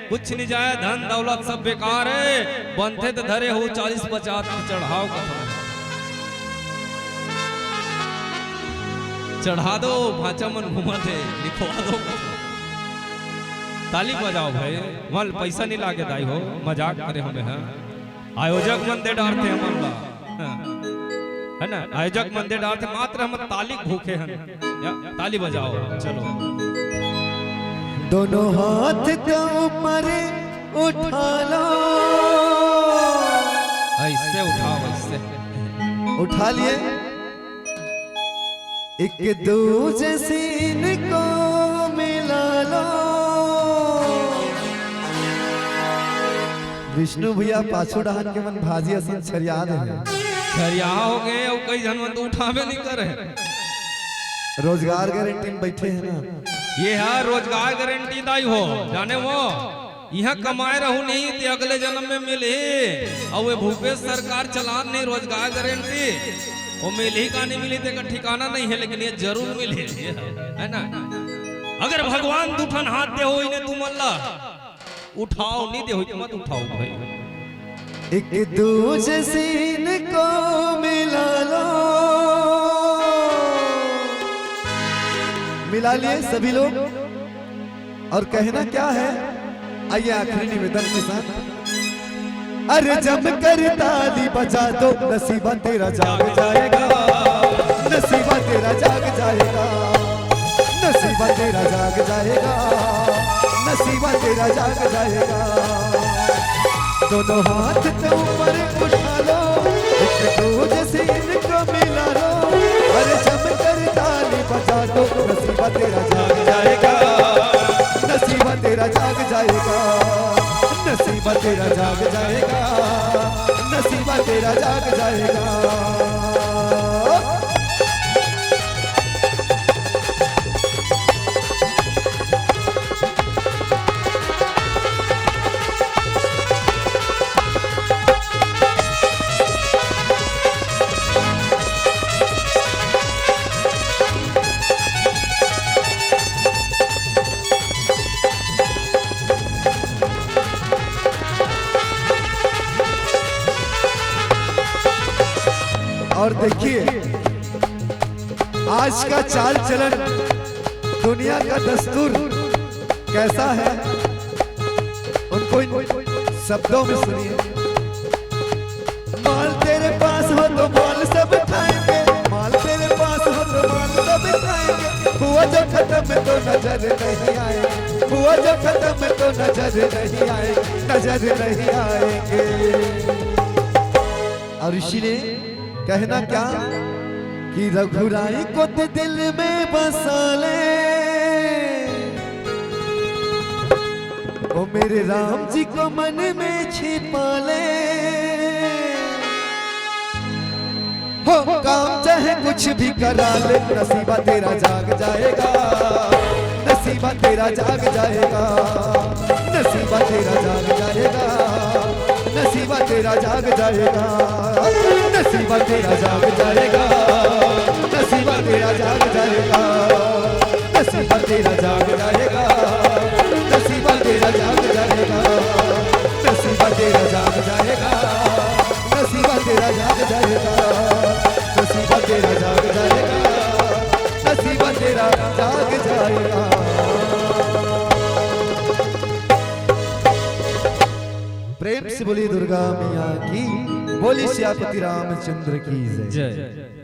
कुछ नहीं जाए, धन दौलत सब बेकार है। बनथे तो धरे हो चालीस पचास के चढ़ाव कथा। चढ़ा दो, भांचा मन घूमत हे, लिखवा दो। ताली बजाओ भाई, वहाँ पैसा नहीं लागे दाई हो, मजाक करे हमें, हाँ। आयोजक मन दे डारथे हमन ला, हाँ। है ना, आयोजक मन दे डारथे, मात्र हम ताली भूखे हन। या, ताली बजाओ, चलो। दोनों हाथ तो ऊपर उठा लो। ऐसे उठाओ, ऐसे। उठा लिए। एक दूजे सीन को मिला लो। विष्णु भैया पाछू डहान के मन भाजी असन छरिया दे हैं। छरिया हो गए, और कई झन मन तो उठावे नहीं करे। रोजगार गारंटी में बैठे हैं ना। ये है रोजगार गारंटी दाई हो, जाने वो। इहाँ कमाए रहू नहीं ते अगले जन्म में मिलही। अउ ये भूपेश सरकार चलात नहीं रोजगार गारंटी, वो मिलही का नहीं मिलही तेकर ठिकाना नहीं है, लेकिन ये जरूर मिलही, है ना? अगर भगवान दू ठन हाथ दे हो इन्हें तुमन ला, उठाओ, नहीं दे हो तो मत उठाओ भाई। एक दूजे सीन को मिला लो। मिला लिए सभी लोग। और कहना क्या है, आइए आखिरी निवेदन के साथ। अरे जम कर ताली बजा दो, नसीबा तेरा जाग जाएगा, नसीबा तेरा जाग जाएगा, नसीबा तेरा जाग जाएगा, नसीबा तेरा जाग जाएगा। दोनों हाथ तो ऊपर उठा लो, एक दूजे से इनको मिला लो। अरे जम कर ताली बजा दो, नसीबा तेरा जाग जाएगा, नसीबा तेरा जाग जाएगा, नसीबा तेरा जाग जाएगा, नसीबा तेरा जाग जाएगा। और देखिए, आज का चाल चलन, दुनिया का दस्तूर कैसा है, उनको इन शब्दों में सुनिए। माल तेरे पास हो तो माल सब खाएंगे, माल तेरे पास हो तो माल सब खाएंगे। हुआ जो खत्म तो नजर नहीं आए, हुआ जो खत्म तो नजर नहीं आए, नजर नहीं आएंगे। और इसीलिए कहना क्या कि रघुराई को तो दिल में बसा ले। ओ मेरे राम जी को मन में छिपा ले, हो काम चाहे कुछ भी करा ले, नसीबा तेरा जाग जाएगा, नसीबा तेरा जाग जाएगा, नसीबा तेरा जाग जाएगा, नसीबा तेरा जाग जाएगा, नसीबा तेरा जाग जाएगा, नसीबा तेरा जाग जाएगा, नसीबा तेरा जाग जाएगा, नसीबा तेरा जाग जाएगा, नसीबा तेरा जाग जाएगा, नसीबा तेरा जाग जाएगा, नसीबा तेरा जाग जाएगा, नसीबा तेरा जाग जाएगा। प्रेम से बोलिए दुर्गा मैया की, बोलिए सियापति रामचंद्र की जय। जय।